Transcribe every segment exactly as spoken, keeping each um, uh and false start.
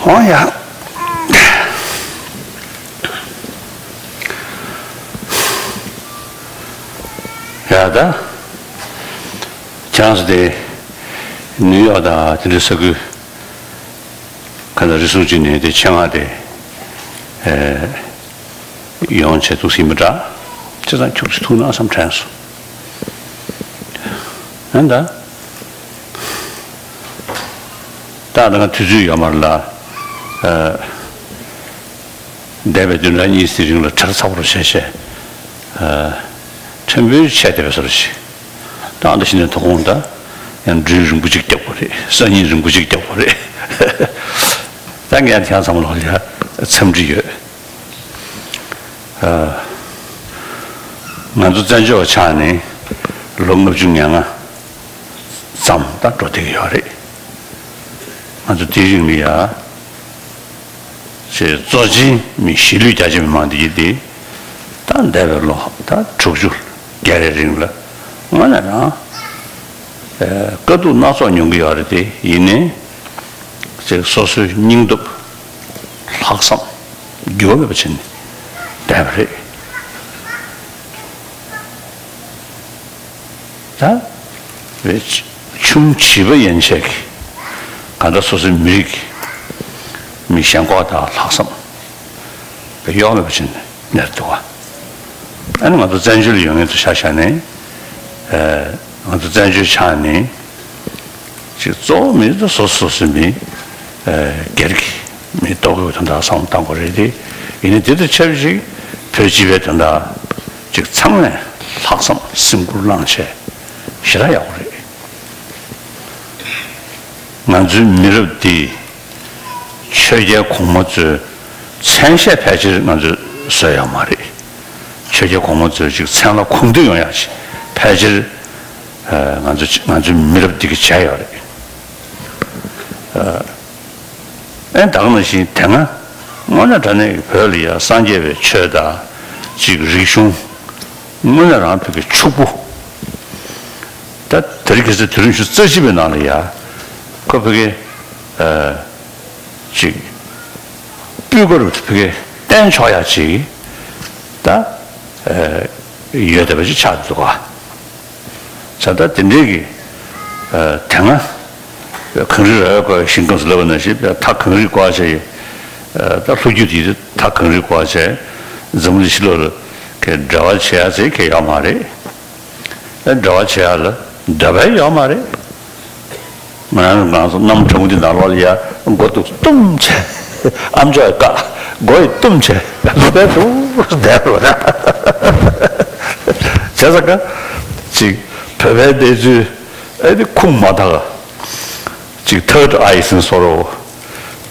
ཨོ་ཡ། ཡ་ད། ཁྱེད་རང་ཚོ་དེ་ནིའུ་ཡོག་དང་དེ་འདྲའི་ས་ཁུལ་ག་ལ་རི་སུལ་ཅིག་ནས་དེ་ཆེད་མངགས་དེ་ཨེ་ཡོང་བྱས་འདུག་སེ་ཡིན་པ་འདྲ། བྱས་ཙང་ཁྱོད་ཀྱིས་ཐུགས་སྣང་བསམ་དྲན་སོང་། ཨ་ད། ད་ད་ང་དུས་ཚོད་ཡོད་མ་རེད་ལ། ཨ། འདས་པའི་བདུན་ཕྲག་གཉིས་ཀྱི་རིང་ལ་གྲ་ཚ་པོ་རུ་བྱས་བྱས། ཨ། ཕྲན་བུ་ཆད་བསྡད་པའི་བཟོ་འདྲ་ཞིག་ད་ཨ་འདྲ་ཞིག་ནས་དོ་དགོང་ད་ཡང་མགྲོན་རིང་པོ་ཅིག་བརྒྱབ་པ་རེད། སང་ཉིན་རིང་པོ་ཅིག་བརྒྱབ་པ་རེད། ད་ངས་ཁྱེད་ཚང་མ་ལ་ཡ་འཚམས་འདྲི་ཡོད། ཨ། ང་ཚོ་བཙན་བྱོལ་བ་ཆགས་ནས་ལོ་ལྔ་བཅུ་ང་ལྔ་ཙམ་ད་འགྲོ་བསྡད་ཀྱི་ཡོད་རེད། ང་ཚོ་དེའི་རིང་ལ་ཡ། ཅེས་གཙོ་ཆེན་མི་གཞིས་ལུས་རྒྱ་ཆེ་མི་མང་འདི་ཡིན་ཏེ། ད་འདས་པའི་ལོ་ད་དྲུག་ཅུ་བརྒལ་བའི་རིང་ལ་དངོས་གནས་རང་ཨེ་དཀའ་སྡུག་སྣ་ཚོགས་མྱོང་གི་ཡོད་རེད་དེ། ཡིན་ནའི་ཅེས་སོ་སོའི་སྙིང་སྟོབས་ལྷག་བསམ་འགྱུར་བ་མེད་པ་བྱས་ནས་བསྡད་པ་རེད། ད་རེད། ཆུང་བྱིས་པ་ཡན་ཆད་ཀྱིས་གང་ལྟར་སོ་སོའི་མི་རིགས་ཀྱི་མི་ཞེན་ཁོག་དང་ལྷག་བསམ་གཡོ་བ་མེད་པ་ཅིག་གནས་འདུག་ག་ཨ་ནི་ང་ཚོ་བཙན་བྱོལ་ལ་ཡོད་མཁན་དུ་ཆ་བཞག་ནས། ཨ། ང་ཚོ་བཙན་བྱོལ་ཆགས་ནས་ཅིག་གཙོ་བོ་མི་ཚོ་སོ་སོ་སོ་སོའི་མི་ཨ་སྒེར་གྱི་མི་ལྟོ་གོས་དོན་དག་བསམ་བློ་བཏང་དགོས་རེད་དེ། ཡིན་ནའི་དེ་དང་ཆབས་ཅིག་བོད་སྤྱི་པའི་དོན་དག་ཅིག་ཚང་མས་ལྷག་བསམ་སེམས་ཁུར་བླངས་བྱས་ཞེ་དྲག་ཡག་པོ་རེད། ང་ཚོའི་མི་རབས་འདིས་ཆོས་རྒྱལ་གོང་མ་ཚོའི་མཚན་ཤས་ཕལ་ཆེར་ང་ཚོས་བཟོས་ཡོད་མ་རེད། ཆོས་རྒྱལ་གོང་མ་ཚོའི་ཅིག་མཚན་ལ་གུས་འདུད་ཡོང་ཡག་ཅིག་ཕལ་ཆེར་ཨ་ང་ཚོ་ང་ཚོའི་མི་རབས་འདི་གིས་བྱས་ཡོད་རེད། ཨ། ཨེ་ད་ག་ནང་བཞིན་དེ་སྔ་དངོས་གནས་དྲང་གནས་ཀྱི་བོད་ལ་ཡ་སངས་རྒྱས་པའི་ཆོས་དང་ཅིག་རིག་གཞུང་། དངོས་གནས་རང་བོད་ཀྱི་ཕྱུག་པོ། ད་དེ་རིང་ཁ་སང་དུས་རིམ་བཞི་རྩ་གཅིག་པའི་ནང་ལ་ཡ། ཁོ་བོད་ཀྱི་ཨ་ཅིག་སྤུས་ཀ་རུ་བོད་ཀྱི་བསྟན་ཆོག་ཡ་ཅིག་ད་ཨ་ཡོད་བསྡད་པ་ཅིག་ཆགས་འདུག་ག་ད་ལྟ་དེ་འདྲའི་གི་ཨ་དེ་སྔ་གངས་རི་ར་བས་བསྐོར་བའི་ཞིང་ཁམས་སུ་ལབ་པ་ནང་བཞིན། མཐའ་གངས་རིས་བསྐོར་བྱས། ཨ་ད་ལྷོ་རྒྱུད་དེ་མཐའ་གངས་རིས་བསྐོར་བྱས། འཛམ་བུ་གླིང་ཕྱི་ལོགས་ལ་གི་འབྲེལ་བ་བྱེད་ཡ་ཟེར་གི་ཡོད་མ་རེད། ཨ་འབྲེལ་བ་བྱེད་ཡ་ལ་འདོད་པ་ཡོད་མ་རེད། ང་རང་ང་ཚོ་གནམ་གྲང་མོ་འདི་ནང་ལོགས་ལ་ཡ་མགོ་འདུག་བཏུམ་བྱས། ཨམ་ཅོག་བཀག་མགོ་ཡི་བཏུམ་བྱས། ལོ་པའི་འདུག་བསྡད་རོགས་ན། བྱས་ཙང་ཀ་ཅིག་བོད་པའི་གནས་ཚུལ་ཨེ་འདི་ཁུངས་མ་དག་ཅིག་ཐར་ཌི་ཨའི་ཟེར་བཟོ་འདྲ་བོ་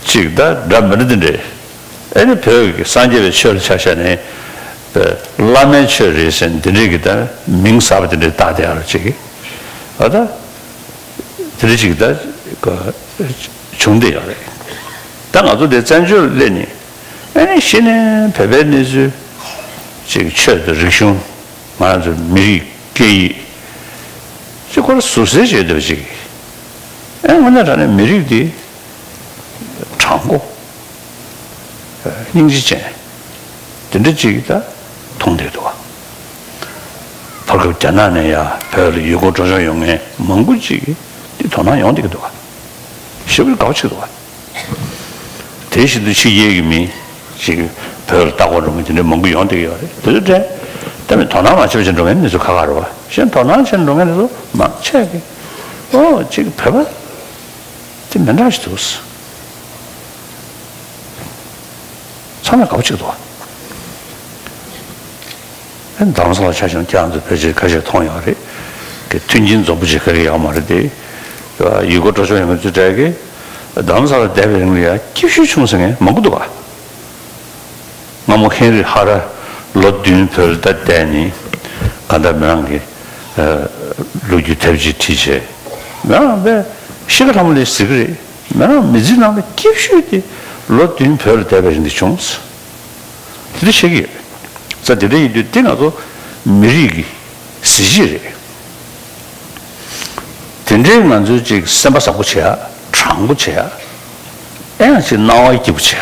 ཅིག་ད་འདྲ་མི་འདྲ་འདི་འདྲས། ཨེ་ནི་བོད་ཀྱི་སངས་རྒྱས་པའི་ཆོས་ལ་ཆ་བཞག་ནས་བོད་བླ་མའི་ཆོས་རེད་ཟེར་འདི་འདྲས་ཀྱི་ད་མིང་གསར་པ་འདི་འདྲས་བཏགས་བསྡད་ཡ་རོ་ཅིག་གི་ཨ་ད། དེ་འདྲ་ཅིག་ད་བྱུང་བསྡད་ཡོད་རེད། ད་ང་ཚོ་འདི་བཙན་བྱོལ་སླེབས་ནས་ཨེ་ནི་གཞི་ནས་བོད་པའི་གནས་ཚུལ་ཅིག་ཆོས་དང་རིག་གཞུང་། ང་རང་ཚོའི་མི་རིགས་སྐད་ཡིག་ཅིག་ཁོ་རང་ཟུར་ཟེར་བྱས་བསྡད་པ་ཅིག་ཨེ་དངོས་གནས་དྲང་གནས་མི་རིགས་འདི་དྲང་པོ། སྙིང་རྗེ་ཅན། དེ་འདྲ་ཅིག་ད་མཐོང་བསྡད་འདུག་བ། བར་སྐབས་རྒྱ་ནག་ནས་ཡ་བོད་ལ་ཡུལ་སྐོར་འགྲོ་སོང་ཡོང་མཁན་མང་པོ་ཅིག་གིས་འདི་དོ་སྣང་ཡོང་བསྡད་ཀྱི་འདུག་བ། ཞེ་པོ་དགའ་པོ་ཅིག་འདུག་བ། དེ་བཞིན་དུ་ཕྱི་རྒྱལ་གྱི་མི་ཅིག་བོད་ལ་ལྟ་སྐོར་འགྲོ་མཁན་དེ་འདྲ་མང་པོ་ཡོང་བསྡད་ཀྱི་ཡོད་རེད། དེ་ཚོ་དྲན། ད་མི་དོ་སྣང་མ་བྱེད་པ་བྱས་འགྲོ་མཁན་མི་ཚོ་ཁག་ཁག་རེད་བ། གཞན་དོ་སྣང་བྱས་འགྲོ་མཁན་དེ་ཚོ་མང་ཆེ་གིས་ཨོ་ཅིག་བོད་པ་དེ་མི་འདྲ་ཞིག་འདུག་ཚང་མས་དགའ་པོ་ཅིག་འདུག་བ། ཨེ་རྡ་རམ་ས་ལ་ཆ་བཞག་ན་ཁྱེད་རང་ཚོ་ཕལ་ཆེར་ཁ་ཤས་མཐོང་ཡོད་རེད། གི་མཐུན་རྐྱེན་འཛོམས་པོ་ཅིག་ག་གི་ཡོད་མ་རེད་དེ། ཡུལ་སྐོར་འགྲོ་ཆོག་ཡོང་མཁན་ཚོའི་གྲས་ཀྱིས་རྡ་རམ་ས་ལ་བསྡད་པའི་རིང་ལ་ཡ་སྐྱིད་ཤོས་བྱུང་ཟེར་མཁན་མང་པོ་འདུག་བ། སྔ་མོ་ཧེན་རི་ཧ་ར་ལོ་བདུན་བོད་ལ་བསྡད་ནས་གང་ལྟར་མི་རང་གི་ལོ་རྒྱུས་དེབ་ཅིག་བྲིས་བྱས། མི་རང་དཔེ་ཤི་ཁ་ལྷ་མོ་ལས་ཟེར་གི་རེད། མི་རང་མི་ཚེ་ནང་ལ་སྐྱིད་ཤོས་དེ་ལོ་བདུན་བོད་ལ་བསྡད་པའི་རིང་དེ་བྱུང་། དེ་འདྲ་བཤད་ཀྱི་ཡོད། ས་དེ་འདྲ་ཡིན་དུས་དེ་ང་ཚོ་མི་རིགས་ཀྱི་གཟི་བརྗིད་རེད། དེ་འདྲའི་ང་ཚོའི་ཅིག་སེམས་པ་བཟང་པོ་བྱེད་ཡ། དྲང་པོ་བྱེད་ཡ། ཨེ་ཡང་ཅིག་སྣང་བ་སྐྱིད་པོ་བྱས།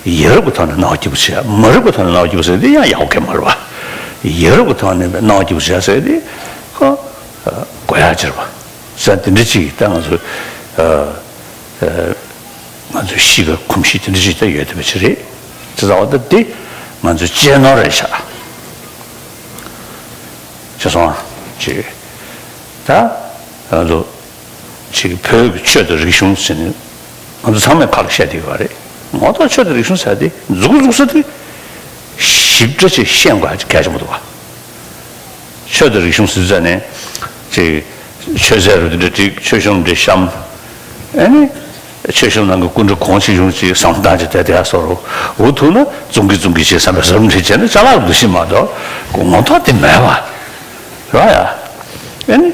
ཡ་རབས་ཀྱི་ཐོག་ནས་སྣང་བ་སྐྱིད་པོ་བྱས། མ་རབས་ཀྱི་ཐོག་ནས་སྣང་བ་སྐྱིད་པོ་བྱས་དེ་ཡང་ཡག་པོ་གང་མ་རེད་བ། ཡ་རབས་ཀྱི་ཐོག་ནས་སྣང་བ་སྐྱིད་པོ་བྱས་ཟེར་དེ་ཁོ་དགོས་ཡག་ཅིག་རེད་བ། ཟེར་དེ་འདྲ་ཅིག་ད་ང་ཚོ་ང་ཚོ་གཤིས་ཀ་གོམས་གཤིས་དེ་འདྲ་ཅིག་ད་ཡོད་བསྡད་པ་ཅིག་རེད། དེ་ཚོ་བ་ད་དེ་ང་ཚོ་གཅེས་ནོར་རེད་ཤག་ཅེས་སོང་ཅིག་ད་ང་ཚོ་ཅིག་བོད་ཀྱི་ཆོས་དང་རིག་གཞུང་ཟེར་ནས་ང་ཚོ་ཚང་མས་ཁ་ལ་བཤད་བསྡད་ཡོད་རེད། ངོ་ཐོག་ཆོས་དང་རིག་གཞུང་ཟེར་དེ་མཛུབ་གུ་འཛུགས་ས་དེ་ཞིབ་ཕྲ་ཅིག་ཤེས་དགོས་གལ་ཆེན་པོ་འདུག་བ། ཆོས་དང་རིག་གཞུང་ཟེར་ཙ་ནས་ཅིག་ཆོས་ཟེར་རུ་དེ་འདྲ་འགྲིག་ཆོས་གཞུང་འདྲ་བཤམས། ཨ་ནི་ཆོས་གཞུང་ནང་གི་སྐུ་འདྲ་གོང་ཆེ་གཞུང་ཅིག་བསམ་བློ་བཏང་ཅིག་དེ་དེ་ཡ་སོ་རུ་འུ་ཐུག་ན་ཙུང་གི་ཙུང་གི་ཅིག་བསམ་པའི་བཟོ་འདྲ་བྱས་ན་ཅ་ལག་འདུ་ཤེས་མ་གཏོགས་ངོ་ཐོག་དེ་མེད་བ། རེད་ཡ། ཨ་ནི།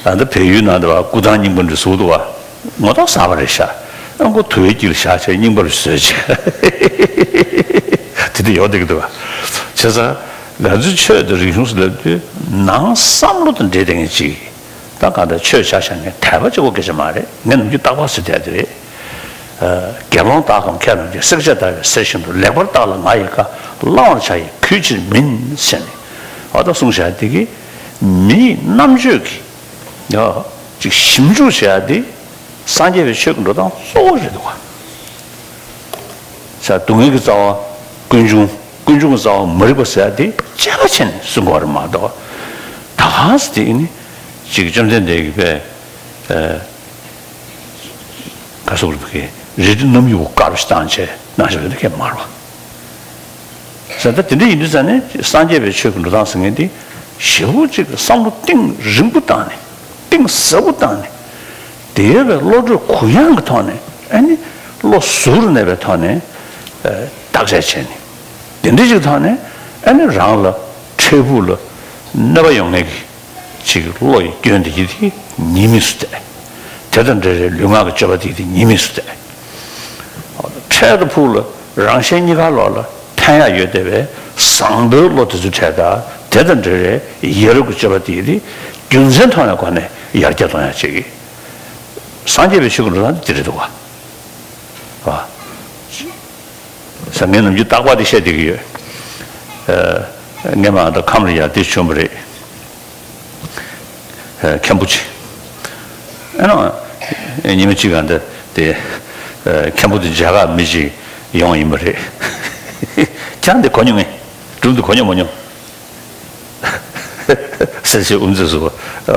ད་ལྟ་བལ་ཡུལ་ནང་དུ་བ་སྐུ་ཐང་རྙིང་པ་འདྲ་བཟོ་འདུག་བ། ངོ་ཐོག་གསར་པ་རེད་ཤག་ཨ་ཁོ་དུ་བའི་དཀྱིལ་བཞག་བྱས་རྙིང་པ་རུ་བཟོས་བྱས། དེ་འདྲ་ཡོང་བསྡད་ཀྱི་འདུག་བ། བྱས་ཙང་ང་ཚོའི་ཆོས་དང་རིག་གཞུང་ཟེར་ལབ་དུས་ནང་བསམ་བློ་དང་འབྲེལ་བསྡད་མཁན་ཅིག་ད་གང་ལྟར་ཆོས་ཆ་བཞག་ནས་དད་པ་གཅིག་པོ་སྐད་ཆ་མ་རེད། ངས་ནམ་རྒྱུན་རྟག་པར་ཟེར་བསྡད་དེ་རེད། དགེ་སློང་དག་གམ་མཁས་རྣམས་ཀྱིས། བསྲེག་བཅད་བརྡར་བའི་གསེར་བཞིན་དུ། ལེགས་པར་བརྟགས་ལ་ང་ཡི་བཀའ། བླང་བར་བྱ་ཡི་གུས་ཕྱིར་མིན། ཟེར་ནས་འོ་ད་གསུངས་བཞག་དེ་གི་མིའི་རྣམ་དཔྱོད་ཀྱི་ཡ་ཅིག་ཞིབ་འཇུག་བྱེད་ཡ་དེ་སངས་རྒྱས་པའི་ཆོས་ཀྱི་འགྲོ་སྟངས་གཙོ་བོ་རེད་འདུག་བ། ས་སྡུག་བསྔལ་གྱི་རྩ་བ་ཀུན་འབྱུང་། ཀུན་འབྱུང་གི་རྩ་བ་མ་རིག་པ་ཟེར་ཡ་དེ་དཔྱད་པ་བྱས་ནས་གསུང་དགོས་པ་རེད་མ་གཏོགས། ད་ག་ཟེ་དེ་ནི་ཅིག་བཅོམ་ལྡན་འདས་ཀྱིས་པས། ག་སོགས་རིག་པའི་རལ་གྲི་རྣམ་གཡུག་དཀར་པོ་ཞིག་བཏང་བྱས་གནང་བཞག་པ་འདི་གས་མ་རེད་བ། ཟེར་ད་དེ་འདྲ་ཡིན་དུས་ཙང་ནས་སངས་རྒྱས་པའི་ཆོས་ཀྱི་འགྲོ་སྟངས་ཟེར་མཁན་འདི་ཞེ་པོ་ཅིག་བསམ་བློ་གཏིང་རིང་པོ་བཏང་ནས་གཏིང་ཟབ་པོ་བཏང་ནས་དེ་བས་བློ་གྲོས་གུ་ཡངས་ཀྱི་ཐོག་ནས་ཨ་ནི་བློ་གཟུར་གནས་པའི་ཐོག་ནས་བརྟག་དཔྱད་བྱས་ནས་དེ་འདྲ་ཅིག་ཐོག་ནས་ཨ་ནི་རང་ལ་འཕྲལ་ཕུགས་ལ་གནོད་པ་ཡོང་མཁན་གྱི། ཅིག་བློ་ཡི་སྐྱོན་དེ་ཡིད་ཀྱི་ཉེས་དམིགས་སུ་བལྟས། དེ་དང་འབྲེལ་བའི་ལུས་ངག་གི་སྤྱོད་པ་དེ་ཡིད་ཀྱི་ཉེས་དམིགས་སུ་བལྟས། འཕྲལ་དུ་ཕུགས་ལ་རང་གཞན་གཉིས་ཀ་ལོག་ལ་ཕན་ཡག་ཡོད་བསྡད་པའི་བཟང་པོའི་བློ་དེ་ཚོ་འཕྲལ་དང་དེ་དང་འབྲེལ་བའི་ཡ་རབས་ཀྱི་སྤྱོད་པ་དེ་ཡིད་ཀྱི་རྒྱུ་མཚན་མཐོང་ཡག་སྒོ་ནས་ཡར་རྒྱས་གཏོང་ཡག་ཅིག་གི་སངས་རྒྱས་པའི་ཆོས་ཀྱི་འགྲོ་སྟངས་དེ་རེད་འདུག་བ། ཟེར་ངས་ནམ་རྒྱུན་རྟག་པར་དེ་བཤད་བསྡད་ཀྱི་ཡོད། ཨ། སྔས་མ་ད་ཁམས་ལ་ཡར་དེ་བྱོན་པ་རེད། ཨ། མཁན་པོ་ཅིག་ཨ་ནི་ཉི་མ་གཅིག་ག་འདི་དེ་ཨ། མཁན་པོ་དེ་རྒྱ་གར་མི་ཅིག་ཡོང་ཡིན་པ་རེད། ཁྱེད་རང་དེ་གོ་མྱོང་ངས། སྒྲུང་དེ་གོ་མྱོང་མ་མྱོང་། ཟེར་བྱས་དབུ་མཛད་ཟུར་པ།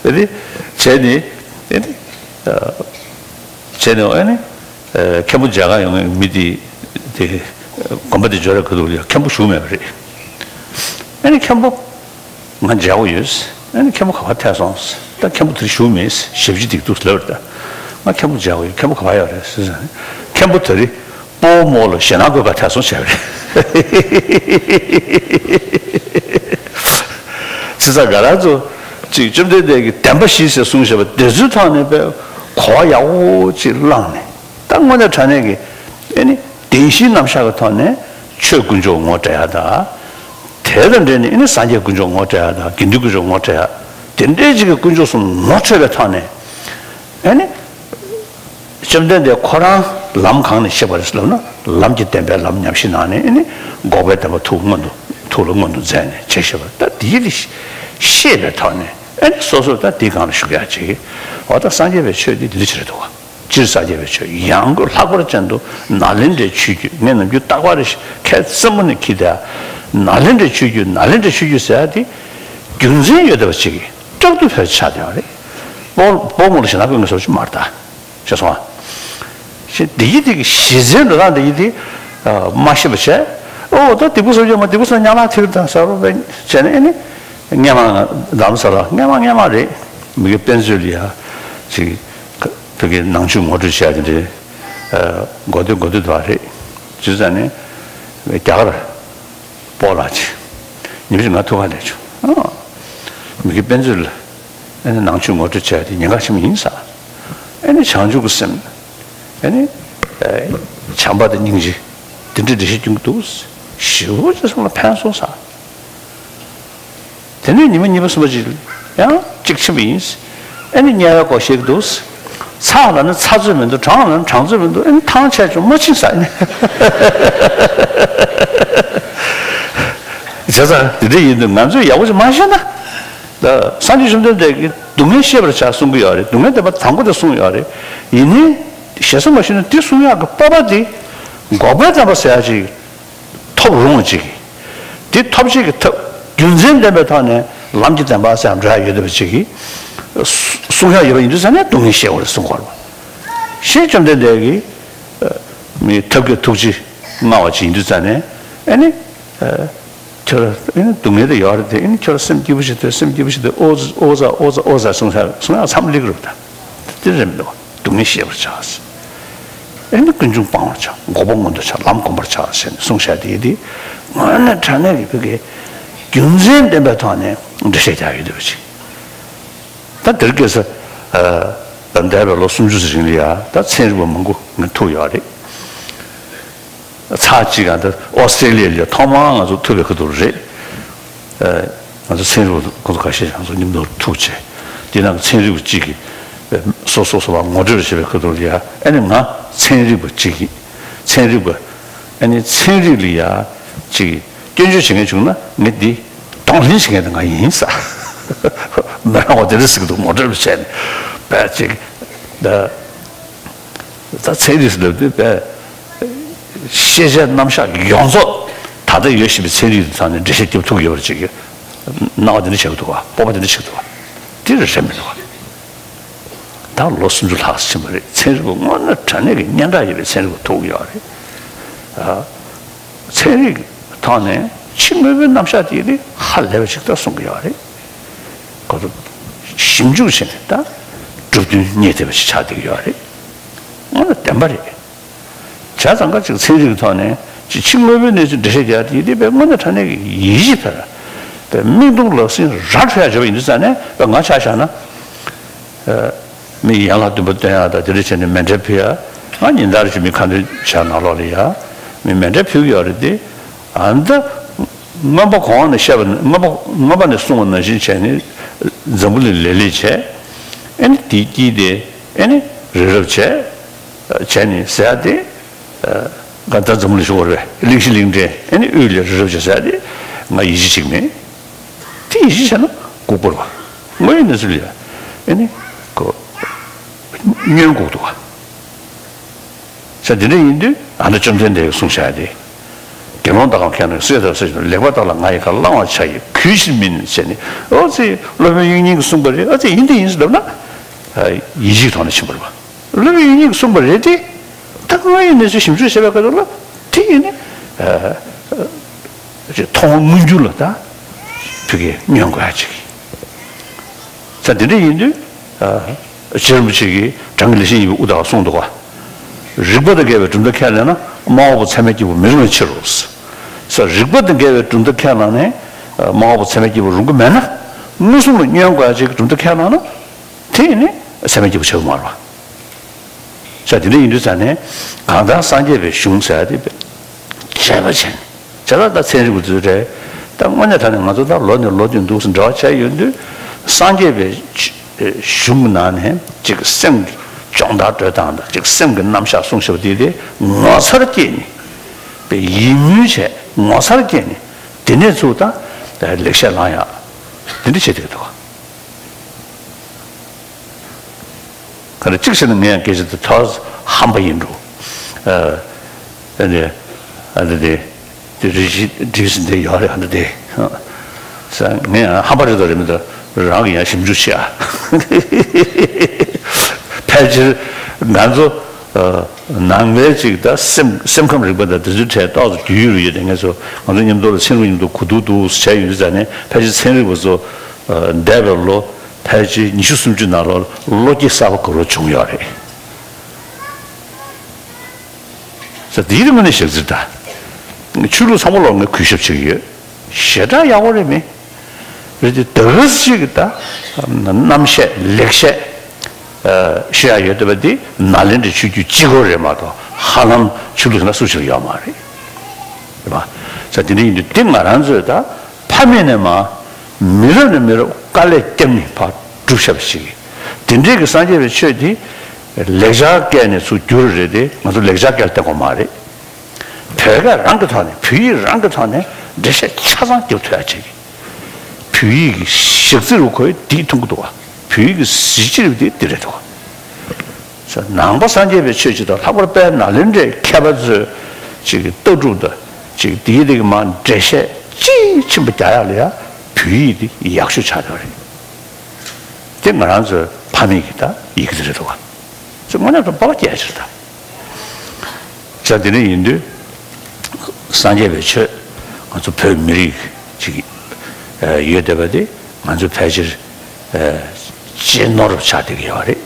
ཨ་ནི་བྱས་ནས་ཨ་ནི་ཨ། བྱས་ནས་ཨ་ནི། མཁན་པོ་མཇལ་ཁ་ཡོང་མཁན་མི་དེ་དེ་དགོན་པ་དེ་འབྱོར་ར་ག་དུས་ཡང་མཁན་པོ་བཞུགས་མེད་པ་རེད། ཨ་ནི་མཁན་པོ་ང་མཇལ་དགོས་ཡོད། ཨ་ནི་མཁན་པོ་ག་པར་ཐད་སོང་། ད་མཁན་པོ་དེ་རིང་བཞུགས་མེད། ཞབས་ཕྱི་འདུག་ལབ་རེད། ད་ང་མཁན་པོ་མཇལ་དགོས་ཡོད། མཁན་པོ་ག་པར་ཡོད་རེད་ཟེར་ཙང་། མཁན་པོ་དེ་རིང་སྤོ་བོ་རྨོ་ལ་ཞེད་སྣང་དགོས་ག་ཐད་སོང་བྱས་པ་རེད། བྱས་ཙང་ང་རང་ཚོ་ཅིག་བཅོམ་ལྡན་འདས་ཀྱིས་བདེན་པ་བཞི་ཟེར་གསུངས་བཞག་པ་དེ་ཚོའི་ཐོག་ནས་དཔེ་གོ་བ་ཡག་པོ་ཅིག་བླངས་ནས། ད་དངོས་གནས་དྲང་གནས་ཀྱི་ཨ་ནི་བདེན་བཞིའི་རྣམ་གཞག་གི་ཐོག་ནས་ཆོས་དཀོན་མཆོག་ངོ་སྤྲད་ཡ་དང་། དེ་དང་འབྲེལ་ནས་ཨ་ནི་སངས་རྒྱས་དཀོན་མཆོག་ངོ་སྤྲད་ཡ་དང་དགེ་འདུན་དཀོན་མཆོག་ངོ་སྤྲད་ཡ། དེ་འདྲའི་ཅིག་གི་དཀོན་མཆོག་གསུམ་ངོ་འཕྲོད་པའི་ཐོག་ནས་ཨ་ནི། བཅོམ་ལྡན་འདས་ཁོ་རང་ལམ་གང་ནས་གཤེགས་པ་རེད་ལབ་ན་ལམ་གྱི་བདེན་པའི་ལམ་ཉམས་བཞེས་གནང་ནས་ཨ་ནི་འགོག་པའི་བདེན་པ་ཐུགས་མངོན་དུ་ཐུགས་ལ་མངོན་དུ་མཛད་ནས་བྱས་ཤེས་པ་ད་དེའི་རིགས་ཤེས་པའི་ཐོག་ནས་ཨ་ནི་སོ་སོ་ད་དེའི་སྒང་ལ་ཞུགས་ཡ་ཅིག་འོ་ད་སངས་རྒྱས་པའི་ཆོས་འདི་འདི་འདྲ་ཅིག་རེད་འདུག་བ། སྤྱིར་སངས་རྒྱས་པའི་ཆོས་ཡང་སྒོས་ལྷག་པར་ཅན་དུ་ནཱ་ལེནྡྲའི་ཆོས་བརྒྱུད། ངས་ནམ་རྒྱུན་རྟག་པར་ཁ་རྩེ་མོ་ནས་འཁྱེར་བསྡད། ནཱ་ལེནྡྲའི་ཆོས་བརྒྱུད། ནཱ་ལེནྡྲའི་ཆོས་བརྒྱུད་ཟེར་ཡ་དེ་རྒྱུ་མཚན་ཡོད་བསྡད་པ་ཅིག་གིས་དཀྲུག་ཏུ་ཕེབས་ཆགས་བསྡད་པ་རེད། སྤོ་སྤོ་རྨོ་ལ་ཞེད་སྣང་དགོས་ངེས་སོགས་ཅིག་མ་རེད་ད། ཤེས་སོང་ཨ། ཞེས་འདི་ཡི་དེ་གི་གཞི་རྩའི་འགྲོ་སྟངས་འདི་ཡི་དེ། མ་ཤེས་པ་བྱས། ཨོ་ད་སྡིག་པ་སོགས་ཡོད་མ་སྡིག་པ་སོགས་ཉམས་ལ་ཐིག་དང་ཟེར་རོ་བས་བྱས་ནས་ཨེ་ནི། སྔས་མ་རྡ་རམ་ས་ལ་སྔས་མ་སྔས་མ་རེད། མི་དགེ་དཔེ་མཛོད་ལ་ཡ། ཅིག་བོད་ཀྱི་ནང་ཆོས་ངོ་སྤྲོད་བྱས་དེ་འདྲའི། འགོ་སྟོད་འགོ་སྟོད་དུ་བ་རེད། བྱས་ཙང་ནས། རྒྱ་གར། སྤོ་ལགས་ཀྱིས། ཉིན་ཞིག་ང་ཐུག་ག་སླེབས་བྱུང་། ཨ། མི་དགེ་དཔེ་མཛོད་ལ། ཨ་ནི་ནང་ཆོས་ངོ་སྤྲོད་བྱས་ཏེ་ཉེན་ཁ་ཆེན་པོ་ཡིན་ས། ཨ་ནི་བྱང་ཆུབ་ཀྱི་སེམས། ཨ་ནི། བྱམས་པ་དང་སྙིང་རྗེ། དེ་འདྲའི་འགྲེལ་བཤད་སྐྱོན་གྱི་འདུག་ཞེ་པོ་ཅིག་སེམས་ལ་ཕན་སོང་ས། དེ་ནས་ཉི་མ་གཉིས་པ་གསུམ་པ་ཅིག་ཡང་གཅིག་ཕྱིན་པ་ཡིན། ཨ་ནི་དམྱལ་བའི་སྐོར་བཤད་ཀྱི་འདུག་ཚ་ལ་ནི་ཚ་ཚོད་མི་འདུག་གྲང་ལ་ནི་གྲང་ཚོད་མི་འདུག་ཨེ་ནི་ཐང་ཆད་བྱུང་མ་ཕྱིན་ས་ནི། བྱས་ཙང་དེ་འདྲ་ཡིན་དུས་ང་ཚོས་ཡག་པོ་ཅིག་མ་ཤེས་ན། ད་སངས་རྒྱས་བཅོམ་ལྡན་འདས་ཀྱིས་སྡུག་བསྔལ་ཤེས་པར་བྱ་གསུང་གི་ཡོད་རེད། སྡུག་བསྔལ་བདེན་པ་དང་པོ་དེ་གསུངས་ཡོད་རེད། ཡིན་ནའི་ཞེ་ས་མ་ཞུས་ན་དེ་གསུང་ཡག་གི་སྤོབས་པ་དེ་འགོག་པའི་བདེན་པ་ཟེར་ཡག་ཅིག་ཐོབ་རུང་བ་ཅིག་གིས། དེ་ཐོབ་བྱེད་ཀྱི་ཐབས་རྒྱུ་མཚན་ལྡན་པའི་ཐོག་ནས་ལམ་གྱི་བདེན་པ་ཟེར་ཡག་འགྲོ་ཡག་ཡོད་བསྡད་པ་ཅིག་གིས་གསུང་ཡག་ཡོད་པ་ཡིན་དུས་ཙང་ནས་སྡུག་བསྔལ་ཤེས་དགོས་རེད་གསུང་གི་ཡོད་རེད་བ། ཞེས་བཅོམ་ལྡན་འདས་ཀྱིས་མི་ཐབས་ཀྱི་ཐུགས་རྗེ་མངའ་བ་ཅིག་ཡིན་དུས་ཙང་ནས་ཨེ་ནི། ཁྱོད་ཨེ་ནི་སྡུག་བསྔལ་དེ་ཡོད་རེད་དེ། ཨེ་ནི་ཁྱོད་སེམས་སྐྱིད་པོ་ཞིག་དེ། སེམས་སྐྱིད་པོ་ཞིག་དེ། ཨོ་ཙི་ཨོ་ཙི་ཨོ་ཙི་གསུང་ས་གསུང་ཡག་མཚམས་སླེབས་ཀྱི་རེད་ད། དེ་རེད་མི་འདུག་སྡུག་བསྔལ་ཤེས་པར་བྱ། ཨེ་ནི་ཀུན་འབྱུང་སྤང་བར་བྱ། འགོག་པ་མངོན་དུ་བྱ། ལམ་བསྒོམ་པར་བྱ་ཟེར་ནས་གསུངས་བཞག་དེ་དེ་དངོས་གནས་དྲང་གནས་ཀྱི་བོད་ཀྱི་རྒྱུ་མཚན་ལྡན་པའི་ཐོག་ནས་འགྲེལ་བཤད་རྒྱག་ཡོད་བསྡད་པ་ཅིག་ད་དེར་སྐྱེས་ས། ཨ། འདས་པའི་ལོ་སུམ་ཅུ་ཙམ་རིང་ལ་ཡ་ད་ཚན་རིག་པ་མང་པོ་ངས་ཐུག་ཡོད་རེད། ཚར་གཅིག་ག་ད་ཨོ་སི་ཀྲེ་ལི་ཡ་ལ་ཐོག་མར་ང་ཚོ་ཐུག་པའི་ཁ་ཐུག་རེད། ཨ། ང་ཚོ་ཚན་རིག་པ་ཁོང་ཚོ་ཁ་ཤས་ང་ཚོ་མཉམ་དུ་ཐུག་བྱས། དེ་ནང་གི་ཚན་རིག་པ་གཅིག་གིས་སོ་སོ་སོ་ལ་ངོ་སྤྲོད་བྱེད་པའི་ཁ་ཐུག་ལ་ཡ། ཨ་ནི་ང་ཚན་རིག་པ་གཅིག་གིས། ཚན་རིག་པ། ཨ་ནི་ཚན་རིག་ལ་ཡ་གཅིག་གིས་སྐྱོན་བརྗོད་བྱེད་མཁན་བྱུང་ན་ངས་འདི་གདོང་ལེན་བྱེད་མཁན་དེ་ང་ཡིན་ས། མི་རང་བ་དེ་འདྲ་ཟེར་གི་འདུག་ངོ་སྤྲོད་བྱས་ནས་བས་ཅིག་ད། ད་ཚན་རིག་ཟེར་ལབ་དུས་བས་ཤེས་བྱའི་རྣམ་གཞག་ཡོངས་རྫོགས་ད་ལྟ་ཡོད་བཞིན་པའི་ཚན་རིག་དེ་ཚང་ནས་འགྲེལ་བཤད་རྒྱབ་ཐུབ་ཡོད་པར་ཅིག་སྣང་བ་དེ་འདྲ་ཆགས་ཀྱི་འདུག་བ། སྤོབས་པ་དེ་འདྲ་ཆགས་ཀྱི་འདུག་བ། དེ་རེད་མི་འདུག་བ། ད་ལོ་སུམ་ཅུ་ལྷག་ཕྱིན་པ་རེད། ཚན་རིག་པ་དངོས་གནས་དྲང་གནས་ཀྱི་སྙན་གྲགས་ཡོད་པའི་ཚན་རིག་པ་ཐུག་ཡོད་རེད། ཨ། ཚན་རིག་གི་ཐོག་ནས་ཕྱི་དངོས་པོའི་རྣམ་གཞག་དེ་དེ་ཧ་ལས་པ་ཞིག་ད་གསུང་གི་ཡོད་རེད། ཁོ་ཚོ་ཞིབ་འཇུག་བྱས་ནས་ད་གྲུབ་དོན་རྙེད་བསྡད་པ་ཞིག་ཆགས་བསྡད་ཀྱི་ཡོད་རེད། དངོས་གནས་བདེན་པ་རེད། བྱས་ཙང་ཀ་ཅིག་ཚན་རིག་གི་ཐོག་ནས་ཅིག་ཕྱི་དངོས་པོའི་གནས་ཚུལ་འགྲེལ་བཤད་རྒྱག་དེ་དེ་དཔེ་དངོས་གནས་དྲང་གནས་ཀྱི་ཡིད་ཆེས་དང་། དཔེ་མིག་མཐོང་ལག་ཟིན་ར་འཕྲོད་ཡག་བྱས་པ་ཡིན་དུས་ཙང་ནས་དཔེ་ང་ཆ་བཞག་ན། ཨ། མི་ཡན་ལག་བདུན་པ་སྟོན་ཡག་དང་དེ་འདྲ་བྱས་ནས་མཎྜལ་ཕུལ་ཡག་ང་ཉིན་ལྟར་གྱི་མི་ཁ་འདོན་བྱས་ནང་ལོགས་ལ་ཡ། མི་མཎྜལ་ཕུལ་གྱི་ཡོད་རེད་དེ། ཨ། ད་མངོན་པ་གོང་ནས་བཤད་པ་ནི། མངོན་པ་མངོན་པ་ནས་གསུངས་པ་ནང་བཞིན་བྱས་ནས་འཛམ་བུ་གླིང་ལེ་ལེ་བྱས། ཨེ་ནི་དེའི་དཀྱིལ་དེ་ཨེ་ནི་རི་རབ་བྱས། བྱས་ནས་ཟེར་ཡག་དེ། ཨ། ད་འཛམ་བུ་གླིང་ཞུ་བར་བས་གླིང་བཞི་གླིང་ཕྲན་ཨེ་ནི་དབུས་ལ་རི་རབ་བྱས་ཟེར་ཡག་དེ་ང་ཡིད་ཆེས་བྱེད་ཀྱི་མེད། དེ་ཡིད་ཆེས་བྱས་ན་ལྐུགས་པ་རེད་བ། དངོས་ཡོད་གནས་ཚུལ་ལ་ཡ་ཨེ་ནི་ཁོ་ཉོན་ལྐུགས་འདུག་བ། ས་དེ་འདྲ་ཡིན་དུས་ཨ་ནི་བཅོམ་ལྡན་འདས་ཀྱིས་གསུངས་བཞག་ཡག་དེ། དགེ་སློང་དག་གམ་མཁས་རྣམས་ཀྱིས། གསོད་དང་གསོད་བྱེད་ལེགས་པ་དག་ལ་ང་ཡི་བཀའ། བླང་བར་བྱ་ཡི་གུས་ཕྱིར་མིན་ཟེར་ནས། ཨོ་ཙི་སློབ་དཔོན་དབྱིག་གཉེན་གྱིས་གསུངས་པ་རེད། ཨོ་ཙི་ཡིན་དེ་ཡིན་ཟེར་ལབ་ན། ཡིད་ཆེས་ཐོག་ནས་ཕྱིན་པ་རེད་བ། སློབ་དཔོན་དབྱིག་གཉེན་གྱིས་གསུངས་པ་རེད་དེ། ད་དངོས་ཡོད་གནས་ཚུལ་ཞིབ་འཇུག་བྱས་པའི་སྐབས་ལ་དེ་ཡིན་ནི། ཨ། ཅིག་མཐོང་བ་མངོན་གྱུར་ལ་ད་བོད་སྐད་ཉན་དགོས་ཡག་ཅིག་ས་དེ་འདྲ་ཡིན་དུས། ཨ། རྗེ་རིན་པོ་ཆེ་གིས་བྲང་གི་ལེགས་བཤད་སྙིང་པོའི་དབུ་རྟགས་གསུངས་འདུག་ག་རིགས་པ་དང་འགལ་བའི་གྲུབ་མཐའ་ཁས་ལེན་ན། དམར་པོ་ཚད་མས་སྐྱེས་པ་མི་རུང་བའི་ཕྱིར་རོ། ས་རིགས་པ་དང་འགལ་བའི་གྲུབ་མཐའ་ཁས་བླངས་ནས། ཨ། དམར་པོ་ཚད་མས་སྐྱེས་པ་རུང་གི་མེད་ན། མངོན་སུམ་ལ་བསྙོན་དགོས་ཡག་ཅིག་གི་གྲུབ་མཐའ་ཁས་བླངས་ན། དེ་ཡིན་ནི་ཚད་མས་སྐྱེས་པ་ཆགས་ཀྱི་མ་རེད་བ། ས་དེ་འདྲ་ཡིན་དུས་ཙང་ནས་གང་ལྟར་སངས་རྒྱས་པའི་གཞུང་ཟེར་ཡག་དེ་དཔྱད་པ་བྱས་ནས། བྱས་ཙང་ད་ཚན་རིག་པ་ཚོས་རེད། ད་དངོས་གནས་དྲང་གནས་ང་ཚོ་ད་ལོ་ནས་ལོ་བསྟུད་འདུག་སེ་འབྲེལ་བ་བྱས་ཡོང་དུས། སངས་རྒྱས་པའི་གཞུང་གི་ནང་ནས་ཅིག་སེམས་ཀྱི་སྦྱོང་བརྡར་སྤྲོད་སྟངས་དང་། ཅིག་སེམས་ཀྱི་རྣམ་གཞག་གསུང་བྱེད་པ་དེ་དེ་ངོ་མཚར་སྐྱེས་ནས། དཔེ་ཡིད་སྨོན་བྱས། ངོ་མཚར་སྐྱེས་ནས། དེ་ནས་ཚུར་ད་ལེགས་བཤད་བླང་ཡག་དེ་འདྲ་བྱེད་བསྡད་འདུག་ག་ག་རེ་གཅིག་བྱས་ན་ངས་ཡང་སྐད་ཆ་དེ་ཐོས་ཧམ་པ་ཡིན་འགྲོ། ཨ། ཨ་འདི་དེ། ཨ་འདི་དེ། དེ་རེ་ཞིག་འགྲིག་ཟིན་དེ་ཡོད་རེད། ཨ་འདི་དེ། ས་ངས་ཡང་ཧམ་པ་རེད་དོ་རེད་མི་དོ་རང་གི་ཡང་ཞིབ་འཇུག་བྱེད་ཨ། ཕལ་ཆེར་ང་ཚོ། ཨ། ནང་པའི་ཅིག་ད་སེམས་སེམས་ཁམས་རིག་པ་དང་དེ་ཚོའི་གྲས་ཏོག་ཙམ་རྒྱུས་ཡོད་རེད་དེ། ངས་ཚོ་ང་ཚོ་མཉམ་དུ་ལ་ཚན་རིག་མཉམ་དུ་གོ་བསྡུར་འདུག་བྱས་ཡོད་དུས་ཙང་ནས། ཕལ་ཆེར་ཚན་རིག་པ་ཚོ། ཨ། འདས་པའི་ལོ་ཕལ་ཆེར་ཉི་ཤུ་སུམ་ཅུ་ནང་ལོགས་བློ་སྐྱེད་གསར་པ་ག་རེ་བྱུང་ཡོད་རེད། ས་དེའི་རིང་ནས་ཞག་ཚིར་ད། ཆོས་ལུགས་ཚང་མ་ལོག་ངས་གུས་ཞབས་བྱེད་ཀྱི་ཡོད། ཞེ་དྲག་ཡག་པོ་རེད་མེད། རེད་དེ་ད་ག་ཟེ་ཅིག་གི་ད། རྣམ་བཤད་ལེགས་བཤད། ཨ། ཤེས་ཡག་ཡོད་བསྡད་པ་དེ་ནཱ་ལེནྡྲའི་ཆོས་བརྒྱུད་གཅིག་པོ་རེད་མ་གཏོགས། ཧ་ལམ་ཆོས་ལུགས་ན་སུ་ཞིག་ཡོད་མ་རེད། རེད་པ། ས་དེ་འདྲ་ཡིན་དུས་དེ་ང་རང་ཚོས་ད་ཕ་མེས་ནས་མ། མི་རབས་ནས་མི་རབས་དཀའ་ལས་བརྒྱབ་ནས་ཕར་སྒྲུབ་བཞག་པ་ཞིག་གིས། དེ་འདྲའི་གི་སངས་རྒྱས་པའི་ཆོས་དེ། ལེགས་སྦྱར་སྐད་ནས་ཚུར་བསྒྱུར་རེད་དེ། ང་ཚོ་ལེགས་སྦྱར་སྐད་ལ་བརྟེན་དགོས་མ་རེད། བོད་སྐད་རང་གི་ཐོག་ནས། བོད་ཡིག་རང་གི་ཐོག་ནས་འགྲེལ་བཤད་ཆ་ཚང་རྒྱབ་ཐུབ་ཡ་བྱེད་ཀྱི། བོད་ཡིག་གི་ཞག་རྩི་རུ་ཁོས་འདི་མཐོང་གི་འདུག་བ། བོད་ཡིག་གི་གཟི་བརྗིད་རུ་འདི་འདི་རེད་འདུག་བ། ནང་པ་སངས་རྒྱས་པའི་ཆོས་སྤྱི་དང་། ལྷག་པར་དཔལ་ནཱ་ལེནྡྲའི་མཁས་པ་ཚོས་ཅིག་གི་ལྟ་གྲུབ་དང་ཅིག་དེའི་རིགས་མ་འགྲེལ་བཤད་ཅིག་ཆེན་པོ་རྒྱག་ཡག་ལ་ཡ་བོད་ཡིག་འདི་ཡག་ཤོས་ཆགས་ཡོད་རེད། དེ་ང་རང་ཚོའི་ཕ་མེས་ཀྱི་ད་ཡི་གེ་དེ་རེད་འདུག་བ། ཚོ་དངོས་གནས་དུ་སྤོབས་པ་སྐྱེ་ཡ་ཅིག་རེད་ད། ས་དེ་འདྲ་ཡིན་དུས། སངས་རྒྱས་པའི་ཆོས་ང་ཚོ་བོད་མི་རིགས་ཅིག་ཡོད་བསྡད་པ་དེ། ང་ཚོ་ཕལ་ཆེར་གཅེས་ནོར་ཆགས་བསྡད་ཀྱི་ཡོད་རེད།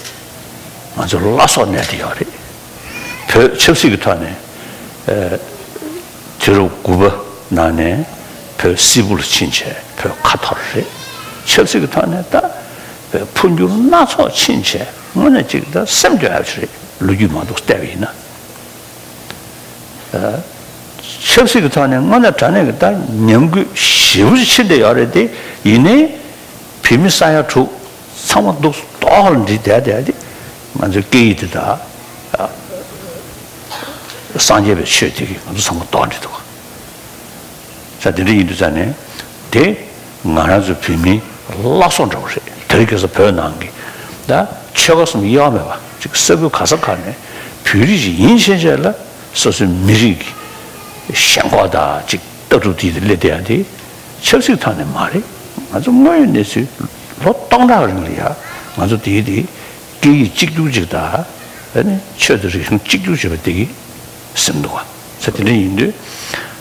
ང་ཚོ་བླ་སྲོག་གནས་བསྡད་ཡོད་རེད། བོད་ཆབ་སྲིད་ཀྱི་ཐོག་ནས་དུས་རབས་དགུ་པ་ནང་ནས་བོད་སིལ་བུ་ལ་ཕྱིན་བྱས་བོད་ཁ་འཐོར་རེད། ཆབ་སྲིད་ཀྱི་ཐོག་ནས་ད་བོད་འཕོ་འགྱུར་སྣ་ཚོགས་ཕྱིན་བྱས་དངོས་གནས་ཅིག་ད་སེམས་སྐྱོ་ཡག་ཅིག་རེད། ལོ་རྒྱུས་མ་འདུག་བལྟས་པ་ཡིན་ན། ཆབ་སྲིད་ཀྱི་ཐོག་ནས་དངོས་གནས་དྲང་གནས་ཀྱི་ད་ཉམས་རྒུད་ཞེ་པོ་ཅིག་ཕྱིན་བསྡད་ཡོད་རེད་དེ། ཡིན་ནའི་བོད་མི་ས་ཡ་དྲུག་ཚང་མ་འདུག་ལྡོག་ལ་འགྲིལ་བསྡད་བསྡད་དེ། ང་ཚོའི་སྐད་ཡིག་དེ་དང་སངས་རྒྱས་པའི་ཆོས་དེ་གིས་ང་ཚོ་ཚང་མ་ལྡོག་འགྲིལ་འདུག་ས་དེ་འདྲ་ཡིན་དུས་ཙང་ནས་དེ་ང་རང་ཚོ་བོད་མིའི་བླ་སྲོག་འདྲ་བོ་རེད། དེ་རིང་ཁ་སང་བོད་ནང་གི་ད་ཆོལ་ཁ་གསུམ་དབྱེ་བ་མེད་པ་ཅིག་ས་ཁུལ་ག་ས་ག་ནས་བོད་རིགས་ཤིག་ཡིན་ཕྱིན་ཆད་ལ་སོ་སོའི་མི་རིགས་ཀྱི་ཞེན་ཁོག་དང་ཅིག་ལྟ་གྲུབ་དེ་དེ་སླེབས་བསྡད་ཡ་དེ་ཆབ་སྲིད་ཐོག་ནས་མ་རེད། ང་ཚོ་དངོས་ཡོད་གནས་ཚུལ་ལོ་སྟོང་ཕྲག་རིང་ལ་ཡ་ང་ཚོ་དེའི་དེ་སྐད་ཡིག་གཅིག་གྱུར་ཅིག་དང་། ཨ་ནི་ཆོས་དང་རིག་གཞུང་གཅིག་གྱུར་བྱེད་པ་དེ་གི་སེམས་འདུག་བ། ས་དེ་འདྲ་ཡིན་དུས།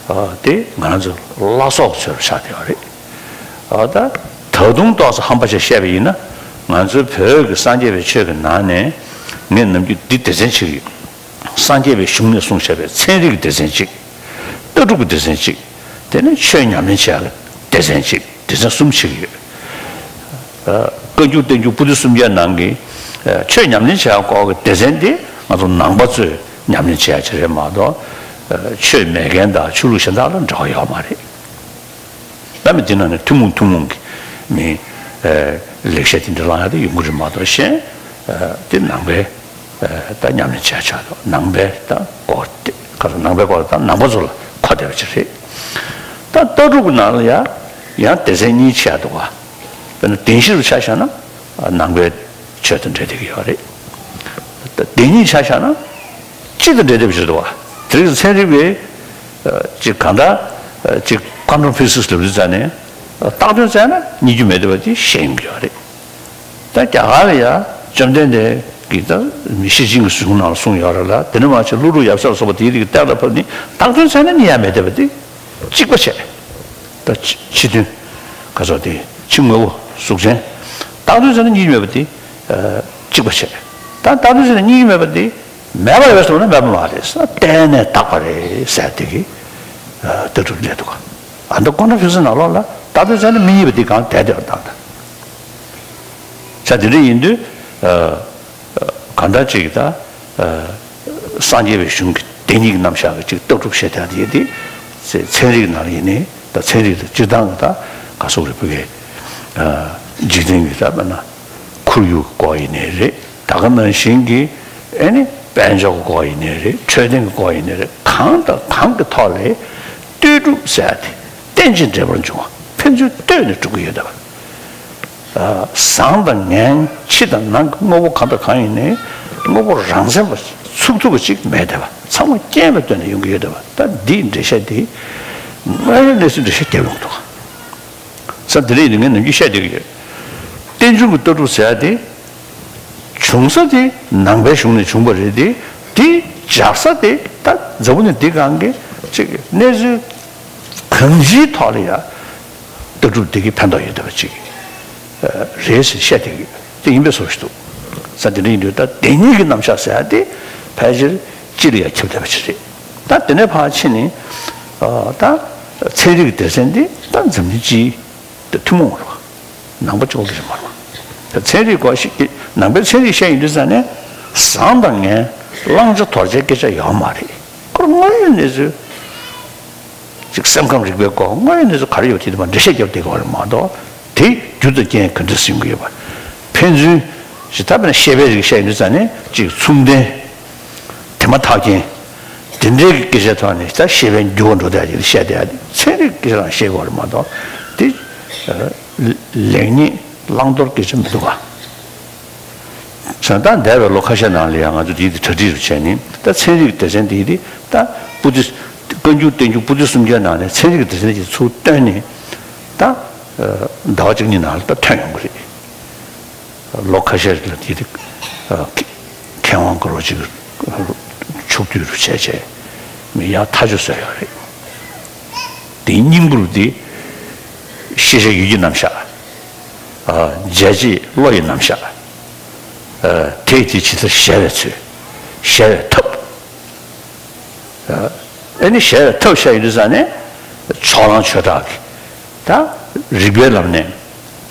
ཨ། དེ་ང་རང་ཚོ་བླ་སྲོག་ཚོས་ཆགས་བསྡད་པ་རེད། ཨ། ད་ད་དུང་ཏོག་ཙམ་ཧམ་པ་ཆེ་བཤད་པ་ཡིན་ན། ང་ཚོའི་བོད་ཀྱི་སངས་རྒྱས་པའི་ཆོས་ཀྱི་ནང་ནས་ངས་ནམ་རྒྱུན་འདི་སྡེ་ཚན་ཕྱེ་གི་ཡོད། སངས་རྒྱས་པའི་གཞུང་ནས་གསུངས་བཞག་པའི་ཚན་རིག་གི་སྡེ་ཚན་གཅིག། ལྟ་གྲུབ་ཀྱི་སྡེ་ཚན་གཅིག། དེ་ནས་ཆོས་ཉམས་ལེན་བྱེད་ཡག་གི་སྡེ་ཚན་གཅིག། སྡེ་ཚན་གསུམ་ཕྱེ་གི་ཡོད། ཨ། བཀའ་འགྱུར་བསྟན་འགྱུར་པོ་ཏི་སུམ་བརྒྱ་ནང་གི། ཨ། ཆོས་ཉམས་ལེན་བྱེད་ཡག་སྐོར་གྱི་སྡེ་ཚན་དེ་ང་ཚོ་ནང་པ་ཚོས་ཉམས་ལེན་བྱེད་ཡག་ཅིག་རེད་མ་གཏོགས། ཨ། ཆོས་མེད་མཁན་དང་ཆོས་ལུགས་གཞན་དག་ལ་འབྲེལ་བ་ཡོད་མ་རེད། ད་མི་དེ་ནང་ནས་ཐུན་མོང་ཐུན་མོང་གི་མི། ཨ། ལེགས་བཤད་དེ་འདྲ་བླང་ཡག་དེ་ཡོང་གི་རེད་མ་གཏོགས། གཞན། ཨ། དེ་ནང་པའི། ཨ། ད་ཉམས་ལེན་བྱེད་ཡག་ཆགས་འདུག། ནང་པའི་ད་སྐོར་དེ་ག་ཚོད། ནང་པའི་སྐོར་ད་ནང་པ་ཚོ་ལ་གོ་བསྡད་པ་ཅིག་རེད། ད་ལྟ་གྲུབ་ཀྱི་ནང་ལ་ཡང་ཡང་སྡེ་ཚན་གཉིས་ཕྱེ་ཡག་འདུག་བ། དཔེར་ན་བདེན་བཞི་རུ་ཆ་བཞག་ན་ནང་པའི་ཆོས་དང་འབྲེལ་བསྡད་ཀྱི་ཡོད་རེད། ད་བདེན་གཉིས་ཆ་བཞག་ན་སྤྱི་དང་འབྲེལ་བསྡད་པ་ཅིག་འདུག་བ། དེ་རིང་ཚན་རིག་པས། ཨ། ཅིག་གང་ལྟར། ཨ། ཅིག་ཀོན་ཊམ་ཕི་སིག་སི་ལབ་དུས་ཙང་ནས། ཨ། བཏགས་དོན་བཙལ་ན་རྙེད་རྒྱུ་མེད་བསྡད་པ་དེ་ཤེས་ཡོང་གི་ཡོད་རེད། ད་རྒྱ་གར་ལ་ཡ་བཅོམ་ལྡན་འདས་ཀྱིས་ད་མི་ཤེར་ཕྱིན་གྱི་གཞུང་ནང་ལ་གསུངས་ཡོད་རེད་ལ། དེ་ནས་མར་ཕྱིན་ཀླུ་སྒྲུབ་ཡབ་སྲས་ལ་སོགས་པ་དེའི་རིགས་གཏན་ལ་ཕབ་ནས་བཏགས་དོན་བཙལ་ན་རྙེད་ཡ་མེད་བསྡད་པ་དེ་གཅིག་པ་བྱས། ད་ཕྱི་ཕྱི་དོན་ག་ཚོད་དེ་ཕྱི་དངོས་པོ་གཟུགས་ཅན། བཏགས་དོན་བཙལ་ན་རྙེད་རྒྱུ་མེད་པ་དེ་གཅིག་པ་བྱས། ད་བཏགས་དོན་བཙལ་ན་རྙེད་རྒྱུ་མེད་པ་དེ་མེད་པ་རེད་པས་ཟེར་ན་མེད་པ་མ་རེད། གཏན་ནས་དག་པ་རེད་ཟེར་དེ་གི་ལྟ་གྲུབ་སླེབས་འདུག་ག། ཨ། ད་ཀོན་ཊམ་ཕི་སིག་སི་ནང་ལོགས་ལ་བཏགས་དོན་བཙལ་ན་མི་རྙེད་པ་དེ་གང་བསྡད་བསྡད་པ་དང་། ད་དེ་འདྲ་ཡིན་དུས། ཨ། གང་ལྟར་ཅིག་ད། ཨ། སངས་རྒྱས་པའི་གཞུང་གི་བདེན་གཉིས་ཀྱི་རྣམ་གཞག་གི་ཅིག་ལྟ་གྲུབ་བཤད་སྟངས་དེ་དེ་ཚན་རིག་ནང་ཡིན་ནའི། ད་ཚན་རིག་ལ་སྤྱིར་བཏང་གི་ད་ག་སོག་རིག་པའི་གི། ཨ། འཇིག་རྟེན་གྱི་ད་དཔེར་ན་ཁོར་ཡུག་གི་སྐོར་ཡིན་ནའི་རེད། ད་ག་ནང་བཞིན་གྱི་ཨེ་ནི་དཔལ་འབྱོར་གྱི་སྐོར་ཡིན་ནའི་རེད། འཕྲོད་བསྟེན་གྱི་སྐོར་ཡིན་ནའི་རེད། གང་དང་གང་གི་ཐོག་ལས་ལྟོས་གྲུབ་ཟེར་ཡ་དེ་རྟེན་ཅིང་འབྲེལ་པར་འབྱུང་བ། ཕན་ཚུན་ལྟོས་ནས་གྲུབ་ཀྱི་ཡོད་བསྡད་པ། ཨ། བཟང་དང་ངན། ཕྱི་དང་ནང་གི་དངོས་པོ་གང་དང་གང་ཡིན་ནའི་དངོས་པོ་རང་མཚན་པ་ཚུགས་ཐུབ་པ་ཅིག་མེད་བསྡད་པ། ཚང་མ་རྐྱེན་ལ་ལྟོས་ནས་ཡོང་གི་ཡོད་བསྡད་པ། ད་འདིའི་འགྲེལ་བཤད་འདི་དངོས་ཡོད་གནས་ཚུལ་འགྲེལ་བཤད་རྒྱབ་ཡོང་གི་འདུག། ས་འདི་རེད། ངས་ནམ་རྒྱུན་བཤད་བསྡད་ཀྱི་ཡོད། རྟེན་འབྱུང་གི་ལྟ་གྲུབ་ཟེར་ཡ་དེ། བྱུང་ས་དེ་ནང་པའི་གཞུང་ནས་བྱུང་བ་རེད་དེ། དེ་སྦྱར་ས་དེ་ད་འཛམ་བུ་གླིང་འདི་སྒང་གི་ཅིག་གནས་ཚུལ་གང་ཅིའི་ཐོག་ལ་ཡ་ལྟ་གྲུབ་འདི་གི་ཕན་ཐོགས་ཡོད་བསྡད་པ་ཅིག་རེད་ཟེར་བཤད་བསྡད་ཀྱི་ཡོད། དེ་ཡིན་པའི་བཟོ་ཞིག་འདུག། ས་འདི་འདྲ་ཡིན་དུས་ད་བདེན་གཉིས་ཀྱི་རྣམ་གཞག་ཟེར་ཡ་དེ་ཕལ་ཆེར་སྤྱི་ལ་ཡ་ཁྱབ་བསྡད་པ་ཅིག་རེད། ད་དེ་ནས་ཕར་ཕྱིན་ནས། ཨ། ད་ཚན་རིག་སྡེ་ཚན་འདི་ད་འཛམ་གླིང་སྤྱིའི་ཐུན་མོང་རེད་བ། ནང་པ་གཅིག་པོ་གི་རེད་མ་རེད་བ། ཚན་རིག་སྐོར་ཞིག་གི་ནང་པའི་ཚན་རིག་བཤད་ཡོང་དུས་ཙང་ནས་བཟང་དང་ངན་བླང་བྱ་དོར་བྱའི་སྐད་ཆ་ཡོད་མ་རེད། ཁོ་དངོས་ཡོད་གནས་ཚུལ་ཅིག་སེམས་ཁམས་རིག་པའི་སྐོར་དངོས་ཡོད་གནས་ཚུལ་ག་རེ་ཡོད་དེ་དུ་མ་འགྲེལ་བཤད་རྒྱབ་བསྡད་ཀྱི་ཡོད་རེད་མ་གཏོགས། དེ་རྒྱུ་དང་རྐྱེན་ག་འདྲ་སེ་ཡོང་གི་ཡོད་པ། ཕན་ཚུན་ ཇི་ལྟར་བས་ན་བཤད་པའི་རིགས་བཤད་ཡོང་དུས་ཙང་ནས་ཅིག་མཚུངས་ལྡན། དེ་མ་ཐག་རྐྱེན། དེ་འདྲའི་གི་སྐད་ཆའི་ཐོག་ནས་ད་བཤད་པའི་འགྱུར་བ་འགྲོ་བསྡད་ཀྱི་བཤད་བསྡད་ཡ་དེ་ཚན་རིག་སྐད་ཆ་རང་བཤད་དགོས་རེད་མ་གཏོགས་དེ་ལེགས་ཉེས་བླང་དོར་སྐད་ཆ་མི་འདུག་ག་ས་ད་འདས་པའི་ལོ་ཁ་ཤས་ནང་ལ་ཡང་ང་ཚོ་དེའི་དེ་གྲ་སྒྲིག་རུ་བྱས་ནས་ད་ཚན་རིག་སྡེ་ཚན་དེའི་དེ་ད་པུ་ཏི་བཀའ་འགྱུར་བསྟན་འགྱུར་པུ་ཏི་སུམ་བརྒྱའི་ནང་ནས་ཚན་རིག་སྡེ་ཚན་གྱི་ཚུར་བཏོན་ནས་ད་ཟླ་བ་གཅིག་གཉིས་ནང་ལ་ད་ཐོན་ཡོང་གི་རེད། ལོ་ཁ་ཤས་ལ་དེ་དེ་མཁས་དབང་དཀར་པོ་ཅིག་ཕྱོགས་བསྡུས་རུ་བྱས་བྱས་མི་ཡག་ཐག་ཆོད་བཟོས་ཡོད་རེད། དེའི་སྙིང་པོར་དེ་ཤེས་བྱ་ཡུལ་གྱི་རྣམ་གཞག་བྱས་རྗེས་བློ་ཡི་རྣམ་གཞག་དེས་དེ་ཇི་ལྟར་གཞལ་བའི་ཚུལ། གཞལ་བའི་ཐབས། ཨེ་ནི་གཞལ་བའི་ཐབས་བཤད་ཡོང་དུས་ཙང་ནས་ཕྱོགས་གླང་ཆོས་གྲགས་ཀྱིས་ད་རིགས་པའི་ལམ་ནས་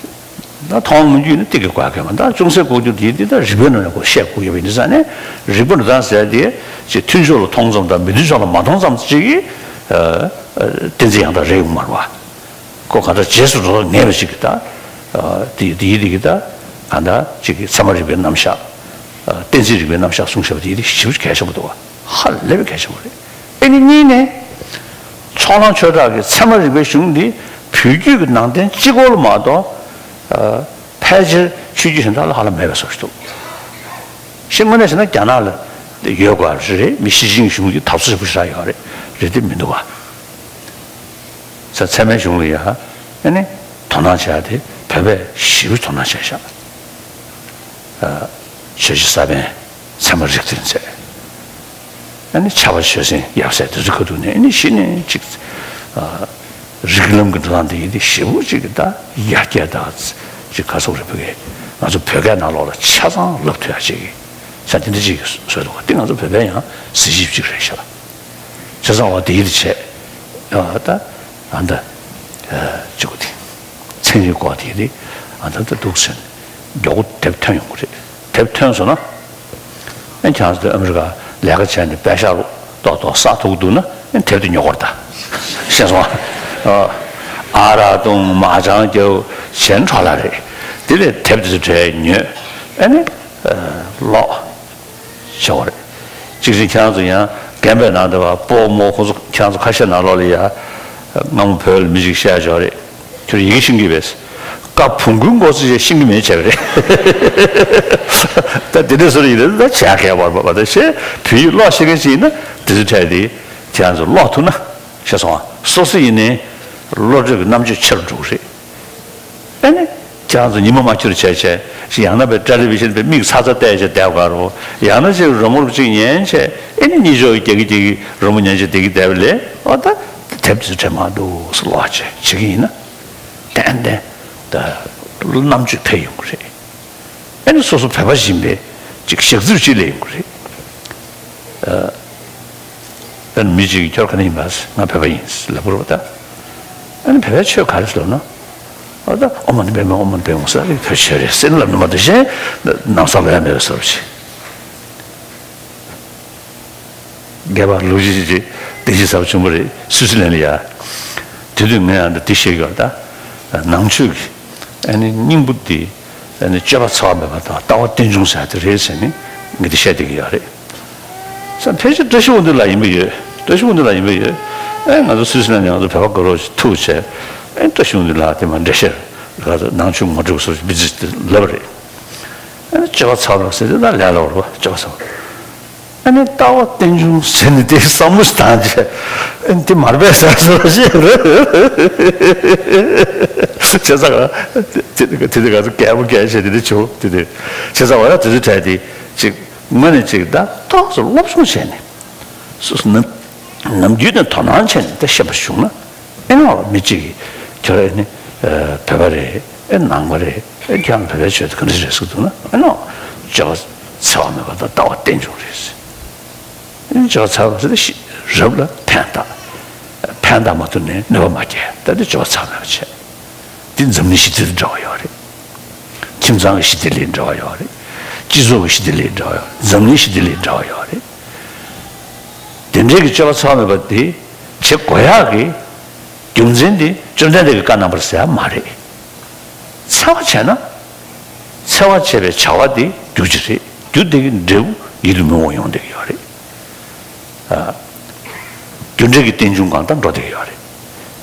ད་མཐོང་ལམ་རྒྱུད་ནི་ཏིག་གི་བཀག་གི་མ་ད་ཅུང་ཟད་ལྐོག་གྱུར་དེ་དེ་ད་རིགས་པའི་ལམ་ནས་ཁོ་བཤད་དགོས་ཡོད་པ་ཡིན་དུས་ཙང་ནས་རིགས་པ་འགྲོ་སྟངས་ཟེར་དེ་ཅིག་མཐུན་ཕྱོགས་ལ་མཐོང་ཙམ་དང་མི་མཐུན་ཕྱོགས་ལ་མ་མཐོང་ཙམ་ཅིག་གིས་གཏན་ཚིགས་ཡང་དག་རེད་ཡོང་མ་རེད་བ། ཁོ་གང་ལྟར་རྗེས་སུ་འགྲོ་ཐབས་ངེས་པ་ཅིག་གིས་ད་དེ་དེ་ཡིན་དེ་གིས་ད་གང་ལྟར་ཅིག་གིས་ཚད་མ་རིག་པའི་རྣམ་གཞག་གཏན་ཚིགས་རིག་པའི་རྣམ་གཞག་གསུངས་བཞག་པ་དེ་ཡིན་དེ་ཞེ་པོ་གལ་ཆེན་པོ་འདུག་བ། ཧ་ལས་པའི་གལ་ཆེན་པོ་རེད། ཨེ་ནི་གཉིས་ནས། ཕྱོགས་གླང་ཆོས་གྲགས་ཀྱི་ཚད་མ་རིག་པའི་གཞུང་འདི་བོད་བརྒྱུད་ཀྱི་ནང་བསྟན་སྤྱི་སྐོར་ལ་མ་གཏོགས། ཕལ་ཆེར་ཆོས་བརྒྱུད་གཞན་དག་ལ་ཧ་ལམ་མེད་པའི་བཟོ་ཞིག་འདུག་ཤེས་དངོས་གནས་བྱས་ན་རྒྱ་ནག་ལ་ཡོད་དགོས་རེད། མི་ཤེས་བཞིན་གཞུང་གི་དག་ཚོད་ཞིག་པོ་ཞེ་དྲག་ཡོད་རེད། རེད་དེ་མི་འདུག་བ། ས་ཚད་མའི་གཞུང་ལ་ཡ་ཨེ་ནི་དོ་སྣང་བྱས་ཏེ་བོད་པས་ཞེ་པོ་དོ་སྣང་བྱས་ཤག་ཆོས་རྗེ་ས་པཎ་ཚད་མ་རིགས་མཐུན་མཛད། ཨ་ནི་ཕྱྭ་པ་ཆོས་སེང་ཡབ་སྲས་དེ་ཚོ་ཁ་ཐུག་ནས་ཨ་ནི་གཞི་ནས་ཅིག་ཨ་རིགས་ལམ་གྱི་འགྲོ་སྟངས་དེ་ཡིན་ཏེ་ཞེ་པོ་ཅིག་གི་ད་ཡར་རྒྱས་དང་ཅིག་ག་སོགས་རེད་བོད་སྐད་ང་ཚོ་བོད་སྐད་ནང་ལོགས་ལ་ཆ་ཚང་ལབ་ཐུབ་ཡ་ཅིག་གི་ས་དེ་འདྲ་ཅིག་གི་བཟོས་འདུག་ག་དེ་ང་ཚོ་བོད་པའི་ཡང་གཟི་བརྗིད་ཅིག་རེད་ཤག་བྱས་ཙང་བ་དེ་ཡིན་ཏེ་བྱས་ཨ་ད་ཨ་ད་ཅིག་གི་དེ་ཚན་རིག་སྐོར་དེ་ཡིན་ཏེ་ཨ་ད་ད་འདུག་ཟེར་ནས་མགྱོགས་པོ་དེབ་ཐོན་ཡོང་གི་རེད། དེབ་ཐོན་སོང་ན། ཨེ་ཁྱེད་རང་ཚོ་ཨ་མི་རི་ཀ་ལས་ཀ་བྱས་ནས་པད་ཤག་རུ་ཏོག་ཏོག་ས་ཐུག་འདུག་ན་ཨེ་དེབ་དེ་ཉོ་དགོས་རེད་ད། ཤེས་སོང་ཨ། ཨ་རག་བཏུང་མ་ཅང་རྒྱབ་བྱས་འཕྲོ་བརླག་རེད། དེ་ལས་དེབ་དེ་ཚོ་གྲས་ཉོས་ཨེ་ནི་ཀློག་བྱེད་དགོས་རེད། གཅིག་བཞིན་ཁྱེད་རང་ཚོ་ཡང་རྒན་པའི་ནང་དུ་བ་སྤོ་རྨོ་ཁོ་ཚོ་ཁྱེད་རང་ཚོ་ཁ་ཤས་ནང་ལོགས་ལ་ཡ་སྔ་མོ་བོད་ལ་མི་ཞིག་བཤད་ཆོག་རེད། ཁྱོད་ཡི་གེ་ཤེས་ཀྱི་མེད། ཀ་བོང་གུའི་མགོ་ཚོས་ཤེས་ཀྱི་མེད་བྱས་པ་རེད། ད་དེ་འདྲ་བཟོ་རེ་ཡིན་ན་ད་བྱས་མཁས་པར་བ་ད་ཤེས་བོད་ཡིག་ཀློག་ཤེས་མཁན་ཅིག་ཡིན་ན་དེ་ཚོ་འཕྲལ་དེ་ཁྱེད་རང་ཚོ་ཀློག་ཐུབ་ན་ཤེས་སོང་ཨ། སོ་སོ་ཡིན་ནའི་བློ་གྲོས་ཀྱི་རྣམ་དཔྱོད་ཆེ་རུ་འགྲོ་གི་རེད། ཨ་ནི་ཁྱེད་རང་ཚོ་ཉི་མ་མ་འཁྱོལ་བྱས་བྱས་ཡང་ན་པའི་ཊེ་ལི་བི་ཤན་པའི་མིག་ཚ་ཚ་བལྟས་བྱས་བསྡད་དགོས་རོ། ཡང་ན་ཅིག་རི་མོ་རུ་གཅིག་ཉན་བྱས་ཨ་ནི་གཉིད་ཅོག་རྒྱག་གི་རྒྱག་གི་རི་མོ་ཉན་བྱས་བསྡད་ཀྱི་བསྡད་པ་ལས་ཨོ་ད་དེབ་ཚོ་དྲན་མ་འདུག་སུ་ཀློག་བྱས་བྱེད་ཀྱི་ཡིན་ན། ཏན་ཏན་ད་རྣམ་དཔྱོད་འཕེལ་ཡོང་གི་རེད། ཨ་ནི་སོ་སོ་བོད་པ་ཡིན་པའི་ཅིག་ཞག་རྩིར་ཅིག་སླེབས་ཡོང་གི་རེད། ཨ་ནི་མི་གཅིག་གིས་ཁྱོད་ག་ནས་ཡིན་པ་ཟེར། ང་བོད་པ་ཡིན་ཟེར་ལབ་དགོས་རེད་པ་ད། ཨ་ནི་བོད་པའི་ཆོས་ག་རེ་ཟེར་ལབ་ན། ཨ་ད་ཨོཾ་མ་ཎི་པདྨེ་ཨོཾ་མ་ཎི་པདྨེ་ཧཱུྃ་ཟེར་བོད་ཆོས་རེད་ཟེར་ལབ་ནས་མ་གཏོགས་གཞན་ནམ་སང་ལབ་ཡ་མེད་པའི་བཟོ་འདྲ་ཅིག་རྒྱལ་བ་ལུགས་ཀྱི་ཅིག་བདེ་སྐྱིད་ཟབ་ཆེན་པོ་རེད་སུད་སི་ལན་ལ་ཡ། དེ་དུས་ངས་ཨ་འདྲ་འདི་བཤད་ཀྱི་ཡོད་རེད་ད། ནང་ཆོས་ཀྱི་ཨ་ནི་སྙིང་པོ་འདི་ཨ་ནི་སྤྱོད་པ་འཚེ་བ་མེད་པ་དང་ལྟ་བ་རྟེན་འབྱུང་ཟེར་ཡ་དེ་རེད་ཟེར་ནས་ངས་འདི་བཤད་བསྡད་ཀྱི་ཡོད་རེད། ས་ཕལ་ཆེར་བཀྲ་ཤིས་དབང་འདུས་ལགས་ཡིན་པ་ཡོད། བཀྲ་ཤིས་དབང་འདུས་ལགས་ཡིན་པ་ཡོད། ཨེ་ང་ཚོ་སུད་སི་ལན་ནས་ང་ཚོ་བོད་པ་དགའ་རོགས་ཅིག་ཐུག་བྱས་ཨེ་བཀྲ་ཤིས་དབང་འདུས་ལགས་དེ་མ་འགྲེལ་བཤད་ག་ཚོད་ནང་ཆོས་ངོ་སྤྲོད་སོགས་ཅིག་སྤེལ་རྩིས་དེ་ལབ་པ་རེད། ཨ་ནི་སྤྱོད་པ་ཚར་བ་ཟེར་དེ་ད་ལས་སླ་བོ་རེད་པ་སྤྱོད་པ་ཚར་བ། ཨ་ནི་ལྟ་བ་རྟེན་འབྱུང་ཟེར་ནས་དེ་བསམ་བློ་ཞིག་བཏང་རྗེས་ཨ་ནི་དེ་མར་པས་ཟེར་སོ་ཞེས་རེད། བྱས་ཙང་དེ་དེ་ག་ཚོད་སྐད་མོ་སྐད་བྱས་དེ་འདྲ་བྱུང་དེ་དེ་བྱས་ཙང་བ་ཡ་དེ་ཚོ་གྲས་དེ་ཅིག་ངོས་ནས་ཅིག་ད་ཏོག་ཙམ་སློབ་སྦྱོང་བྱས་ནས་སོ་སོ་ནམ་ནམ་རྒྱུན་ནས་དོ་སྣང་བྱས་ནས་ད་ཤེས་པ་བྱུང་ན། ཨེ་ནོ་མི་གཅིག་གིས་ཁྱོད་ཨེ་ནི་བོད་པ་རེད་ཨེ་ནང་པ་རེད་ཨེ་ཁྱེད་རང་བོད་པའི་ཆོས་དེ་ག་འདྲ་རེད་ཟེར་འདུག་ན་ཨེ་ནོ་སྤྱོད་པ་འཚེ་བ་མེད་པ་དང་ལྟ་བ་རྟེན་འབྱུང་རེད་ཟེར། ཨེ་ནི་སྤྱོད་པ་འཚེ་བ་ཟེར་ཏེ་རབ་ལ་ཕན་བཏགས། ཕན་བཏགས་མ་ཐུབ་ནས་གནོད་པ་མ་སྐྱེལ་ད་དེ་སྤྱོད་པ་འཚེ་བ་མེད་པ་བྱས། འདི་འཛམ་གླིང་ཞི་བདེ་དང་འབྲེལ་བ་ཡོད་རེད། ཁྱིམ་ཚང་གི་ཞི་བདེ་ལ་འབྲེལ་བ་ཡོད་རེད། སྤྱི་ཚོགས་ཀྱི་ཞི་བདེ་ལ་འབྲེལ་བ་ཡོད་རེད། འཛམ་གླིང་ཞི་བདེ་ལ་འབྲེལ་བ་ཡོད་རེད། དེ་འདྲའི་གི་སྤྱོད་པ་འཚེ་བ་མེད་པ་དེ་བྱེད་དགོས་ཡག་གི་རྒྱུ་མཚན་དེ་བཅོམ་ལྡན་འདས་ཀྱི་བཀའ་རྣམ་པར་ཟེར་ཡ་མ་རེད། འཚེ་བ་བྱས་ན་ འཚེ་བ་བྱས་པའི་བྱ་བ་དེ་རྒྱུ་ཅིག་རེད། རྒྱུ་དེ་གི་འབྲས་བུ་ཡིད་ལ་མི་འོང་ཡོང་བསྡད་ཀྱི་ཡོད་རེད། ཨ། རྒྱུ་འབྲས་ཀྱི་རྟེན་འབྱུང་གང་ལྟར་འགྲོ་བསྡད་ཀྱི་ཡོད་རེད།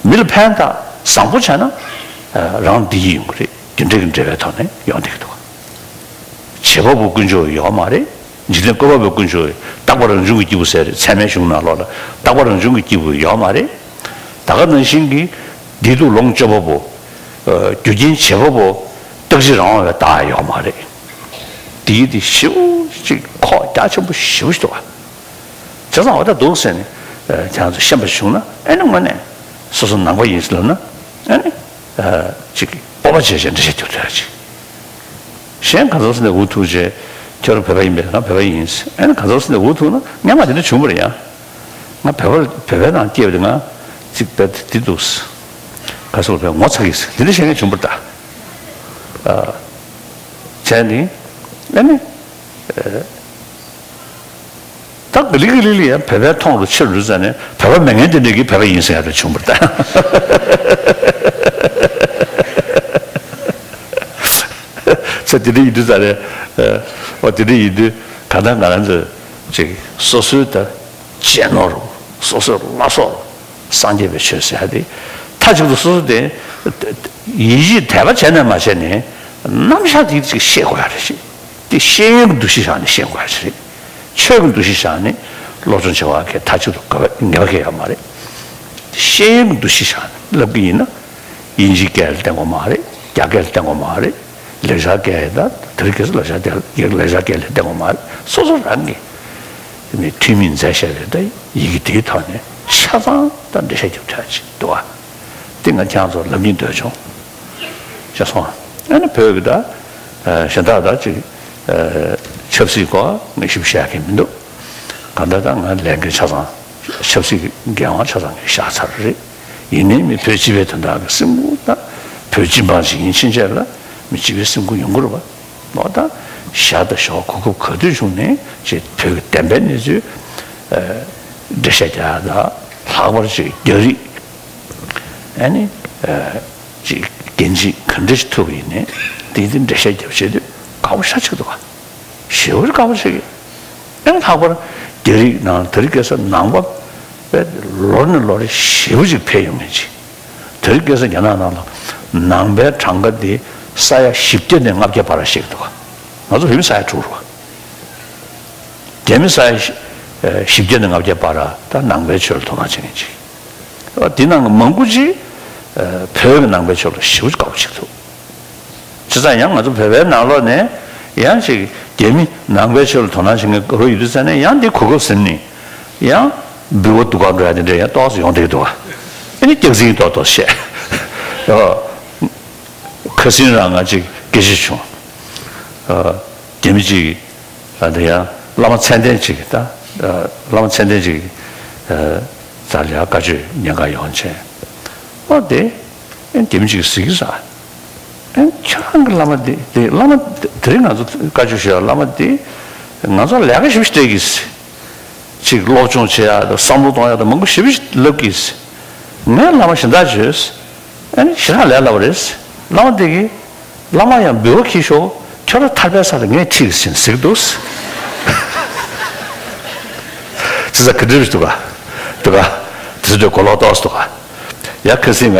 མི་ལ་ཕན་ཐོགས་བཟང་པོ་བྱས་ན། ཨ། རང་བདེ་སྐྱིད་ཡོང་གི་རེད། རྒྱུ་འབྲས་ཀྱི་འབྲེལ་བའི་ཐོག་ནས་ཡོང་བསྡད་ཀྱི་འདུག། བྱེད་པ་པོ་ཀུན་སྤྱོད་ཡོད་མ་རེད། འཇིག་རྟེན་བཀོད་པ་པོའི་ཀུན་སྤྱོད་རྟག་པ་རང་བྱུང་གི་སྐྱེས་བུ་ཟེར་རེད། ཚད་མའི་གཞུང་ནང་ལོགས་ལ་རྟག་པ་རང་བྱུང་གི་སྐྱེས་བུ་ཡོད་མ་རེད། ད་ག་ནང་བཞིན་གྱི་བདེ་སྡུག་ལོངས་སྤྱོད་པ་པོ། ཨ། རྒྱུ་རྐྱེན་བྱེད་པ་པོ། རྟག་གཅིག་རང་དབང་བའི་བདག་ཡོད་མ་རེད། དེའི་དེ་ཞེ་པོ་ཅིག་ཁོག་རྒྱ་ཆེན་པོ་ཞེ་པོ་ཞིག་འདུག་བ། བྱས་ཙང་འོ་ད་འདུག་ཟེར་ནས། ཨ། ཁྱེད་རང་ཚོ་ཤེས་པ་བྱུང་ན། ཨེ་ནི་དངོས་གནས་སོ་སོ་ནང་པ་ཡིན་ཟེར་ལབ་ན། ཨེ་ནི། ཨ། ཅིག་སྤོབས་པ་བྱས་བྱས་འགྲེལ་བཤད་རྒྱབ་ཐུབ་ཡ་ཅིག། གཞན་ག་ཚོད་ཟེར་ནས་འུ་ཐུག་བྱས། ཁྱོད་རང་བོད་པ་ཡིན་པས། ང་བོད་པ་ཡིན་ཟེར། ཨེ་ནི་ག་ཚོད་ཟེར་ནས་འུ་ཐུག་ན། སྔན་མ་དེ་འདྲ་བྱུང་བ་རེད་ཡ། ང་བོད་པ། བོད་པའི་ནང་སྐྱེས་པ་དེ། ང་ཅིག་བོད་དེ་འདུག་ཟེར། ག་ཚོད་བོད་ངོ་ཚ་གི་ཟེར། དེ་འདྲ་བཤད་མཁན་བྱུང་བ་རེད་ད། ཨ། བྱས་ནས། ཨེ་ནི། ཨ། ད་ག་ལེ་ག་ལེ་ལ་ཡང་བོད་པའི་མཐོང་རུ་ཆེ་རུ་ཙ་ནས། བོད་པ་མེད་མཁན་དེ་འདྲ་གིས་བོད་པ་ཡིན་ཟེར་ཡ་དེ་བྱུང་བ་རེད་ད། ཚེ་དེ་འདྲ་ཡིན་དུས་ཙ་ནས། ཨ། འོ་དེ་འདྲ་ཡིན་དུས་གང་ལྟར་ང་རང་ཚོ་ཅིག་སོ་སོའི་ད་གཅེས་ནོར་རུ། སོ་སོའི་བླ་སྲོག་རུ། སངས་རྒྱས་པའི་ཆོས་ཟེར་ཡ་དེ། མཐའ་གཅིག་ཏུ་སོ་སོ་དེ་ཡིད་ཆེས་དད་པ་བྱས་ནས་མ་བྱས་ནས། རྣམ་གཞག་དེ་ཅིག་ཤེས་དགོས་ཡ་རེད། ཤེས། དེ་ཤེས་ཡོན་གྱི་འདུ་ཤེས་བཞག་ནས་ཤེས་དགོས་ཡ་ཅིག་རེད། ཆོས་ཀྱི་འདུ་ཤེས་བཞག་ནས་སློབ་སྦྱོང་བྱེད་པ་གི་མཐའ་གཅིག་ཏུ་དགོས་པ། ངེས་པ་གང་ཡང་ཡོད་མ་རེད། དེ་ཤེས་ཡོན་གྱི་འདུ་ཤེས་བཞག་ནས་བསླབ་ཀྱི་ཡིན་ན། དབྱིན་ཇིའི་སྐད་ལ་བརྟེན་དགོས་མ་རེད། རྒྱ་སྐད་ལ་བརྟེན་དགོས་མ་རེད། ལེགས་སྦྱར་སྐད་ད་དེ་རིང་ཁ་སང་ལེགས་སྦྱར་སྐད། ལེགས་སྦྱར་སྐད་ལ་བརྟེན་དགོས་མ་རེད། སོ་སོ་རང་གི་མི་ཐུན་མིན་མཛད་བཞག་པའི་ད་ཡི་གེ་དེའི་ཐོག་ནས་ཆ་ཚང་ད་འགྲེལ་བཤད་རྒྱབ་ཐུབ་ཡ་ཅིག་འདུག་བ། དེ་ང་ཁྱེད་རང་ཚོར་ལབ་སྙིང་འདོད་བྱུང་། ཤེས་སོང་། ཨ་ནི་བོད་ཀྱི་ད། ཨ། གཞན་དག་ད་ཅིག་ཨ། ཆབ་སྲིད་སྐོར་ངས་ཞིབ་བཤད་མཁན་མི་འདུག། གང་ལྟར་ད་ང་ལས་འགན་ཆ་ཚང་། ཆབ་སྲིད་ཀྱི་འགན་དབང་ཆ་ཚང་ངས་བཞག་ཚར་རེད། ཡིན་ནའི་མི་བོད་སྤྱི་པའི་དོན་དག་གི་སེམས་ཁུར་དང་། བོད་སྤྱི་འབངས་ཤིག་ཡིན་ཕྱིན་ཆད་ལ་མི་སྤྱི་པའི་སེམས་ཁུར་ཡོང་གི་རེད་པ། ལོ་ད་ཞག་དང་ཞོགས་གོ་སྐབས་ག་དུས་བྱུང་ནས་ཅིག་བོད་ཀྱི་བདེན་པའི་གནས་ཚུལ། ཨ། འགྲེལ་བཤད་རྒྱག་ཡ་དང་། ལྷག་པར་ཅིག་རྒྱ་རིགས། ཨ་ནི། ཨ། ཅིག་འགན་ཅིག་ག་འདྲ་ཞིག་ཐུབ་པ་ཡིན་ནའི། དེ་དེ་འགྲེལ་བཤད་རྒྱབ་བྱེད་དུས་དགའ་པོ་ཤ་ཚ་འདུག་ག། ཞེ་པོ་དགའ་པོ་ཞིག་གིས། ཨེ་ནི་ལྷག་པར་རྒྱ་རིགས་ནང་དེ་རིང་ཁ་སང་ནང་པ་དཔེ་ལོ་ནས་ལོ་རེ་ཞེ་པོ་ཅིག་འཕེལ་ཡོང་མཁན་ཅིག། དེ་རིང་ཁ་སང་རྒྱ་ནག་ནང་ལ་ནང་པའི་གྲངས་ཀ་དེ་ས་ཡ་བཞི་བརྒྱ་ནས་ལྔ་བརྒྱ་བར་ཞིག་འདུག་ག། ང་ཚོ་བོད་མི་ས་ཡ་དྲུག་རེད་པ། རྒྱ་མི་ས་ཡ་བཞི་བརྒྱ་ནས་ལྔ་བརྒྱ་བར་ད་ནང་པའི་ཆོས་ལ་དོ་སྣང་བྱེད་མཁན་ཅིག། འདི་ནང་གི་མང་པོ་ཅིག་བོད་ཀྱི་ནང་པའི་ཆོས་ལ་ཞེ་པོ་ཅིག་དགའ་པོ་བྱེད་ཀྱི་འདུག། བྱས་ཙང་ཡང་ང་ཚོ་བོད་པའི་ནང་ལོགས་ནས་ཡང་ཅིག་རྒྱ་མི་ནང་པའི་ཆོས་ལ་དོ་སྣང་བྱེད་མཁན་རོ་ཡོད་དུས་ཙ་ནས། ཡང་འདི་གོ་སྐབས་ཟིན་ནས་ཡང་འབུལ་བ་སྡུག་ག་འགྲོ་ཡ་དེ་འདྲ་ཡང་ཏོག་ཙམ་ཡོང་བསྡད་ཀྱི་འདུག་ག། ཨ་ནི་སྐྱག་རྫུན་ཏོག་ཏོག་བཤད། ཨོ། ཁ་སང་རང་ང་ཅིག་སྐད་ཆ་བྱུང་། ཨ། རྒྱ་མི་ཅིག། ཨ། དེ་ཡང་བླ་མ་མཚན་ལྡན་ཅིག་གིས་ད། ཨ། བླ་མ་མཚན་ལྡན་ཅིག་གིས། ཨ། རྩ་ལ་ཡ་བཀའ་ཆོས་ཉན་ག་ཡོང་བྱས། ཨོ་དེ། ཨེ། རྒྱ་མི་ཅིག་གིས་ཟེར་གྱི་རེད། ཨེ། ཁྱེད་རང་གི་བླ་མ་དེ། དེ་བླ་མ་དེ་རིང་ང་ཚོ་བཀའ་ཆོས་ཞུ་ཡ་བླ་མ་དེ་ང་ཚོ་ལས་ཀ་ཞེ་པོ་ཞིག་སྤྲད་ཀྱི་ཟེར། ཅིག་སློབ་སྦྱོང་བྱེད་ཡ་དང་བསམ་བློ་གཏོང་ཡ་དང་མང་པོ་ཞེ་པོ་ཞིག་ལབ་ཀྱི་ཟེར། ངས་བླ་མ་གཞན་དག་བྱོས། ཨ་ནི་ཞེ་དྲག་ལས་སླ་པོ་རེད། བླ་མ་དེ་གིས། བླ་མ་ཡང་འབུལ་བ་འཁྱེར་ཤོག། ཁྱོད་རང་ཐར་པའི་ས་ལ་ངས་ཁྲིད་ཟིན་ཟེར་གྱི་འདུག། ཅི་ཟེར་ག་འདྲ་རེད་འདུག་ག། འདུག་ག། དེ་ཚོ་འདྲ་གོ་ལོག་ཏོག་ཙམ་འདུག་ག། ཡ་ཁ་སང་ང་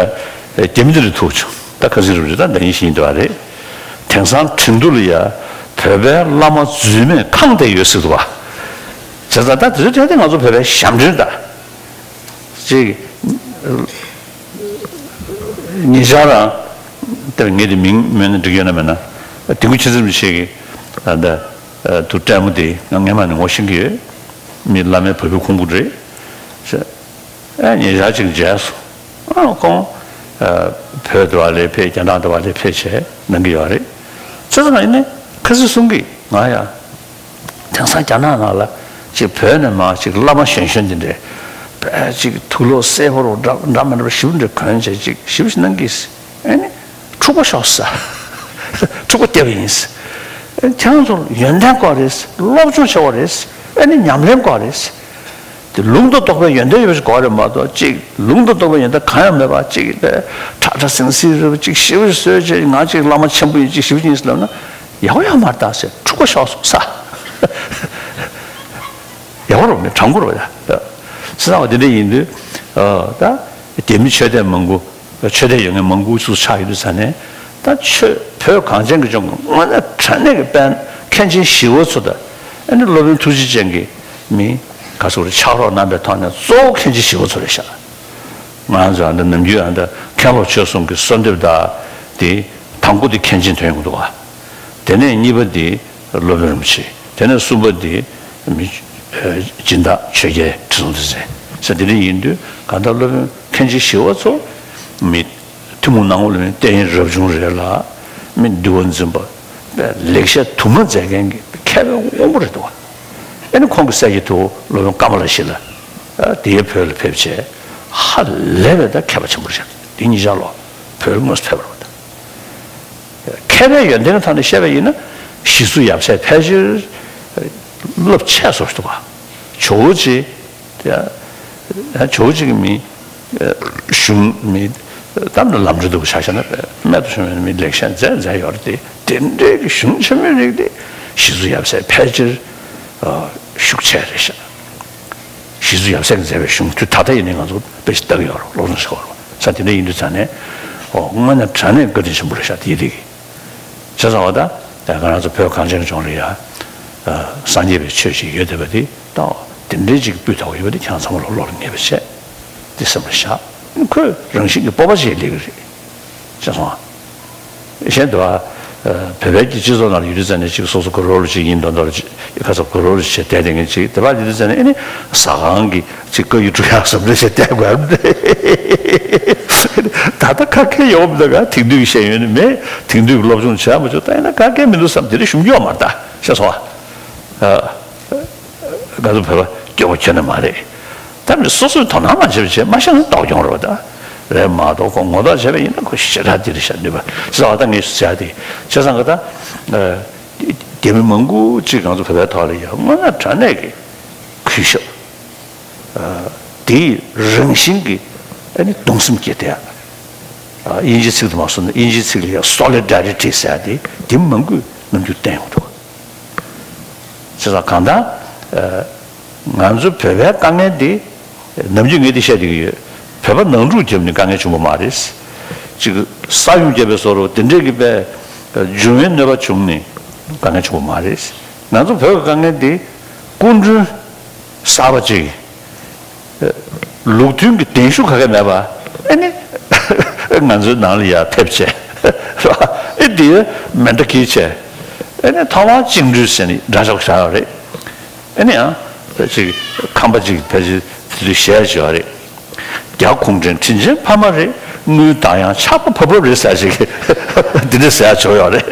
རྒྱ་མི་འདི་འདྲ་ཐུག་བྱུང་། ད་ཁ་སང་རེད་རེད། ད་ཟླ་ཉིན་ཞིག་ཡིན་འདུག་ག་རེད། དེང་སང་ཁྲིན་ཏུའུ་ལ་ཡ་བོད་པའི་བླ་མ་རྫུན་མས་ཁེངས་བསྡད་ཡོད་ཟེར་འདུག་ག། བྱས་ཙང་ད་དེ་ཚོ་འདྲ་དེ་ང་ཚོ་བོད་པའི་ཞབས་འདྲེན་ད། ཅིག། ཉེ་ཆར་རང་། དེར་ངས་དེ་མིང་སྨོས་ན་འགྲིག་ཡོད་ན་མེད་ན། དེ་སྐུ་མཁྱེན་བརྩེ་རིན་པོ་ཆེ་གིས། ཨ། ད། ཨ། དུ་སྤྲད་མོ་དེ་ང་སྔན་མ་ནས་ངོ་ཤེས་ཀྱི་ཡོད། མི་བླ་མའི་བུ་ཕྲུག་ཁོང་ཁུ་རེད། ཨ། ཉེ་ཆར་ཅིག་མཇལ་སོང་། ཨ། ཁོང་། ཨ། བོད་དུ་བ་ལས་ཕེབས། རྒྱ་ནག་དུ་བ་ལས་ཕེབས་བྱས་གནང་གི་ཡོད་རེད། བྱས་ཙང་ཡིན་ནའི་ཁ་སང་གསུང་གི། ང་ཡ། དེང་སང་རྒྱ་ནག་ནང་ལ་ཅིག་བོད་ནས་མར་ཅིག་བླ་མ་གཞོན་གཞོན་འདི་འདྲས། ཅིག་དུག་ལོག་སེར་པོ་རུ་འདྲ་འདྲ་མི་འདྲ་བ་ཞིབ་འདྲ་གོན་བྱས་ཅིག་ཞིབ་ཞིག་གནང་གིས། ཨ་ནི་འཁྲུག་པ་ཤོག་ཟེར། འཁྲུག་པ་བརྒྱབ་ཡིན་ཟེར། ཁྱེད་རང་ཚོ་ཡོན་ཏན་དགོས་རེད། སློབ་སྦྱོང་བྱེད་དགོས་རེད། ཨ་ནི་ཉམས་ལེན་དགོས་རེད། དེ་ལུང་དང་རྟོགས་པའི་ཡོན་ཏན་ཡོད་པ་ཞིག་དགོས་རེད་མ་གཏོགས། ཅིག་ལུང་དང་རྟོགས་པའི་ཡོན་ཏན་གང་ཡང་མེད་པ་ཅིག་དེ་ཁྲག་ཁྲག་ཟིང་ཟིང་རེད་པ། ཅིག་ཞིབ་ཞིབ་བཟོས་བྱས། ང་ཅིག་བླ་མ་ཆེན་པོ་ཡིན། ཅིག་ཞིབ་ཞིབ་ཡིན་ཟེར་ལབ་ན། ཡག་པོ་ཡོད་མ་རེད་ད་ཟེར། འཁྲུག་པ་ཤོར་སོང་ས། ཡག་པོ་རེད་མི་དྲང་པོ་རེད་ད། ཟེར་ཙང་དེ་འདྲ་ཡིན་དུས་ད་རྒྱ་མི་ཆོས་དད་མང་པོ། ཆོས་དད་ཡོད་མཁན་མང་པོ་ཚུར་ཆགས་ཡོད་དུས་ཙང་ནས། ད་ཆོས་བོད་གངས་ཅན་གྱི་ལྗོངས་ཀྱི་དངོས་གནས་དྲང་གནས་ཀྱི་དཔལ་མཁན་ཆེན་ཞི་བ་འཚོ་དང་། ཨ་ནི་སློབ་དཔོན་ཐུགས་རྗེ་ཅན་གྱི་མི་ག་ཚོད་རེད། ཕྱག་རོགས་གནང་པའི་ཐོག་ནས་གཙོ་བོ་མཁན་ཆེན་ཞི་བ་འཚོ་རེད་ཤག། ང་ཚོ་ཨ་ནི་ནམ་རྒྱུན་ཨ་ནི་མཁན་སློབ་ཆོས་གསུམ་གྱི་གསོལ་འདེབས་དང་དེ། དང་པོ་དེ་མཁན་ཆེན་ཐོན་ཡོང་གི་འདུག་ག། དེ་ནས་གཉིས་པ་དེ་སློབ་དཔོན་རིན་པོ་ཆེ། དེ་ནས་གསུམ་པ་དེ་མི་སྦྱིན་བདག་ཆོས་རྒྱལ་ཁྲི་སྲོང་ལྡེ་བཙན་ཟེར། དེ་འདྲ་ཡིན་དུས་གང་ལྟར་སློབ་དཔོན་མཁན་ཆེན་ཞི་བ་འཚོ་མི་ཐུན་མོང་ནང་ལ་མི་བསྟན་རབ་བྱུང་རེད་ལ། མི་འདུལ་བ་འཛིན་པ། ལེགས་བཤད་དུ་མ་མཛད་མཁན་གྱི་མཁས་པའི་དབང་པོ་རེད་འདུག་ག། ཨ་ནི་ཁོང་གི་སྲས་ཀྱི་ཐུ་བོ་སློབ་དཔོན་ཀ་མ་ལ་ཤཱི་ལ། དེའི་བོད་ལ་ཕེབས་བྱས། ཧ་ལས་པའི་ད་མཁས་པ་ཆེན་པོ་རེད། དེ་གཉིས་ཆར་ལོ་བོད་ལ་དངོས་སུ་ཕེབས་པ་རེད་པ། ད་མཁས་པའི་ཡོན་ཏན་གྱི་ཐོག་ནས་བཤད་པ་ཡིན་ན། ཞི་འཚོ་ཡབ་སྲས་ཕལ་ཆེར་རླབས་ཆེ་སོ་ཞིག་འདུག་ག། ཇོ་བོ་རྗེ། ཇོ་བོ་རྗེ་གི་མི་གཞུང་མི་གཏམ་དང་ལམ་འགྲོ་འདུག་ཆ་བཞག་ན། རྨད་དུ་བྱུང་བའི་མི་ལེགས་བཤད་མཛད་མཛད་ཡོད་རེད་དེ། དེ་འདྲའི་གི་གཞུང་ཆེན་མོའི་རིགས་དེ་ཞི་འཚོ་ཡབ་སྲས་ཕལ་ཆེར་ཤུགས་ཆེ་རེད་ཤག། ཞི་འཚོ་ཡབ་སྲས་ཀྱིས་མཛད་པའི་གཞུང་དུས་ད་ལྟ་ཡིན་ནའི་ང་ཚོ་དཔེ་ཞིག་ལྟ་གི་ཡོད་རེད། སློབ་སྦྱོང་བྱེད་ཀྱི་ཡོད་རེད། ས་དེ་འདྲ་ཡིན་དུས་ཙང་ནས། ཨོ་དངོས་གནས་དྲང་གནས་བཀའ་དྲིན་ཆེན་པོ་རེད་ཤག་དེའི་རིགས། བྱས་ཙང་བ་ད་ང་རང་ཚོ་བོད་གངས་ཅན་གྱི་ལྗོངས་ལ་ཡ། སངས་རྒྱས་པའི་ཆོས་ཅིག་ཡོད་བསྡད་པ་དེ་ད་དེ་འདྲའི་ཅིག་སྤུས་དག་པོ་ཡོད་པ་དེ་ཁྱེད་རང་ཚང་མ་ལོག་ལོག་ལ་ངེས་པ་བྱས། དེ་སེམས་ལ་བཞག། ཁོས་རང་བཞིན་གྱི་སྤོབས་པ་ཅིག་སླེབས་ཀྱི་རེད། ཤེས་སོང་ཨ། གཞན་དུ་བ། བོད་པའི་གི་སྤྱི་ཚོགས་ནང་ལ་ཡོད་དུས་ཙང་ནས་ཅིག་སོ་སོ་གུ་རུ་ལོ་ཅིག་ཡིན་མདོག་མདོག་ཅིག་ཁ་ཚ་གུ་རུ་ལོ་ཅིག་བྱས་བསྡད་དེ་ངས་ཅིག་དེ་བ་ཡོད་དུས་ཙང་ནས་ཨེ་ནི་ཟ་ཁང་གི་ཅིག་དཀར་ཡོལ་འཁྲུ་ཡག་བཟོ་འདྲ་བྱས་བསྡད་དགོས་རེད། ད་ལྟ་ག་གེ་ཡོང་མི་འདུག་ག། དེང་དུས་ཀྱི་ཤེས་ཡོན་ནི་མེད། དེང་དུས་ཀྱི་སློབ་སྦྱོང་བྱས་མ་བྱུང་། ད་ཡིན་ན་ག་གེ་མི་འདུག་བསམ་དེ་འདྲ་ཞུ་རྒྱུ་ཡོད་མ་རེད་ད། ཤེས་སོང་ཨ། ང་ཚོ་བོད་པ་སྐྱོ་པོ་ཁྱོན་ནས་མ་རེད། ད་མི་སོ་སོས་དོ་སྣང་མ་བྱེད་པ་བྱས་མ་ཤེས་ན་ལྟོགས་གྱོང་རེད་པ། ད་རེད་མ་གཏོགས་ཁོ་ངོ་ཐོག་བྱས་པ་ཡིན་ན་ཁོ་ཞེ་དྲག་འདི་རེད་ཤག་འདུག་པ། ཟེར་བ་ད་ངས་ཟེར་ཡ་དེ་བྱས་ཙང་གི་ད། རྒྱ་མི་མང་པོ་ཅིག་ང་ཚོ་བོད་པའི་ཐོག་ལ་ཡ་དངོས་གནས་དྲང་གནས་ཀྱི་གུས་ཞབས། དེའི་རང་བཞིན་གྱི་ཨ་ནི་གདུང་སེམས་སྐྱེས་ཏེ། དབྱིན་ཇིའི་ཚིག་དུ་མ་སོང་ན་དབྱིན་ཇིའི་ཚིག་ལ་ཡ་སོ་ལི་ཌ་རི་ཊི་ཟེར་ཡ་དེ་དེ་མང་པོས་ནམ་རྒྱུན་བསྟན་ཡོང་འདུག། བྱས་ཙང་གང་ལྟར། ང་ཚོ་བོད་པའི་དཀའ་ངལ་འདི་ནམ་རྒྱུན་ངས་འདི་བཤད་བསྡད་ཀྱི་ཡོད། བོད་པ་ནང་འཁྲུག་བརྒྱབ་ནས་དཀའ་ངལ་བྱུང་བ་མ་རེད། ཅིག་ས་ཡོམ་བརྒྱབ་པའི་བཟོ་འདྲ་དེ་འདྲས་ཀྱི་པའི་འབྱུང་བའི་གནོད་པ་བྱུང་ནས་དཀའ་ངལ་བྱུང་བ་མ་རེད། ང་ཚོ་བོད་ཀྱི་དཀའ་ངལ་འདི་སྐུ་མགྲོན་གསར་པ་ཅིག། ལུགས་མཐུན་གྱི་གདན་ཞུ་ག་གེ་མེད་པ། ཨེ་ནི། ང་ཚོའི་ནང་ལ་ཡར་ཕེབས་བྱས། རེད་པ། ཨེ་འདི་མེ་མདའ་འཁྱེར་བྱས། ཨེ་ནི་ཐོག་མར་བཅིངས་འགྲོལ་ཟེར་ནས་འདྲ་ཆགས་བཞག་ཡོད་རེད། ཨེ་ནི་ཡང་། ཅིག་ཁམས་པ་ཅིག་ཕལ་ཆེར་དེ་དུས་ཞལ་བྱས་ཡོད་རེད། རྒྱ་གུང་ཁྲན་དྲིན་ཅན་ཕ་མ་རེད། དངུལ་དང་ཡང་ཆགས་པ་བབ་བབ་རེད་ཟེར་ཞིག་འདི་འདྲ་ཟེར་ཡ་བྱུང་ཡོད་རེད།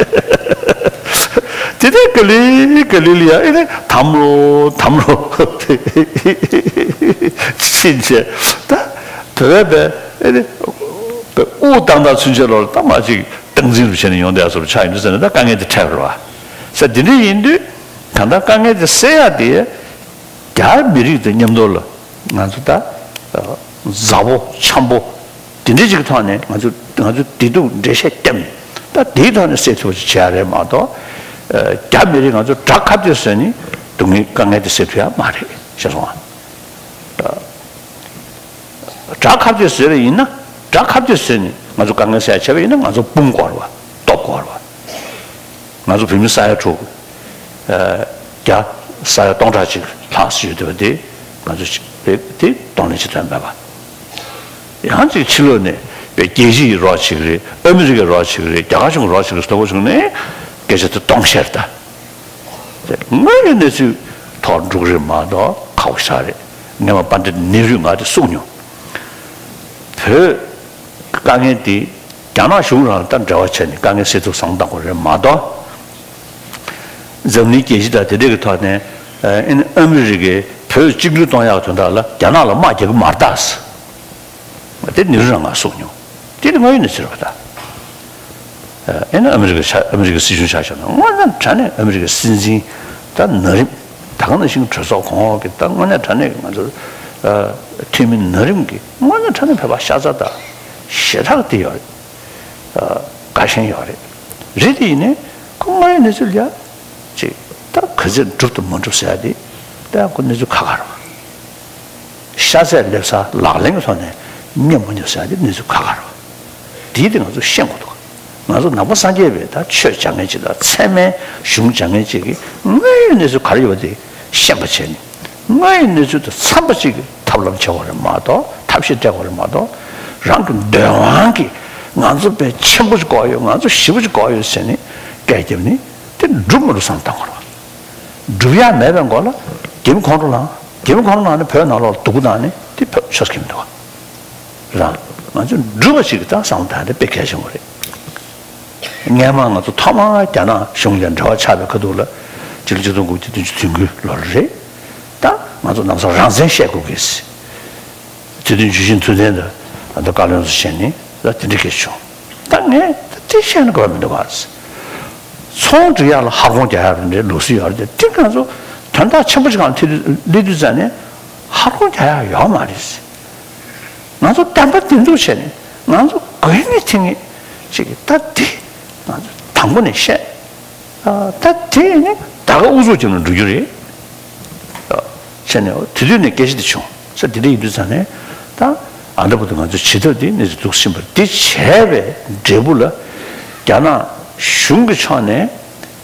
དེ་ནས་ག་ལེ་ག་ལེ་ལ་ཡ་ཨེ་ནི་དམ་ལོ་དམ་ལོ་ཕྱིན་བྱས་ད་བོད་པའི་ཨེ་ནི་དབུགས་བཏང་བཏང་ཚུན་ཆད་ལོར་ད་མ་ཅིག་སྟངས་འཛིན་རུ་བྱས་ནས་ཡོང་བསྡད་སོར་ཆགས་ཡོང་དུས་ཟེར་ནས་ད་དཀའ་ངལ་དེ་འཕྲད་རོ་བ། ས་འདི་འདྲ་ཡིན་དུས་གང་ལྟར་དཀའ་ངལ་དེ་སེལ་ཡ་དེ། རྒྱ་མི་རིགས་དང་མཉམ་དུ་ལ་ང་ཚོ་ད་མཛའ་བོ་འཆམ་པོ་དེ་འདྲ་ཅིག་གི་ཐོག་ནས་ང་ཚོ་ང་ཚོ་བདེ་སྡུག་འགྲེལ་བཤད་བརྒྱབ་ནས་ད་དེའི་ཐོག་ནས་སེལ་ཐུབ་པ་ཅིག་བྱེད་ཡ་རེད་མ་གཏོགས། རྒྱ་མི་རིགས་ང་ཚོ་དགྲ་ཁ་གཏད་བཟོས་ནས་སྡུག་བསྔལ་དཀའ་ངལ་དེ་སེལ་ཐུབ་ཡ་མ་རེད། ཤེས་སོང་ཨ། དགྲ་ཁ་གཏད་བཟོས་པ་ཡིན་ན། དགྲ་ཁ་གཏད་བཟོས་ནས་ང་ཚོ་དཀའ་ངལ་སེལ་ཡ་བྱས་པ་ཡིན་ན་ང་ཚོ་དཔུང་དཀོར་བ་སྟོབས་དཀོར་བ། ང་ཚོ་བོད་མི་ས་ཡ་དྲུག། རྒྱ་ས་ཡ་སྟོང་ཕྲག་གཅིག་ལྷག་ཙམ་ཡོད་བསྡད་པ་དེ་ང་ཚོ་ཅིག་རེད་དེ་གདོང་ལེན་བྱེད་ཐུབ་མེད་པ། ཡང་ཅིག་ཕྱི་ལོགས་ནས་པའི་རྒྱལ་སྤྱི་ཡི་རོགས་བྱེད་ཀྱི་རེད། ཨ་མི་རི་ཀའི་རོགས་བྱེད་ཀྱི་རེད། རྒྱ་གར་གཞུང་གི་རོགས་བྱེད་ཀྱི་རེད་ཟེར་བ་བྱུང་ནས་སྐད་ཆ་དེ་སྟོང་བཤད་ད། དངོས་ཡོད་གནས་ཚུལ་ཐོག་འགྲོ་གི་རེད་མ་གཏོགས་ཁག་པོ་ཞེ་དྲག་རེད། ངས་མ་པཎྜི་ཏ་ནེ་རུས་ང་དེ་གསུངས་མྱོང་། བོད་དཀའ་ངལ་དེ་རྒྱ་ནག་གཞུང་རང་ལ་ད་འབྲེལ་བ་བྱས་ནས་དཀའ་ངལ་སེལ་ཐབས་བསམ་བློ་བཏང་དགོས་རེད་མ་གཏོགས། འཛམ་གླིང་རྒྱལ་སྤྱི་དང་དེ་འདྲས་ཀྱི་ཐོག་ནས་ཨ་ཨ་མི་རི་ཀས་བོད་གཅིག་གྱུར་གཏོང་ཡག་དོན་དག་ལ་རྒྱ་ནག་ལ་དམག་རྒྱག་གི་མ་རེད་ད། དེ་ནེ་རུ་རང་ང་གསུངས་མྱོང་། དེ་ནི་དངོས་ཡོད་གནས་ཚུལ་རེད་པ་ད། ཨེ་ན་ཨ་མི་རི་ཀའི་ཆ་ཨ་མི་རི་ཀའི་སྲིད་གཞུང་ཆ་བཞག་ན་དངོས་གནས་དྲང་གནས་ཨ་མི་རི་ཀའི་སྲིད་འཛིན་ད་ན་རིམ་ད་ག་ནང་བཞིན་གྲོས་ཚོགས་གོང་འོག་གི་ད་དངོས་གནས་དྲང་གནས་ང་ཚོ་འཐུས་མི་ན་རིམ་གྱི་དངོས་གནས་དྲང་གནས་བོད་པ་ཤ་ཚ་ད་ཞེ་དྲག་དེ་ཡོད་རེད། དགའ་ཞེན་ཡོད་རེད། རེད་དེ་ཡིན་ནའི་ ཁོ་དངོས་ཡོད་གནས་ཚུལ་ལ་ཅིག་ད་ག་ཚོད་འགྲུབ་དང་མ་འགྲུབ་ཟེར་ཡ་དེ་ད་ཁོ་གནས་ཚུལ་ཁ་ཁ་རེད་བ། ཤ་ཚ་སླེབས་ས་ལག་ལེན་གྱི་ཐོག་ནས་རྙེད་མ་རྙེད་ཟེར་ཡ་དེ་གནས་ཚུལ་ཁ་ཁ་རེད་བ། དེའི་དེ་ང་ཚོ་ཤེས་དགོས་འདུག་ང་ཚོ་ནང་པ་སངས་རྒྱས་པའི་ད་ཆོས་སྦྱང་མཁན་ཅིག་དང་ཚད་མའི་གཞུང་སྦྱང་མཁན་ཅིག་གིས་དངོས་ཡོད་གནས་ཚུལ་ག་རེ་ཡོད་པ་དེ་ཤེས་པ་བྱས་ནས། དངོས་ཡོད་གནས་ཚུལ་དང་འཚམས་པ་ཅིག་གི་ཐབས་ལམ་བྱེད་དགོས་རེད་མ་གཏོགས། ཐབས་ཤེས་སྤྲད་དགོས་རེད་མ་གཏོགས། རང་གི་འདོད་དབང་གིས་ང་ཚོ་དཔེ་ཆེན་པོ་ཞིག་དགོས་ཡོད། ང་ཚོ་ཞེ་པོ་ཞིག་དགོས་ཡོད་ཟེར་ནས་སྐད་བརྒྱབ་ནས་དེ་འགྲུབ་མི་འགྲུབ་བསམ་བློ་གཏོང་དགོས་རེད། འགྲུབ་ཡ་མེད་པའི་མགོ་ལ་རྒྱ་མི་ཁོང་ཁྲོ་ལངས། རྒྱ་མི་ཁོང་ཁྲོ་ལངས་ནས་བོད་ནང་ལོགས་ལ་སྡུག་པོ་བཏང་ནས་དེ་བོད་ཆོས་སྐྱིད་མི་འདུག་ག་རང་ང་ཚོ་འགྲུབ་པ་ཞིག་གི་ད་བསམ་བློ་བཏང་ཡ་དེ་དཔེ་གལ་ཆེན་པོ་རེད། སྔན་མ་ང་ཚོ་ཐོག་མར་རྒྱ་ནག་གཞུང་ལ་འབྲེལ་བ་ཆགས་པའི་ཁ་ཐུག་ལ་ཕྱི་ལོ་ཆིག་སྟོང་དགུ་བརྒྱ་བདུན་ཅུ་དོན་དགུ་ལོར་རེད། ད་ང་ཚོ་ནམ་སང་རང་བཙན་བཤད་དགོས་ཀྱི། དེ་དུས་ཇུས་ཆེན་ཐུབ་བསྟན་དང་ཨ་ད་བཀའ་བློན་ཚོ་བྱས་ནས་ད་དེ་འདྲ་སྐད་བྱུང་། ད་ངས་ད་དེ་བཤད་ན་དགོས་མི་འདུག་ག་ཚོང་སྒྲིག་ཡག་ལ་ཧར་གོང་རྒྱག་ཡག་རེད་འདྲའི་ལུགས་སྲོལ་ཡོད་རེད་དེ། དེ་ང་ཚོ་དོན་དག་ཆེན་པོ་ཞིག་སྒང་ལ་ཐེ་སླེབས་དུས་ཙང་ནས་ཧར་གོང་རྒྱག་ཡག་ཡོད་མ་རེད། ང་ཚོ་བདེན་པ་བདེན་ལུགས་བྱས་ནས་ང་ཚོ་དགོས་ངེས་ཐེངས་ངེས་ཅིག་གི་ད་དེ་ང་ཚོ་དང་པོ་ནས་བཤད། ཨ་ད་དེ་ནི་ད་ག་ཨུ་ཚུགས་ཀྱི་ནང་འགྲོ་རྒྱུ་རེད། ཨ་བྱས་ནས་དེ་དུས་ནས་སྐད་ཆ་དེ་བྱུང་ས་དེ་འདྲ་ཡིན་དུས་ཙང་ནས་ད་ཨ་འདྲ་པོ་དུ་ང་ཚོ་བྱེད་ཐབས་དེ་གནས་ཚུལ་འདུག་ཕྱིན་པ་དེ་བྱས་པའི་འབྲས་བུ་ལ་རྒྱ་ནག་གཞུང་གི་ཕྱོགས་ནས་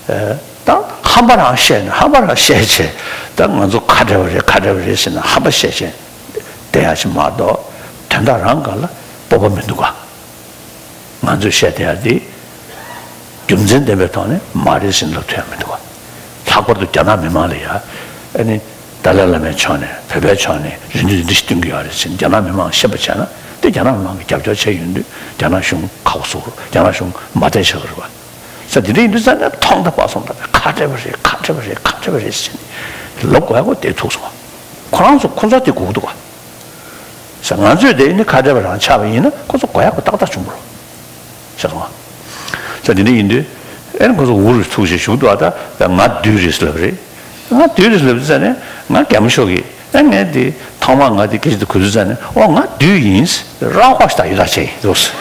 ཨ་ད་ཧམ་པ་རང་བཤད་ནས་ཧམ་པ་རང་བཤད་བྱས་ད་ང་ཚོ་ཁ་བྲལ་བ་རེད་ཁ་བྲལ་བ་རེད་ཟེར་ནས་ཧམ་པ་བཤད་བྱས་བསྡད་ཡག་ཞིག་མ་གཏོགས་དོན་དག་རང་སྒང་ལ་སྤོབས་པ་མི་འདུག་ག་ང་ཚོས་བཤད་བསྡད་ཡ་དེ་རྒྱུ་མཚན་ལྡན་པའི་ཐོག་ནས་མ་རེད་ཟེར་ལབ་ཐུབ་ཡ་མི་འདུག་བ། ལྷག་པར་དུ་རྒྱ་ནག་མི་མང་ལ་ཡ་ཨ་ནི་ཏཱ་ལའི་བླ་མའི་ཕྱོགས་ནས་བོད་པའི་ཕྱོགས་ནས་རེ་འདུན་འདི་འདྲ་ཞིག་བཏོན་གྱི་ཡོད་རེད་ཟེར་རྒྱ་ནག་མི་མང་ཤེས་པ་བྱས་ན་དེ་རྒྱ་ནག་མི་མང་གིས་རྒྱབ་སྐྱོར་བྱས་ཡོང་དུས་རྒྱ་ནག་གཞུང་ཁག་པོ་བཟོ་གི་རེད། རྒྱ་ནག་གཞུང་མ་བསྡད་བཞག་གི་རེད་བ། ས་དེ་འདྲ་ཡིན་དུས་ཙང་ནས་ཐོག་མཐའ་བར་གསུམ་དང་ཁ་བྲལ་བ་རེད་ཁ་བྲལ་བ་རེད་ཁ་བྲལ་བ་རེད་ཟེར་ནས་ལབ་དགོས་ཡ་ཁོ་དེ་ཐུག་སོང་བ། ཁོ་རང་ཚོ་ཁོ་ཚོ་དེ་སྒུག་འདུག་བ། ས་ང་ཚོས་དེ་ནི་ཁ་བྲལ་བ་རང་ཆགས་པ་ཡིན་ན་ཁོ་ཚོ་དགོས་ཡག་ཁོ་ཏག་ཏག་བྱུང་བ་རེད། ཤེས་སོང་ང་། ས་དེ་འདྲ་ཡིན་དུས་ཨེ་ནི་ཁོ་ཚོ་འུ་རུ་ཐུག་བྱས་བཞུགས་འདུག་ཨ། ད་ད་ང་བདུད་རེད་ཟེར་ལབ་རེད། ང་བདུད་རེད་ཟེར་ལབ་དུས་ཙ་ནས་ང་རྒྱ་མི་ཤོག་གི་ཨེ་ངས་དེ་ཐོག་མར་ང་དེ་སྐད་ཆ་དེ་གོ་དུས་ཙ་ནས་ཨོ་ང་བདུད་ཡིན་ར་ཧོ་ཤ་ད་ཡི་ད་ཆེ་ཡིན་འདུག་ཟེར།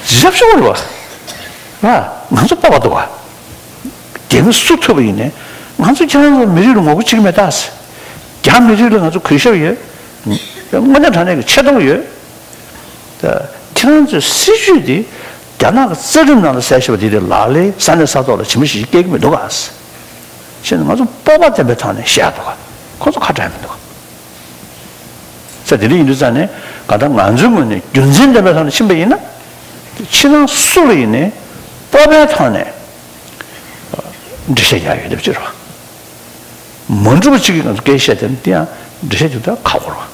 ཞབས་ཞུ་རེད་བ། ང་ང་ཚོ་སྤོབས་པ་འདུག་བ། རྒྱ་མི་སུ་ཐུབ་པ་ཡིན་ནའི་ང་ཚོ་ཁྱེད་རང་ཚོ་མི་རིགས་ལ་ངོ་རྒོལ་བྱེད་ཀྱི་མེད་ད་ཟེར། རྒྱ་མི་རིགས་ལ་ང་ཚོ་གུས་ཞབས་ཡོད། དངོས་གནས་དྲང་གནས་ཀྱི་ཆེ་མཐོང་ཡོད། ད་ཁྱེད་རང་ཚོའི་སྲིད་བྱུས་དེ་རྒྱ་ནག་གི་རྩ་ཁྲིམས་ནང་ལ་གསལ་བཞག་པ་དེ་དེ་ལག་ལེན་ས་གནས་ས་ཐོག་ལ་ཇི་མ་ཇི་བཞིན་སྐྱེལ་གྱི་མི་འདུག་ག་ཟེར། ང་ཚོ་སྤོབས་པ་ལྡན་པའི་ཐོག་ནས་བཤད་འདུག་ག་ཁོ་ཚོ་ཁ་བྲལ་མི་འདུག་ག་ས་དེ་འདྲ་ཡིན་དུས་ཙང་ནས་གང་ལྟར་ང་ཚོའི་ངོས་ནས་རྒྱུ་མཚན་ལྡན་པའི་ཐོག་ནས་ཕྱིན་པ་ཡིན་ན། ཕྱི་ནང་སུ་ལ་ཡིན་ནའི་སྤོབས་པའི་ཐོག་ནས་འགྲེལ་བཤད་རྒྱག་ཡོད་དེ་ཅི་རེད་བ། མ་འགྲུབ་པ་གཅིག་གིས་ང་ཚོ་སྐད་བཤད་དེ་ནི་དེ་ཡང་འགྲེལ་བཤད་རྒྱུ་ད་ཁག་པོ་རེད་བ།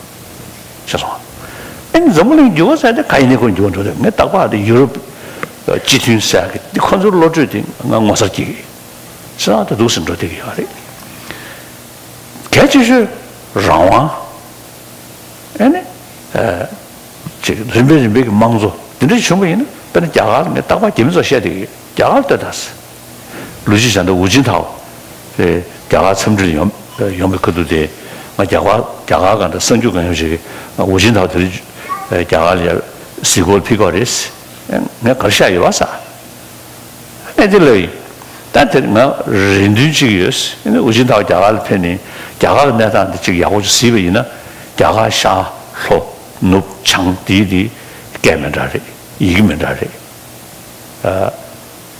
ཤེས་སོང་། ཨ་ནི་འཛམ་བུ་གླིང་འགྱུར་བ་ཟེར་དེ་ག་ཡིན་ནའི་ཁོ་འགྱུར་བ་འགྲོ་དེ་ངས་རྟག་པར་དེ་ཡུ་རོབ་སྤྱི་མཐུན་ཟེར་གི་དེ་ཁོ་ཚོའི་བློ་གྲོས་དེ་ང་ངོ་མཚར་སྐྱེ་གི། ཤེས་སོང་། ད་འདུག་སེ་འགྲོ་བསྡད་ཀྱི་ཡོད་རེད། གལ་ཆེ་ཤོས་རང་དབང་། ཨེ་ནི། ཨ། ཅིག་རིམ་པས་རིམ་པས་ཀྱི་དམངས་གཙོ་འདི་འདྲ་བྱུང་བ་ཡིན་ན་དཔེར་ན་རྒྱ་གར་ལ་ངས་རྟག་པར་རྒྱ་མི་ཚོར་བཤད་བསྡད་ཀྱི་ཡོད། རྒྱ་གར་ལྟོས་དང་ཟེར། ལུའུ་ཅི་ཞན་དང་ཧུའུ་ཅིན་ཐའོ་དེ་རྒྱ་གར་འཚམས་འདྲིར་ཡོང་ཡོང་བའི་ཁ་ཐུག་དེ་ང་རྒྱ་གར་རྒྱ་གར་གང་འདྲ་གསར་འགྱུར་གང་ཡོང་ཞིག་གི་ཧུའུ་ཅིན་ཐའོ་དེ་རིང་རྒྱ་གར་ལ་ཡར་གཟིགས་སྐོར་ཕེབས་ཀྱི་ཡོད་རེད། ངས་ག་རེ་བཤད་ཡོད་པ་ཟེར། ཨེ་དེ་ལབ་ཡིན། ད་དེར་ང་རེ་འདུན་གཅིག་ཡོད། ཨེ་ནི་ཧུའུ་ཅིན་ཐའོ་རྒྱ་གར་ལ་ཕེབས་ནས་རྒྱ་གར་གྱི་གནས་སྟངས་འདི་གཅིག་ཡག་པོ་ཅིག་གཟིགས་པ་ཡིན་ན་རྒྱ་གར་ཤར་ལྷོ་ནུབ་བྱང་དེའི་དེ་སྐད་མི་འདྲ་རེད། ཡི་གེ་མི་འདྲ་རེད། ཨ།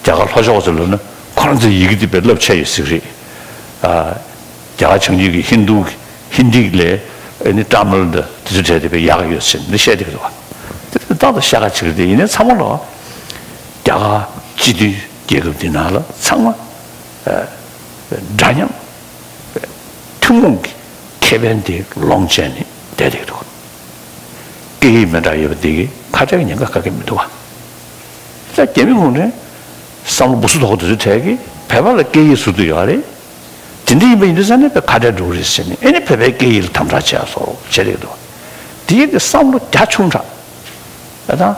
རྒྱ་གར་ལྷོ་ཕྱོགས་ཚོ་ལབ་ན་ཁོ་རང་ཚོའི་ཡི་གེ་དེ་དཔེ་རླབས་ཆེ་ཡོད་ཟེར་གི་རེད། ཨ། རྒྱ་གར་བྱང་རྒྱུད་ཀྱི་ཧིན་རྡུ་ཧིན་དི་ལས་ཨེ་ནི་ཏཱ་མིལ་དང་དེ་ཚོ་གྲས་དེ་དཔེ་ཡག་ཡོད་ཟེར་འདི་བཤད་བསྡད་ཀྱི་འདུག་བ། དེ་དེ་ཏག་ཏག་བཤད་ཁ་ཅིག་རེད། དེ་ཡིན་ནའི་ཚང་མ་ལ་རྒྱ་གར་སྤྱི་མཐུན་རྒྱལ་ཁབ་འདི་ནང་ལ་ཚང་མ་ཨ་འདྲ་མཉམ་ཐུན་མོང་གི་ཁེ་ཕན་དེ་ལོངས་སྤྱད་ནས་བསྡད་བསྡད་ཀྱི་འདུག་སྐད་ཡིག་མི་འདྲ་ཡོད་པ་འདི་གིས་ཁ་བྲལ་གྱི་ཉེན་ཁ་ག་གེ་མི་འདུག་བ། ད་རྒྱ་མི་གུང་ཁྲན་བསམ་བློ་འབུ་སུ་དོག་དེ་ཚོའི་གྲས་ཀྱིས་བོད་པ་ལ་སྐད་ཡིག་ཟུར་དུ་ཡོད་རེད། དེ་འདྲ་ཡིན་པ་ཡིན་དུས་ཙང་ནས་བོད་ཁ་བྲལ་འགྲོ་གི་རེད་ཟེར་ནས་ཨེ་ནི་བོད་པའི་སྐད་ཡིག་ལ་དམ་དྲག་བྱས་སོགས་བྱས་རེད་འདུག་དེ་ཡིན་དུས་བསམ་བློ་རྒྱ་ཆུང་དྲགས། ཨ་ད།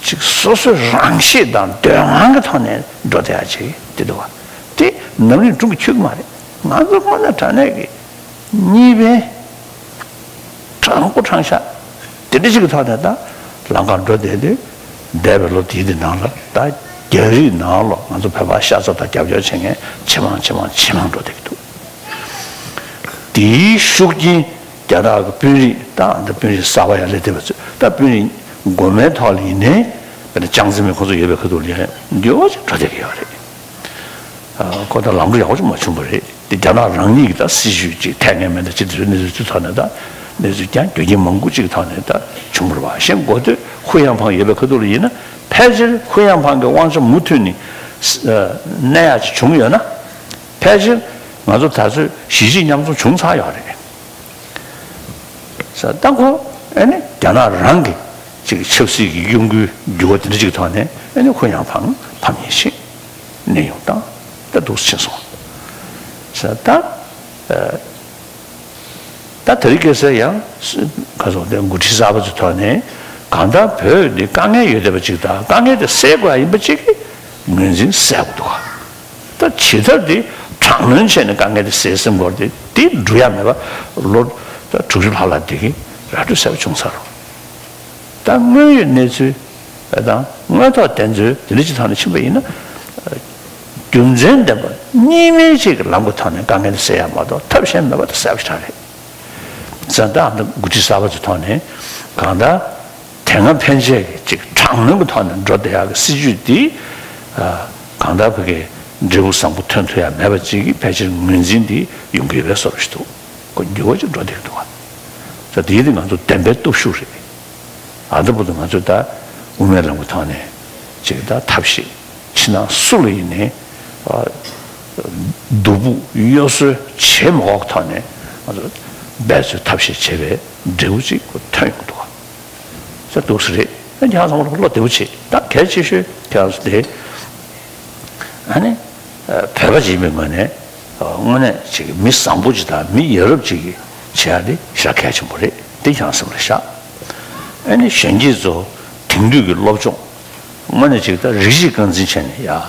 ཅིག་སོ་སོའི་རང་ཤེད་དང་འདོད་དབང་གི་ཐོག་ནས་འགྲོ་བསྡད་ཡ་ཅིག་དེ་འདུག་བ། དེ་ནམ་རིང་སྒྲུང་གི་ཆོད་ཀྱི་མ་རེད། ང་ཚོ་དངོས་གནས་དྲང་གནས་ཀྱི་གཉིས་ཕན་དྲང་པོ་དྲང་བཞག་དེ་འདྲ་ཅིག་གི་ཐོག་ནས་ད་ལམ་ཁར་འགྲོ་བསྡད་དུས་འདས་པའི་ལོ་དེའི་དེ་ནང་ལ་ད་ རྒྱ་རིགས་ནང་ལོགས་ང་ཚོ་བོད་པ་ཤ་ཚ་དང་རྒྱབ་སྐྱོར་བྱེད་མཁན་ཇེ་མང་ཇེ་མང་ཇེ་མང་འགྲོ་བསྡད་ཀྱི་འདུག་དེའི་ཤུགས་རྐྱེན་རྒྱ་ནག་གི་དཔོན་རིགས་དང་ཨ་ནི་དཔོན་རིགས་གསར་པ་ཡར་སླེབས་བསྡད་པ་ཚོས། ད་དཔོན་རིགས་མགོ་མའི་ཐོག་ལ་ཡིན་ནའི་དཔེར་ན་ཅང་ཙེ་མིན་ཁོ་ཚོ་ཡོད་པའི་ཁ་ཐུག་ལ་ཡིན་ནའི་འགྱུར་བ་ཅིག་འགྲོ་བསྡད་ཀྱི་ཡོད་རེད། ཨ། ཁོ་ད་ལམ་འགྲོ་ཡག་པོ་ཅིག་མ་བྱུང་བ་རེད། དེ་རྒྱ་ནག་རང་ཉིད་ཀྱི་ད་སྲིད་ཇུས་ཅིག་འཐད་ངེས་མེད་ད་ཅི། དེ་ཚོའི་གནས་ཚུལ་ཚོའི་ཐོག་ནས་ད་གནས་ཚུལ་ཀྱང་རྒྱུ་རྐྱེན་མང་པོ་ཅིག་གི་ཐོག་ནས་ད་བྱུང་བ་རེད་པ། གཞན་འགོ་སྟོད་ཧུའུ་ཡན་ཕང་ཡོད་པའི་ཁ་ཐུག་ལ་ཡིན་ན། ཕལ་ཆེར་ཧུའུ་ཡན་ཕང་གི་དབང་ཆ་མུ་མཐུད་ནས་གནས་ཡག་ཅིག་བྱུང་ཡོད་ན། ཕལ་ཆེར་ང་ཚོ་ད་ཚོད་གཞིས་བྱེས་མཉམ་འཛོམས་བྱུང་ཚར་ཡོད་རེད། ས་ད་ཁོ་ཨ་ནི་རྒྱ་ནག་རང་གི་ཅིག་ཆབ་སྲིད་ཀྱི་གཡོ་འགུལ་འགྱུར་བ་དེ་འདྲ་ཅིག་ཐོག་ནས་ཨ་ནི་ཧུའུ་ཡན་ཕང་ཕམ་ཉེས་ཤིག་གནས་དབྱུང་བཏང་། ད་འདུག་སེ་ཕྱིན་སོང་། ས་ད་ཨ་ད་དེ་རིང་ཁ་སང་ཡང་ཁ་སང་དེ་འགོ་ཁྲིད་གསར་པ་ཚོའི་ཐོག་ནས་གང་ལྟར་བོད་འདི་དཀའ་ངལ་ཡོད་བསྡད་པ་ཅིག་དང་། དཀའ་ངལ་དེ་སེལ་དགོས་ཡ་ཡིན་པ་ཅིག་གི་ངོས་འཛིན་གསལ་པོ་འདུག་ག་ད་ཇི་ལྟར་དེ་དྲག་གནོན་བྱས་ནས་དཀའ་ངལ་དེ་སེལ་སེམས་ཁོར་དེ་དེ་འགྲུབ་ཡ་མེད་པ། ལོ་ད་དྲུག་ཅུ་ལྷག་ལ་དེ་གི་ར་སྤྲོད་གསལ་པོ་བྱུང་ཚར། ད་དངོས་ཡོད་གནས་ཚུལ་དང་དངོས་ཐོག་བདེན་འཚོལ་དེ་འདྲ་ཅིག་ཐོག་ནས་ཕྱིན་པ་ཡིན་ན། རྒྱུ་མཚན་ལྡན་པ་གཉིས་སྨན་ཅིག་གི་ལམ་གྱི་ཐོག་ནས་དཀའ་ངལ་དེ་སེལ་ཡ་མ་གཏོགས་ཐབས་གཞན་མེད་པ་དེ་གསལ་པོ་ཞེ་དྲག་རེད། ཙང་ད་ཨ་ནི་འགོ་ཁྲིད་གསར་པ་ཚོའི་ཐོག་ནས་གང་ལྟར་དེ་སྔ་ཕན་ཆད་ཀྱི་ཅིག་དྲག་གནོན་གྱི་ཐོག་ནས་འགྲོ་བསྡད་ཡག་གི་སྲིད་ཇུས་འདི་ཨ་གང་ལྟར་ཕ་གིའི་འབྲས་བུ་བཟང་པོ་ཐོན་ཐུབ་ཡ་མེད་པ་ཅིག་གི་ཕལ་ཆེར་ངོས་འཛིན་འདི་ཡོང་གི་ཡོད་པའི་བཟོ་འདྲ་ཞིག་འདུག་ཁོ་འགྱུར་བ་ཅིག་འགྲོ་བསྡད་ཀྱི་འདུག་ག་ད་དེའི་དེ་ང་ཚོ་བདེན་པའི་སྟོབས་ཤུགས་རེད། ཨ་ད་བར་དུ་ང་ཚོས་ད་དབུ་མའི་ལམ་གྱི་ཐོག་ནས་ཅིག་ད་ཐབས་ཤེས་ཕྱི་ནང་སུ་ལ་ཡིན་ནའི་ཨ་སྡུག་ཕུག་གཡོ་ཟོལ་བྱེད་མ་དགོས་ཐོག་ནས་ང་ཚོ་འབད་རྩོལ་ཐབས་ཤེས་བྱས་པའི་འབྲས་བུ་ཅིག་ཐོན་ཡོང་གི་འདུག་ག་ས་འདུག་ས་རེད། ཁྱེད་རང་ཚང་མ་བློ་བདེ་པོ་བྱེད། ད་གལ་ཆེ་ཤོས་ཁྱེད་རང་ཚོ་དེ་ཨ་ནི་བོད་པ་ཅིག་ཡིན་པའི་ངོས་ནས་དངོས་གནས་ཅིག་མི་བཟང་པོ་ཅིག་དང་མི་ཡ་རབས་ཅིག་གིས་བྱེད་ཡ་དེ་ཞེ་དྲག་གལ་ཆེན་པོ་རེད། དེ་ཁྱེད་རང་སེམས་ལ་བཞག་ཨ་ནི་གཞོན་སྐྱེས་ཚོ་དེང་དུས་ཀྱི་སློབ་སྦྱོང་དངོས་གནས་ཅིག་ད་རིགས་གཅིག་རྐང་འཛིན་བྱས་ནས་ཡ།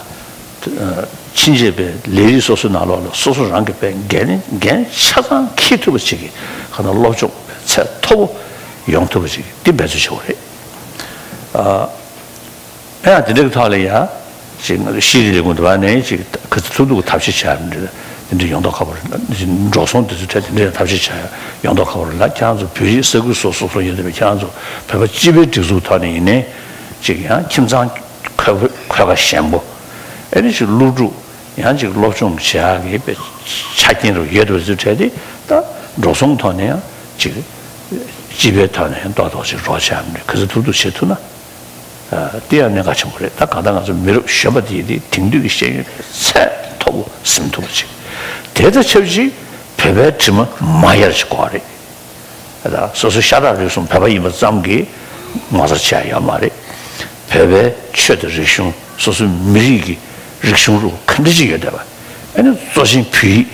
ཕྱིན་ཆད་པའི་ལས་རིགས་སོ་སོའི་ནང་ལོགས་ལ་སོ་སོ་རང་གི་དཔེ་འགན་འགན་ཆ་ཚང་འཁྱེར་ཐུབ་པ་ཅིག་གི་ཁ་ན་སློབ་སྦྱོང་ཚད་མཐོ་པོ་ཡོང་ཐུབ་པ་ཅིག་འདི་འབད་རྩོལ་བྱེད་དགོས་རེད། ཨ་ཡང་དེ་འདྲ་གི་ཐོག་ལ་ཡ་ཅིག་ང་ཚོ་ཤེས་རིག་ལས་ཁུངས་འདི་བ་ནས་ཅིག་ག་ཚོད་ཐུབ་ཐུབ་ཀྱི་ཐབས་ཤེས་བྱ་ཡ་འདི་འདྲ་ཡོང་མདོག་ཁ་པོ་རེད། འགྲོ་སོང་དེ་ཚོའི་ཐད་དེ་འདྲ་ཡང་ཐབས་ཤེས་བྱ་ཡ་ཡོང་མདོག་ཁ་པོ་རེད་ལ། ཁྱེད་རང་ཚོ་བོད་ཡིག་ས་ཁུལ་སོ་སོ་སོ་ཡོད་པའི་ཁྱེད་རང་ཚོ་བོད་པ་སྤྱི་པའི་སྒྲིག་འཛུགས་ཐོག་ནས་ཡིན་ནའི་ཅིག་ཡང་ཁྱིམ་ཚང་འཁོས་འཁོས་ཀ་ཞན་པོ་ཨེ་རེ་ཞིག་སློབ་ཕྲུག་ཡང་ཅིག་སློབ་སྦྱོང་བྱེད་ཡག་གི་དཔེ་ཆ་རྐྱེན་རུ་ཡོད་པ་ཚོའི་གྲས་དེ་ད་འགྲོ་སོང་ཐོག་ནས་ཡང་ཅིག་སྤྱི་པའི་ཐོག་ནས་ཡང་ཏོག་ཏོག་ཅིག་རོགས་བྱ་ཡ་མི་ག་ཚོད་ཐུབ་ཐུབ་བྱེད་ཐུབ་ན་ཨ་དེ་ཡང་གནད་འགག་ཆེན་པོ་རེད། ད་གང་ལྟར་ང་ཚོ་མི་རབས་གཞོན་པ་དེ་དེ་དེང་དུས་ཀྱི་ཤེས་ཡོན་ཚད་མཐོ་པོ་ཟིན་ཐུབ་པ་ཅིག་དེ་དང་ཆབས་ཅིག་བོད་པའི་དྲི་མ་མ་ཡལ་ཅིག་དགོས་རེད། ད་སོ་སོ་ཤ་ཁྲག་རིགས་གསུམ་བོད་པ་ཡིན་པ་ཙམ་གྱིས་ངོ་མཚར་ཆེ་ཡ་ཡོད་མ་རེད། བོད་པའི་ཆོས་དང་རིག་གཞུང་སོ་སོའི་མི་རིགས་ཀྱི་རིག་གཞུང་རུ་ག་འདྲ་ཅིག་ཡོད་བསྡད་པ་ཨ་ནི་གཙོ་ཆེན་བོད་ཡིག་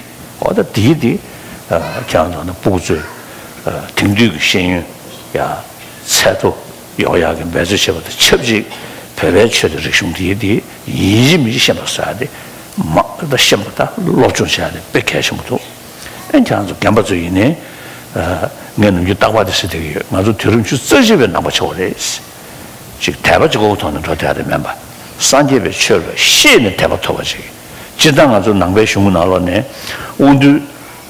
འོ་ད་དེའི་དེ་ཁྱེད་རང་ཚོ་ནི་སྤུ་གུ་ཚོས་དེང་དུས་ཀྱི་ཤེས་ཡོན་ཡ་ཚད་མཐོ་ཡོང་ཡག་གི་འབད་རྩོལ་བྱེད་པ་དང་ཆབས་ཅིག་བོད་པའི་ཆོས་དང་རིག་གཞུང་དེའི་དེ་ཡིན་གཅིག་མིན་གཅིག་ཤེས་པ་བཟོ་ཡ་དེ་མ་ད་ཤེས་པ་ད་སློབ་སྦྱོང་བྱེད་ཡ་དེ་དཔེ་གལ་ཆེན་པོ་འདུག་ཨེ་ཁྱེད་རང་ཚོ་རྒན་པ་ཚོ་ཡིན་ནའི། ཨ་ངས་ནམ་རྒྱུན་རྟག་པར་དེ་ཟེར་བསྡད་ཀྱི་ཡོད། ང་ཚོ་དུས་རབས་ཉི་ཤུ་རྩ་གཅིག་པའི་ནང་པ་ཆགས་པ་རེད། ཅིག་དད་པ་གཅིག་པོའི་ཐོག་ནས་འགྲོ་བསྡད་ཡ་དེ་མིན་པ། སངས་རྒྱས་པའི་ཆོས་ལ་ཤེས་ནས་དད་པ་ཐོབ་པ་ཅིག་སྤྱིར་བཏང་ང་ཚོ་ནང་པའི་གཞུང་གི་ནང་ལོགས་ནས་དབང་འདུས་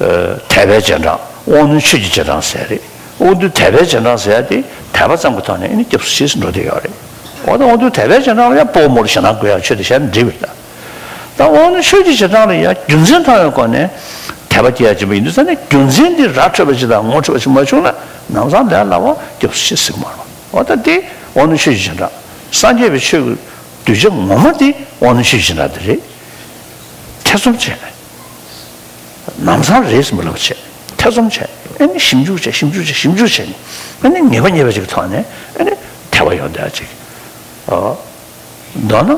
ཨ་དད་པའི་རྗེས་འབྲང་དབང་རྣོན་ཆོས་ཀྱི་རྗེས་འབྲང་ཟེར་རེད། དབང་འདུས་དད་པའི་རྗེས་འབྲང་ཟེར་ཡ་དེ་དད་པ་ཙམ་གྱི་ཐོག་ནས་ཨ་ནི་སྐྱབས་སུ་མཆི་ཟེར་འགྲོ་བསྡད་ཡོད་རེད། འོ་ད་དབང་འདུས་དད་པའི་རྗེས་འབྲང་ལ་ཡང་སྤོ་བོ་མོ་ལ་ཞེ་སྡང་དགོས་ཡ་ཆོས་དེ་བྱས་ན་འགྲིག་པ་རེད་ད། ད་འོ་ན་ཆོས་ཀྱི་བྱེ་བྲག་ལ་ཡང་རྒྱུ་མཚན་མཐོང་བའི་སྒོ་ནས་དད་པ་སྐྱེ་ཡ་བྱེད་པ་ཡིན་དུས་ཙང་ནས་རྒྱུ་མཚན་འདི་ར་འཕྲོད་པ་ཅིག་དང་ངོ་འཕྲོད་པ་ཅིག་མ་བྱུང་ན་ལམ་སང་ལས་སླ་བ་སྐྱབས་སུ་མཆི་ཟེར་གྱི་མ་རེད། འོ་ད་དེ་འོ་ན་ཆོས་ཀྱི་བྱེ་བྲག་སངས་རྒྱས་པའི་ཆོས་ཀྱི་གདུལ་བྱ་ངོ་མ་དེ་འོ་ན་ཆོས་ཀྱི་བྱེ་བྲག་དེ་རེད། ཐེ་ཚོམ་བྱས་ནས། ལམ་སང་རེད་ཟེར་མི་ལབ་བྱས། ཐེ་ཚོམ་བྱས། ཨ་ནི་ཞིབ་འཇུག་བྱས་ཞིབ་འཇུག་བྱས་ཞིབ་འཇུག་བྱས་ནས་ཨ་ནི་ངེས་པ་རྙེད་པ་ཅིག་གི་ཐོག་ནས་ཨ་ནི་དད་པ་ཡོང་བསྡད་ཅིག་ཨོ། མདོར་ན།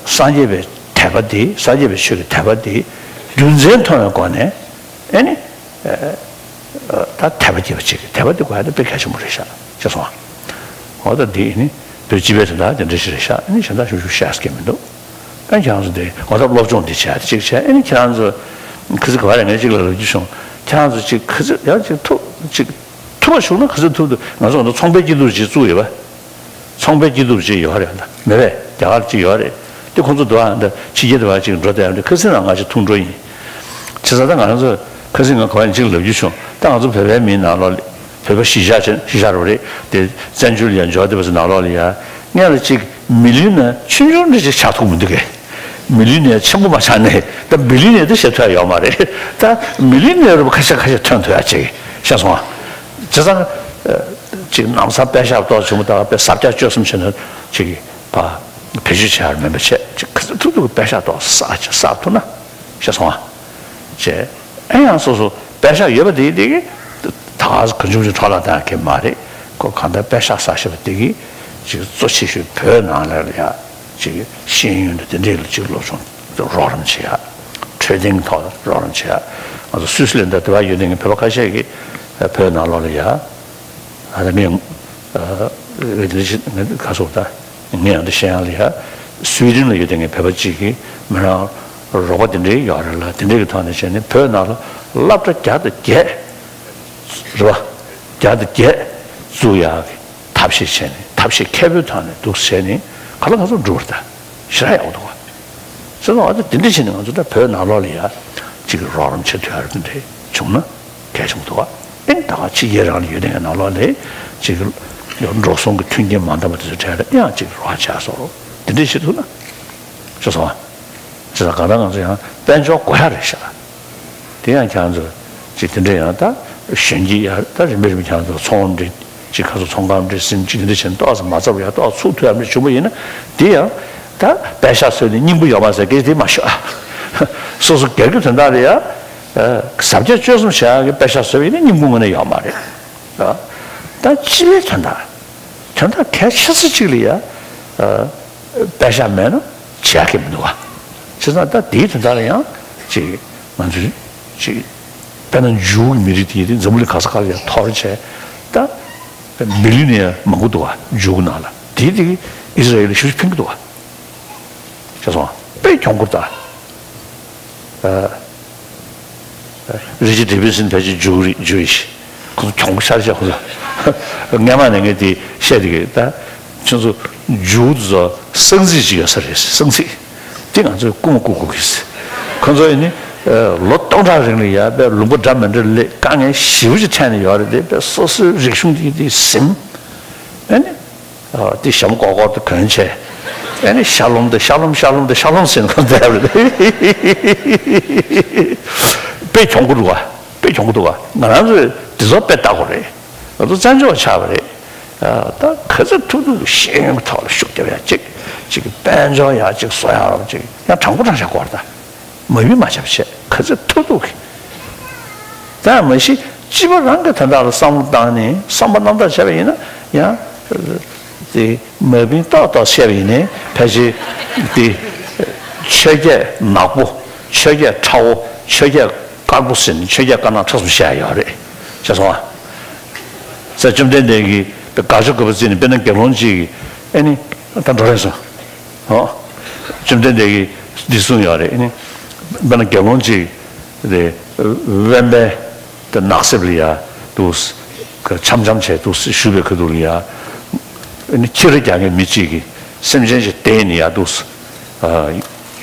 སངས་རྒྱས་པའི་དད་པ་འདི་སངས་རྒྱས་པའི་ཆོས་ཀྱི་དད་པ་འདི་རྒྱུ་མཚན་མཐོང་བའི་སྒོ་ནས་ཨ་ནི། ད་དད་པ་སྐྱེས་པ་ཅིག་དད་པ་འདི་དགོས་ཡ་དེ་དཔེ་གལ་ཆེན་པོ་རེད་ཤག་ཅེས་གསུངས་པ། འོ་ད་འདི་ནི་བོད་སྤྱི་པའི་དོན་དག་དེ་འདྲ་ཞིག་རེད་ཤག་ཨ་ནི་གཞན་དག་ཞུ་ཞུ་བཤད་སྐད་མི་འདུག་ཨ་ནི་ཁྱེད་རང་ཚོ་དེ་འོ་ད་སློབ་སྦྱོང་འདི་བྱས་ཏེ་གཅིག་བྱས་ཨ་ནི་ཁྱེད་རང་ཚོ་ཁི་ཚི་ག་བ་རེ་ངས་གཅིག་ལ་ལབ་རྒྱུ་བྱུང་། ཁྱེད་རང་ཚོ་གཅིག་ཁི་ཚི་ཡང་གཅིག་ཐུབ་གཅིག་ཐུབ་པ་བྱུང་ན་ག་ཚོད་ཐུབ་ཐུབ། ང་ཚོ་ང་ཚོ་ཚོང་པའི་སྐྱིད་སྡུག་ཅིག་བཙུགས་ཡོད་པ། ཚོང་པའི་སྐྱིད་སྡུག་ཅིག་ཡོད་རེད་ད། མེད་པས་རྒྱ་གར་ཅིག་ཡོད་རེད། དེ་ཁོང་ཚོ་འདུག་ཨ། འདི་ཕྱི་རྒྱལ་དུ་བ་ཅིག་འགྲོ་བསྡད་ཡོད་འདི་ཁ་སང་ང་ཅིག་ཐུག་འགྲོ་ཡིན། བྱས་ཙང་ད་ང་རང་ཚོ་ཁ་སང་ང་གོ་ཡང་ཅིག་ལབ་རྒྱུ་བྱུང་། ད་ང་ཚོ་བོད་པའི་མིའི་ནང་ལོགས་ལ་བོད་པ་གཞིས་ཆགས་ཆེ་གཞིས་ཆགས་རེད་པ་རེད། དེ་བཙན་བྱོལ་ཡ་འབྱོར་བསྡད་པ་ཚོ་ནང་ལོགས་ལ་ཡ་ངས་ལ་ཅིག་མི་ལུས་ན་ཆུང་ཆུང་འདྲ་ཅིག་ཆགས་ཐུབ་མི་འདུག་གས། མི་ལུས་ནས་ཆེན་པོ་མ་ཆགས་ནས་ད་མི་ལུས་ནས་ད་བཤད་ཐུབ་ཡ་ཡོད་མ་རེད། ད་མི་ལུས་ནས་རུ་ཁ་ཤས་ཁ་ཤས་ཐོན་ཐུབ་ཡ་ཅིག་ཤེས་སོང་ཨ། བྱས་ཙང་ཅིག་ལམ་སང་པད་ཤག་ཏོག་ཆུང་མོ་ད་པད་ཟབ་རྒྱ་གཅོད་གསུམ་བྱས་ན་ཅིག་པ་བེད་སྤྱོད་བྱེད་ཡ་མིན་པ་བྱས་ཅིག་ག་ཚོད་ཐུབ་ཐུབ་པད་ཤག་ཏོག་བསགས་ཅིག་བསགས་ཐུབ་ན་ཤེས་སོང་ཨ། བྱས་ཨེ་ཡང་སོ་སོ་པད་ཤག་ཡོད་པ་དེ་དེ་གི་ད་ག་ཚོད་གང་བྱུང་བྱུང་འཕྲོ་བརླག་བཏང་ཡ་གི་མ་རེད། ཁོ་གང་ལྟར་པད་ཤག་བསགས་ཤེས་པ་དེ་གི་ཅིག་གཙོ་ཆེ་ཤོས་བོད་ནང་ལ་ཡ། ཅིག་ཤེས་ཡོན་དང་དེ་འདྲས་ལ་ཅིག་སློབ་སྦྱོང་རོགས་རམ་བྱེད་ཡ། འཕྲོད་བསྟེན་ཐོག་ལ་རོགས་རམ་བྱེད་ཡ། ང་ཚོ་སུད་སི་ལན་དང་དེ་བ་ཡོད་དེ་ངས་བོད་པ་ཁ་ཤས་ཀྱིས་བོད་ནང་ལོགས་ལ་ཡ། ཨ་ད་ངས་ཨ་ངས་དེ་འདྲ་ཞིག་ངས་ག་སོགས་ད་ངས་ཡང་དེ་བཤད་ཡ་ལ་ཡ། སུའི་ཌེན་ལ་ཡོད་དེ་ངས་བོད་པ་ཅིག་གིས་མི་རང་རོགས་པ་དེ་འདྲས་ཡོད་རེད་ལ་དེ་འདྲས་ཀྱི་ཐོག་ནས་བྱས་ནས་བོད་ནང་ལ་སློབ་གྲྭ་བརྒྱ་དང་བརྒྱད། རེད་བ། བརྒྱ་དང་བརྒྱད་བཙུགས་ཡག་གི་ཐབས་ཤེས་བྱས་ནས་ཐབས་ཤེས་མཁས་པོའི་ཐོག་ནས་འདུག་བྱས་ནས་ག་ལ་ག་ཚོད་འགྲོ་བར་ད་ཞེ་དྲག་ཡག་པོ་འདུག་བ། བྱས་ཙང་ཨ་ད་དེ་འདྲ་བྱས་ནས་ང་ཚོ་ད་བོད་ནང་ལོགས་ལ་ཡ་གཅིག་གི་རོགས་རམ་བྱེད་ཐུབ་ཡག་དེ་འདྲ་བྱུང་ན་གལ་ཆེན་པོ་འདུག་བ། ཨེ་ད་ག་ཕྱི་རྒྱལ་རང་ལ་ཡོད་དེ་ནང་ལོགས་ལ་གཅིག་གི་འགྲོ་སོང་གི་མཐུན་རྐྱེན་མ་འདང་བ་དེ་ཚོ་གྲས་ལ་ཡང་གཅིག་རོགས་བྱས་སོ་དེ་འདྲ་བྱེད་ཐུབ་ན་ཤེས་སོང་བ། བྱས་ཙང་གང་ལྟར་ང་ཚོ་ཡང་དཔལ་འབྱོར་དགོས་ཡག་རེད་ཤག་དེ་ཡང་ཁྱེད་ཚོ་ཅིག་དེ་འདྲ་ཡང་ད་གཞོན་སྐྱེས་ཡ་ད་རིམ་པས་རིམ་པས་ཁྱེད་ཚོ་ཚོང་འབྲེལ་ཅིག་ཁ་སོ་ཚོང་ཁང་འབྲེལ་ཟིན་ཅིག་དེ་འདྲ་བྱས་ནས་ཏོག་ཙམ་མ་ཚབ་ཡ་ཏོག་ཚུགས་ཐུབ་ཡ་མི་བྱུང་བ་ཡིན་ན་དེ་ཡང་ད་པད་ཤག་བཟོས་ནས་སྙིང་པོ་ཡོད་མ་ཟེར་སྐད་དེ་མ་ཤོད་ཨ། སོ་སོ་སྒེར་གྱི་དོན་དག་ལ་ཡ་ཟབ་རྒྱ་གཅོད་གསུམ་བྱེད་ཡ་གི་པད་ཤག་བཟོས་པ་ཡིན་ན་སྙིང་པོ་དངོས་གནས་ཡོད་མ་རེད། ད་སྤྱི་པའི་དོན་དག་དོན་དག་གལ་ཆེ་ས་གཅིག་ལ་ཡ། པད་ཤག་མེད་ན་བྱེད་ཡག་གི་མི་འདུག་བ། བྱས་ཙང་ད་དེའི་དོན་དག་ལ་ཡང་ཅིག་ང་ཚོས་ཅིག་དཔེར་ན་འཇུའུ་གི་མི་རིགས་དེ་ཡིན་དུས་འཛམ་བུ་གླིང་ག་ས་ག་ལ་ཡང་འཐོར་བྱས་ད་མི་ལུས་ནས་མང་པོ་འདུག་བ་འཇུའུ་གི་ནང་ལ་དེ་དེ་ཨི་སི་ར་ཨེལ་ལ་ཞེ་པོ་ཕན་གི་འདུག་བ། བྱས་ཙང་དཔེ་གྱོང་ཁུར་ད། རི་ཅར་ཌེ་བིད་སན་ཕལ་ཆེར་འཇུའུ་རེད་འཇུའུ་ཡིན། ཁོ་ཚོ་གྱོང་པོ་ཤར་ཤར་ཁོ་ཚོ། སྔས་མ་ནས་ངས་དེ་བཤད་དེ་གི་ད། ཁྱོད་ཚོ་འཇུའུ་དེ་ཚོ་གསང་ཚིག་ཅིག་ཡོད་ས་རེད་གསང་ཚིག་དེ་ང་ཚོས་རྐུ་མ་རྐུ་དགོས་ཀྱི་ཟེར། ཁོ་ཚོ་ཡིན་ནི། ལོ་སྟོང་ཕྲག་རིང་ལ་ཡ་དཔེ་ལུང་པ་འདྲ་མི་འདྲ་སླེབས་དཀའ་ངལ་ཞེ་པོ་ཅིག་འཕྲད་ནས་ཡོད་རེད་དེ་དཔེ་སོ་སོའི་རིག་གཞུང་དེ་དེ་ཟིན། ཨ་ནི། དེ་ཞྭ་མོ་ཀོར་ཀོར་དུ་གོན་བྱས། ཨ་ནི་ཤར་ལྷུམ་དེ་ཤར་ལྷུམ་ཤར་ལྷུམ་དེ་ཤར་ལྷུམ་ཟེར་ནས་བསྡད་པ་རེད། དཔེ་གྱོང་པོ་འདུག་བ། དཔེ་གྱོང་པོ་འདུག་བ། ང་རང་ཚོས་འདི་ཚོ་དཔེ་ལྟ་དགོས་རེད། ང་ཚོ་བཙན་བྱོལ་བ་ཆགས་པ་རེད། ད་ག་ཚོད་ཐུབ་ཐུབ་ཤེས་ཡོན་གྱི་ཐོག་ལ་ཤུགས་རྒྱབ་ཡ་གཅིག་གཅིག་གི་དཔལ་འབྱོར་ཡ་གཅིག་བཟོ་ཡ་རོགས་གཅིག་ཡང་དྲང་པོ་དྲང་བཞག་དགོས་རེད་ད། མ་བུ་མ་བྱབ་བྱས་ག་ཚོད་ཐུབ་ཐུབ་ཀྱི། ད་མ་གཞི་སྤྱི་པ་རང་གི་དོན་དག་ལ་བསམ་བློ་བཏང་ནས་བསམ་པ་རྣམ་དག་བྱས་པ་ཡིན་ན་ཡང་། དེ་མ་བུ་ཏོག་ཏོག་བཤད་པ་ཡིན་ནའི་ཕལ་ཆེར་དེ་ཆོས་བརྒྱད་ནག་པོ་ཆོས་བརྒྱད་ཁྲ་བོ་ཆོས་བརྒྱད་དཀར་པོ་ཟེར་ནས་ཆོས་བརྒྱད་དཀར་ནག་ཁྲ་གསུམ་བཤད་ཡོད་རེད་བྱས་སོང་ཨ། ས་བཅོམ་ལྡན་འདས་ཀྱིས་དགག་བྱ་དགོས་པ་བརྩིས་ནས་དཔེར་ན་དགེ་སློང་གཅིག་གིས་ཨེ་ནི་ད་འགྲོ་རན་སོང་། ཨོ། བཅོམ་ལྡན་འདས་ཀྱིས་འདི་གསུངས་ཡོད་རེད་ཨེ་ནི། དཔེར་ན་དགེ་སློང་གཅིག་དེ་དབེན་པའི་དེ་ནགས་གསེབ་ལ་ཡ་འདུག་འཆམ་འཆམ་བྱས་འདུག་བཞུགས་པའི་ཁ་ཐུག་ལ་ཡ་ཨེ་ནི་ཁྱི་ར་རྒྱག་མཁན་མི་གཅིག་གིས་སེམས་ཅན་ཞིག་དེད་ནས་ཡ་འདུག་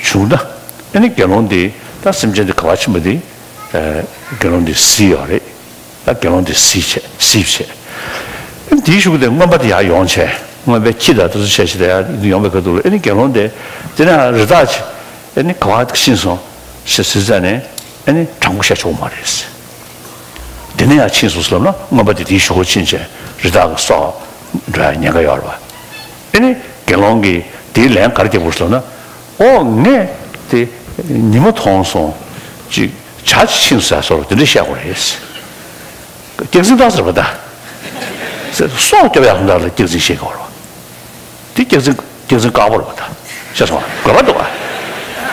བྱུང་ན་ཨེ་ནི་དགེ་སློང་དེ་ད་སེམས་ཅན་དེ་ག་པར་ཕྱིན་པ་དེ་དགེ་སློང་དེ་གཟིགས་ཡོད་རེད། ད་དགེ་སློང་དེ་གཟིགས་བྱས་གཟིགས་བྱས། དེའི་གཞུག་གུ་དེ་རྔོན་པ་དེ་ཡར་ཡོང་བྱས་རྔོན་པའི་ཁྱི་དང་དེ་ཚོ་བྱས་བྱས་དེ་ཡར་ཡོང་བའི་ཁ་ཐུག་ལ་ཨེ་ནི་དགེ་སློང་དེ་དེ་ནས་རི་དྭགས་ཀྱི་ཨེ་ནི་ག་པར་ཕྱིན་སོང་ཞེས་ཟེར་ཙ་ནས་ཨེ་ནི་དྲང་པོ་བཤད་ཆོག་མ་རེད། དེ་ནས་ཡར་ཕྱིན་སོང་ཟེར་ལབ་ན་རྔོན་པ་དེ་དེའི་གཞུག་གུ་ཕྱིན་བྱས་རི་དྭགས་ཀྱི་སྲོག་འགྲོ་ཡ་ཉེན་ཁ་ཡོད་རེད་བ། ཨེ་ནི་དགེ་སློང་གིས་དེའི་ལན་ག་རེ་རྒྱག་དགོས་ཟེར་ལབ་ན། ཨོ་ངས་དེ་ཉི་མ་མཐོང་སོང་། ཅིག་བྱ་ཅིག་ཕྱིན་སོང་ཟེར་བ་དེ་འདྲ་བཤད་དགོས་རེད། སྐྱག་རྫུན་བཏང་ཟེར་བ་ད། སྲོག་སྐྱོབ་ཡག་དོན་དག་ལ་སྐྱག་རྫུན་བཤད་དགོས་རེད། དེ་སྐྱག་རྫུན་སྐྱག་རྫུན་དཀར་པོ་རེད་བ་ད། ཤེས་སོང་ང་དགོས་པ་འདུག་བ།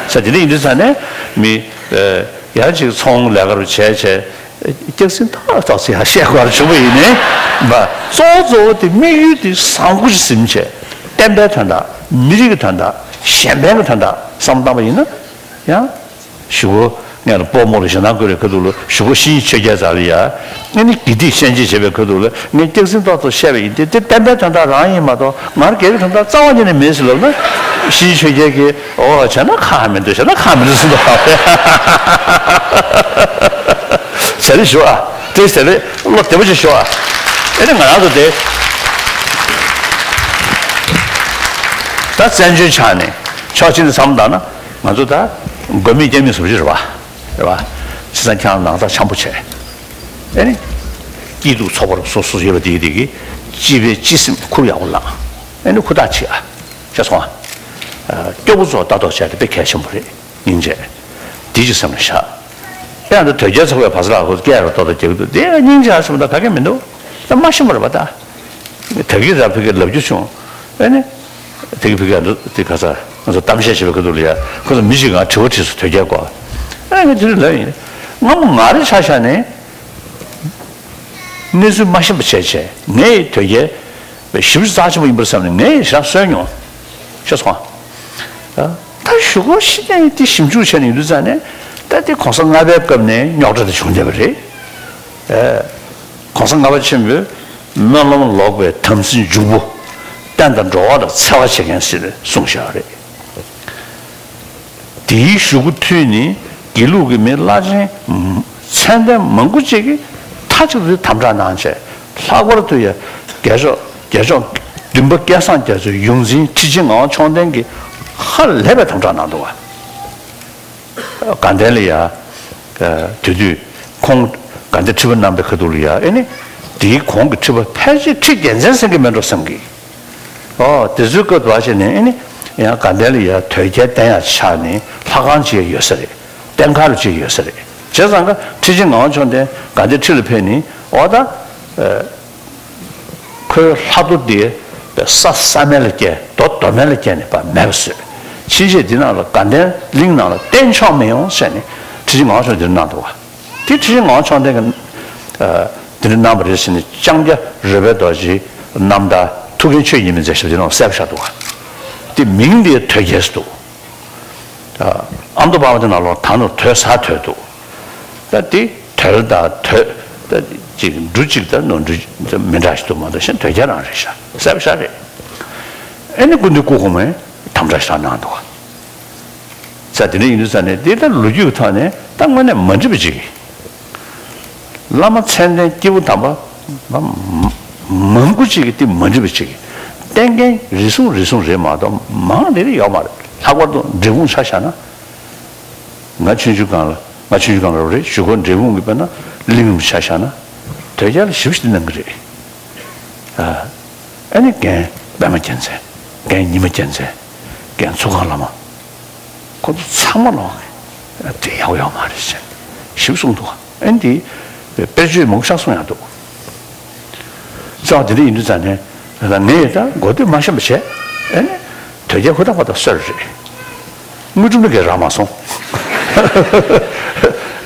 ས་དེ་འདྲ་ཡིན་དུས་ཙང་ནས་མི་ཡང་ཅིག་ཚོང་ལས་ཀ་རུ་བྱས་བྱས། སྐྱག་རྫུན་ཏག་ཏག་ཅིག་ཧ་བཤད་དགོས་རེད་བྱུང་བ་ཡིན་ནའི། མ་གཙོ་བོ་གཙོ་བོ་དེ་དམིགས་ཡུལ་དེ་བཟང་པོ་ཞིག་ཟིན་བྱས་བསྟན་པའི་དོན་དག་མི་རིགས་ཀྱི་དོན་དག་གཞན་ཕན་གྱི་དོན་དག་བསམ་བློ་བཏང་བ་ཡིན་ན་ཡང་ཞུ་གོ་ངས་ལ་སྤོ་མོ་རེ་ཞེ་སྡང་ཀུན་རེ་ཁ་ཐུག་ལ་གཞུག་གུ་ཤེས་ཡོན་ཆོས་རྒྱལ་ཚ་ལ་ཡ། ཨེ་ནི་དགེ་སྡིག་ཤན་འབྱེད་བྱེད་པའི་ཁ་ཐུག་ལ་ངས་སྐྱག་རྫུན་ཏོག་ཙམ་བཤད་པ་ཡིན་ཏེ། དེ་བསྟན་པའི་དོན་དག་རང་ཡིན་མ་གཏོགས་ང་རང་སྒེར་གྱི་དོན་དག་རྩ་བ་ཉིད་ནས་མེད་ཟེར་ལབ་ན། ཤེས་ཡོན་ཆོས་རྒྱལ་གྱིས་ཨོ་བྱས་ན་ཁག་མི་འདུག་བྱས་ན་ཁག་མི་འདུག་ཟེར་འདུག་བྱས་རེ་ཞུ་ཨ། དེ་བྱས་རེ་བློ་བདེ་པོ་ཅིག་ཞུ་ཨ། ཨེ་ནི་ང་རང་ཚོ་དེ་ད་བཙན་བྱོལ་ཆ་ནས་ཕྱོགས་གཅིག་ནས་བསམ་བློ་བཏང་ན། ང་ཚོ་ད་མགོ་མི་རྒྱ་མི་བཟོ་གི་རེད་བ། རེད་བ། བྱས་ཙང་ཁྱེད་རང་ནང་རྟགས་འཆམ་པོ་བྱས། ཨེ་ནི། སྐྱིད་སྡུག་ཚོགས་པ་རུ་སོ་སོ་ཡོད་པ་དེ་གི་དེ་གི་སྤྱི་པའི་སྤྱི་སེམས་ཁུར་ཡག་པོ་བླངས། ཨེ་ནི་ཁུར་ཐག་ཆོད་ཨ། ཤེས་སོང་ཨ། སྐྱོ་པོ་ཚོ་ལྟ་རྟོག་བྱས་ཏེ་དཔེ་གལ་ཆེན་པོ་རེད། སྙིང་རྗེ། དེ་ཅིག་སེམས་ལ་བཞག་ཨེ་ཡང་ད་དོལ་རྒྱལ་ཚོགས་པའི་བར་ས་ལ་ཧོ་སྐད་རུ་ཏོག་ཏོག་རྒྱག་གི་འདུག་དེ་སྙིང་རྗེ་ཨ་སེམས་ད་ག་གེ་མི་འདུག་ད་མ་ཤེས་པ་རེད་པ་ད། ད་གི་ར་ཕི་གི་ལབ་རྒྱུ་བྱུང་། ཨེ་ནི། དེ་གི་ཕི་ག་འདུག་དེ་ག་ས་ང་ཚོ་གཏམ་བཤད་བྱེད་པའི་ཁ་ཐུག་ལ་ཡ། ཁོ་ཚོ་མི་ཞིག་ང་དྲི་བ་དྲིས་སོང་དོལ་རྒྱལ་སྐོར། ཨེ་ངས་དེ་རིང་ལབ་ཡིན། སྔ་མོ་ང་རེ་ཆ་བཞག་ནས་གནས་ཚུལ་མ་ཤེས་པ་བྱས་བྱས། ངས་དོལ་རྒྱལ་ཞེ་པོ་རྩ་ཆེན་པོ་ཡིན་པར་བསམ་ནས་ངས་ཞེ་དྲག་གསོལ་མྱོང་། ཤེས་སོང་ཨ། ད་གཞུག་གུ་ཤི་ནས་དེ་ཞིབ་འཇུག་བྱས་ནས་ཡོང་དུས་ཙང་ནས། ད་དེ་གོང་ས་ལྔ་པའི་སྐབས་ནས་རྙོག་དྲ་དེ་བྱུང་བསྡད་པ་རེད། ཨེ། གོང་ས་ལྔ་པ་ཆེན་པོས་སྨོན་ལམ་ལོག་པའི་དམ་སྲི་འབྱུང་པོ། བསྟན་དང་འགྲོ་བ་ལ་འཚེ་བ་བྱེད་མཁན་ཟེར་ནས་གསུངས་བཞག་རེད། དེའི་གཞུག་གུ་མཐུད་ནས་དགེ་ལུགས་ཀྱི་མི་བླ་ཆེན་མཚན་ལྡན་མང་པོ་ཅིག་གིས་མཐའ་གཅིག་ཏུ་དམ་དྲག་གནང་བྱས། ལྷག་པར་དུ་ཡང་རྒྱལ་མཆོག་རྒྱལ་མཆོག་བདུན་པ་སྐལ་བཟང་རྒྱ་མཚོའི་ཡོངས་འཛིན་ཁྲི་ཆེན་ངག་དབང་མཆོག་ལྡན་གྱིས་ཧ་ལས་པའི་དམ་དྲག་གནང་འདུག་བ། དགའ་ལྡན་ལ་ཡ། དེ་དུས་ཁོང་དགའ་ལྡན་ཁྲི་པ་གནང་པའི་ཁ་ཐུག་ལ་ཡ། ཨེ་ནི། དེའི་གོང་གི་ཁྲི་པ་ཕལ་ཆེར་ཁྲི་རྒྱལ་མཚན་ཟེར་གི་མེད་འགྲོ་བསམ་གི། ཨོ་དེ་ཚོའི་སྐབས་དུ་བ་བྱས་ནས། ཨེ་ནི། ཡང་དགའ་ལྡན་ལ་ཡ་དོལ་རྒྱལ་བསྟེན་ཡག་ཆགས་ནས་ལྷ་ཁང་ཅིག་ཡོད་ས་རེད། རྟེན་མཁར་ཅིག་ཡོད་ས་རེད། བྱས་ཙང་ཀ་ཁྲི་ཆེན་ངག་དབང་མཆོག་ལྡན་དགའ་ལྡན་ཁྲི་ལ་ཕེབས་ནས། ཨོ་ད། ཁོའི་ལྷ་རྡོ་དེ་ས་ས་མལ་ལ་བསྐྱལ། རྡོ་རྡོ་མལ་ལ་བསྐྱལ་ནས་ཕར་མེད་པ་བཟོས། ཕྱིན་ཆད་འདི་ནང་ལ་དགའ་ལྡན་གླིང་ནང་ལ་བསྟེན་ཆོག་མི་ཡོང་ཟེར་ནས་ཁྲི་ཆེན་ངག་དབང་མཆོག་འདིར་གནང་འདུག་བ། དེ་ཁྲི་ཆེན་ངག་དབང་མཆོག་ལྡན་གྱིས་འདིར་གནང་བ་རེད་ཟེར་ནས། ལྕང་སྐྱ་རོལ་པའི་རྡོ་རྗེའི་རྣམ་ཐར་ཐུའུ་བཀྭན་ཆོས་ཉི་མའི་མཛད་ཞབས་དེ་ནང་གསལ་པོ་བཞག་འདུག་བ། དེ་མིང་དེ་དོལ་རྒྱལ་ཟེར་འདུག་ཨ་མདོ་པར་བ་དེ་ནང་ལོགས་ད་ནོར་དོལ་ས་དོལ་འདུག་ད་དེ་དོལ་དང་དོལ། ད་ཅིག་འབྲུ་གཅིག་ད་ནོར་འབྲུ་མི་འདྲ་ཞིག་འདུག་མ་གཏོགས་གཞན་དོལ་རྒྱལ་རང་རེད་ཤག་གསལ་པོ་ཤག་རེད། ཨེ་ནི་སྐུ་མདུན་སྐུ་གོང་མས་དམ་བསྒྲགས་ཤག་གནང་འདུག་བ། ས་དེ་འདྲ་ཡིན་དུས་ས་ནས་དེ་ལྟར་ལོ་རྒྱུས་ཀྱི་ཐོག་ནས་ད་དངོས་གནས་མ་འགྲིག་པ་ཅིག་བླ་མ་མཚན་ལྡན་སྐྱེས་བུ་དམ་པ་མ་མང་པོ་ཅིག་གིས་དེ་མ་འགྲིག་པ་ཅིག་བསྟེན་མཁན་རེ་ཟུང་རེ་ཟུང་རེད་མ་གཏོགས་མང་རེ་རེ་ཡོད་མ་རེད། ལྷག་པར་དུ་འབྲས་སྤུངས་ཆ་བཞག་ན། ང་ཆུང་ཆུང་སྒང་ལ། ང་ཆུང་ཆུང་སྒང་ལ་རེད། གཞུག་གུ་འབྲས་སྤུངས་ཀྱི་དཔེར་ན་གླིང་རིན་པོ་ཆེ་ཆ་བཞག་ན། དོལ་རྒྱལ་ལ་ཞེ་པོ་ཞིག་གནང་གི་རེད། ཨ་ནི་རྒན་པད་མ་རྒྱལ་མཚན། རྒན་ཉི་མ་རྒྱལ་མཚན། རྒན་ཚུལ་ཁང་བླ་མ། ཁོ་ཚོ་ཚང་མ་ལོག་གི་དེ་ཡག་པོ་ཡོད་མ་རེད་ཟེར་ཞིབ་གསུངས་འདུག་ཨ་ནི་དེ་དཔེར་བརྗོད་མང་པོ་ཞིག་གསུངས་ཡག་འདུག་ཙང་དེ་འདྲ་ཡིན་དུས་ཙང་ནས་ངས་ད་གོ་ཐོས་མ་ཤེས་པ་བྱས། ཨ་ནི་དོལ་རྒྱལ་ཧུར་ཐག་པ་དང་གསོལ་རེད། དངུལ་ཀྲམ་ནི་གས་རག་མ་སོང་།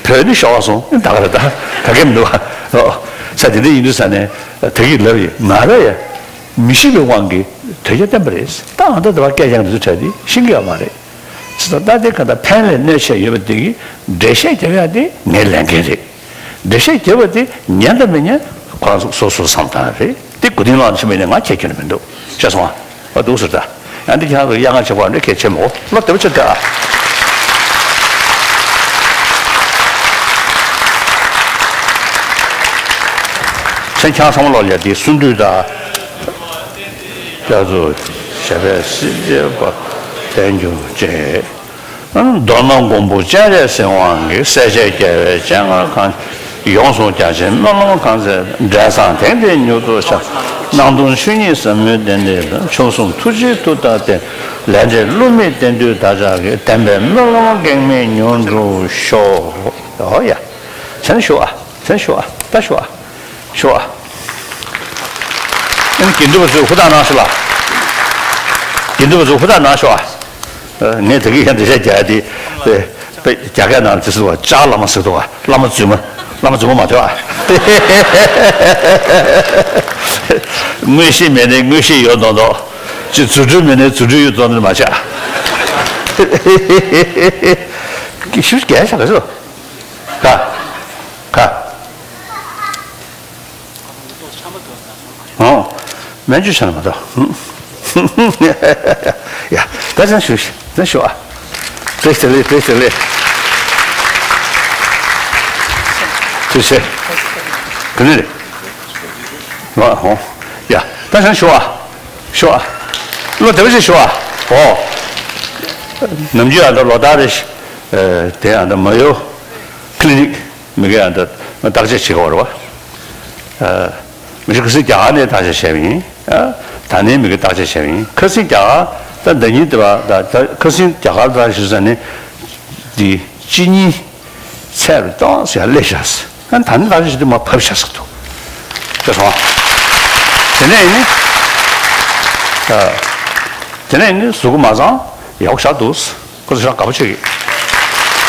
བོད་ནི་ཤོར་བ་སོང་ད་ག་རེད། ད་ག་གེ་མི་འདུག་ཨ། ས་དེ་འདྲ་ཡིན་དུས་ཙང་ནས་ད་གི་ལབ་ཡིན། ང་ར་ཡ་མི་ཤེས་པའི་དབང་གིས་དོལ་རྒྱལ་བསྟེན་པ་རེད། ད་ཨ་ད་ད་བ་སྐད་ཆ་འདི་ཚོ་ཁྲལ་དེ་ཤེས་ཀྱི་ཡོད་མ་རེད། ཅི་ད་ལྟ་དེ་ག་ད་ཕན་ལས་གནོད་ཆེ་ཡོད་པ་དེ་གི་འགྲེལ་བཤད་རྒྱབ་ཡ་དེ་ངའི་ལས་འགན་རེད། འགྲེལ་བཤད་རྒྱབ་པ་དེ་ཉན་དང་མི་ཉན་ཁོ་རང་ཚོ་སོ་སོ་བསམ་སྟངས་རེད། དེ་གོ་དིང་ལ་ཆེན་པོ་ཡིན་ན་ང་ཁྱད་ཁྱོན་ནས་མི་འདུག་ཤེས་སོང་ཨ། འདུག་ཟེར་ད། ཡང་འདི་ཁྱེད་རང་ཚོ་གཡག་ང་ཆེ་བ་འདྲ་གལ་ཆེ་མོ་བློ་བདེ་པོ་ཆེ་ད། ཁྱེད་ཚང་མ་ལོག་ལ་དེ་གསུང་དུས་ད། སྐྱབས་སུ་ཞབས་པད་སྲིད་རྗེ་པ་བསྟན་གྱུར་ཅིག་མདོར་ན་མགོན་པོ་སྤྱན་རས་གཟིགས་དབང་གིས། སྲས་བཅས་རྒྱལ་བའི་སྤྱན་སྔར་གང་། ཡོངས་སུ་རྒྱ་ཆེའི་སྨོན་ལམ་གང་མཛད། འབྲས་བཟང་དེང་འདིར་མྱུར་དུ་ཤར། སྣང་སྟོང་ཆོས་ཉིད་ཟབ་མོའི་གདན་འདིར། མཆོག་གསུམ་ཐུགས་རྗེའི་མཐུ་རྟགས་ལྡན། ལས་འབྲས་བསླུ་མེད་བསྟན་འདུས་བདག་ཅག་གི། བདེན་པའི་སྨོན་ལམ་གེགས་མེད་མྱུར་འགྲུབ་ཤོག་ཨོ་ཡ། མཚན་ཞུ་ཨ། མཚན་ཞུ་ཨ། ད་ཞུ་ཨ། ཞུ་ཨ། ཨ་ནི་དགེ་འདུན་པ་ཚོས་ཧུར་ཐག་གནང་ཤོག་ལ། དགེ་འདུན་པ་ཚོས་ཧུར་ཐག་གནང་ཤོག་ཨ། ངས་དེ་གི་ཡང་འགྲེལ་བཤད་རྒྱག་ཡ་དེ། དཔེ་རྒྱ་སྐད་ནང་དེ་ཟེར་བ་ལྕགས་བླ་མ་ཟེར་འདུག་བ། བླ་མ་རྫུན་མ། བླ་མ་རྫུན་མ་མ་ཐོས་ཨ། མངོན་ཤེས་མེད་ནས་མངོན་ཤེས་ཡོད་མདོག་མདོག་ཅིག་རྫུ་འཕྲུལ་མེད་ནས་རྫུ་འཕྲུལ་ཡོད་མདོག་མདོག་མ་བྱ། ཤུ་རྒྱལ་ཤ་ག་ཚོད། སྨན་བཅོས་བྱས་ན་མ་གཏོགས། ཡ། ད་ཅང་ཞུ་ཞིག་ད་ཞུ་ཨ། བཀྲ་ཤིས་བདེ་ལེགས། བཀྲ་ཤིས་བདེ་ལེགས། ཐུགས་རྗེ་ཆེ། ག་ནས་རེད། ཨ་ཧོ། ཡ། ད་ཅང་ཞུ་ཨ། ཞུ་ཨ། བློ་བདེ་པོ་ཞིག་ཞུ་ཨ། ཨོ། ནམ་རྒྱུན་ཨ་ད་ལོ་ལྟར་རེ་ཞིག་དེ་ཨ་ད་མ་ཡོ་ཀླི་ནིག་མི་གི་ཨ་ད་བརྟག་དཔྱད་བྱེད་དགོས་རེད་བ། མི་ཤི་ཁ་སང་རྒྱ་གར་ནས་བརྟག་དཔྱད་བྱས་པ་ཡིན། ད་ནས་མི་གི་བརྟག་དཔྱད་བྱས་པ་ཡིན། ཁ་སང་རྒྱ་གར་ད་ཟླ་ཉིན་དེ་བ་ད་ཁ་སང་རྒྱ་གར་ད་ཞུ་ས་ནས་འདི་གཅིན་སྙི་ཚད་རུ་ཏོག་ཙམ་སླེབས་ཤག་ཨ་ད་ནི་བརྟག་དཔྱད་བྱས་དུས་མར་བབས་ཤག་ཟེར་འདུག་དེ་སོང་། དེ་ནས་ཡིན་ནི། དེ་ནས་ཡིན་ནི་གཟུགས་པོ་མ་ཚང་ཡག་པོ་ཞག་འདུག་ཁོ་ཚོ་རང་དགའ་པོ་བྱེད་ཀྱི།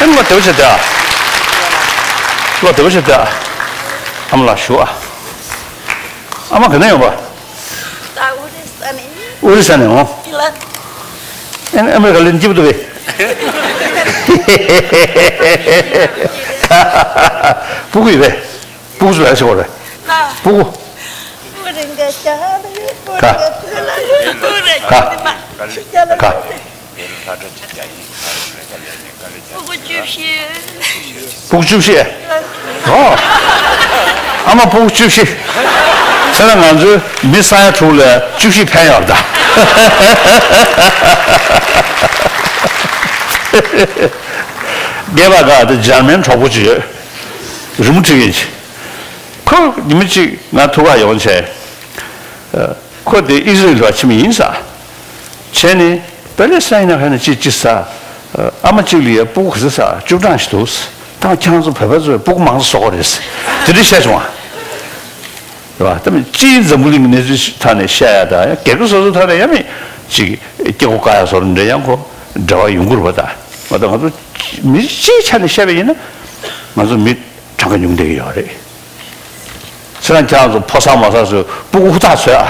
ཨེ་མ་བདེ་པོ་བྱེད་དེ་ཨ། བློ་བདེ་པོ་བྱེད་དེ་ཨ། ཨ་མ་ལགས་ཞུ་ཨ། ཨ་མ་ག་ནས་ཡོང་པ། ད་ཨོ་རི་ས་ནས། ཨོ་རི་ས་ནས་འོང་། ཨེ་ཨ་མ་ག་ལེན་སྐྱིད་པོ་འདུག་གས། སྤུ་གུ་ཡོད་པས། སྤུ་གུ་ཚོ་ལ་ཞིག་འོ་རེད། སྤུ་གུ། ཀ། ཀ། སྤུ་གུ་བཅུ་བཞི། སྤུ་གུ་བཅུ་བཞི། ཨོ། ཨ་མ་སྤུ་གུ་བཅུ་བཞི། ཟེར་ན་ང་ཚོའི་མི་ས་ཡ་དྲུག་ལ་བཅུ་བཞི་ཕན་ཡོད་ད། སྐྱེས་པ་ག་དེ་འཇར་མན་གྲོགས་པོ་ཅིག་ཡོད། རི་མོ་བྲིས་མཁན་ཅིག་ཁོ་ཉི་མ་གཅིག་ང་ཐུག་ག་ཡོང་བྱས། ཁོ་དེ་ཨི་སི་རེལ་ལ་ཕྱིན་པ་ཡིན་ས། བྱས་ནས་པེ་ལེ་སི་ཐན་ནང་ཧ་ན་ཅི་ཅི་ས། ཨ་མ་གཅིག་ལ་ཡ་སྤུ་གུ་ག་ཚོད་ས་བཅུ་གྲངས་ཤིག་འདུག་ད་ཁྱེད་རང་ཚོ་བོད་པ་ཚོས་སྤུ་གུ་མང་ཙམ་བཟོ་གི་རེད། དེ་འདྲ་བཤད་བྱུང་བ། རེད་བ། ད་མི་སྤྱིའི་འཛམ་བུ་གླིང་གི་གནས་ཚུལ་ཐོག་ནས་བཤད་ཡ་ད་ཡང་སྒེར་གྱི་སོ་སོའི་ཐོག་ནས་ཡང་མི་གཅིག་སྐྱེ་སྒོ་བཀག་ཡ་བཟོ་འདྲ་ཡང་ཁོ་འབྲེལ་བ་ཡོང་གི་རེད་བ། ད་མ་གཏོགས་ང་ཚོ་མི་སྤྱིའི་ཆ་ནས་བཤད་པ་ཡིན་ན་ང་ཚོ་མི་གྲངས་ཀ་ཉུང་བསྡད་ཀྱི་ཡོད་རེད། ཁྱེད་རང་ཁྱེད་རང་ཚོ་ཕོ་གསར་མོ་གསར་ཚོས་སྤུ་གུ་ཧུར་ཐག་བཟོས་ཨ།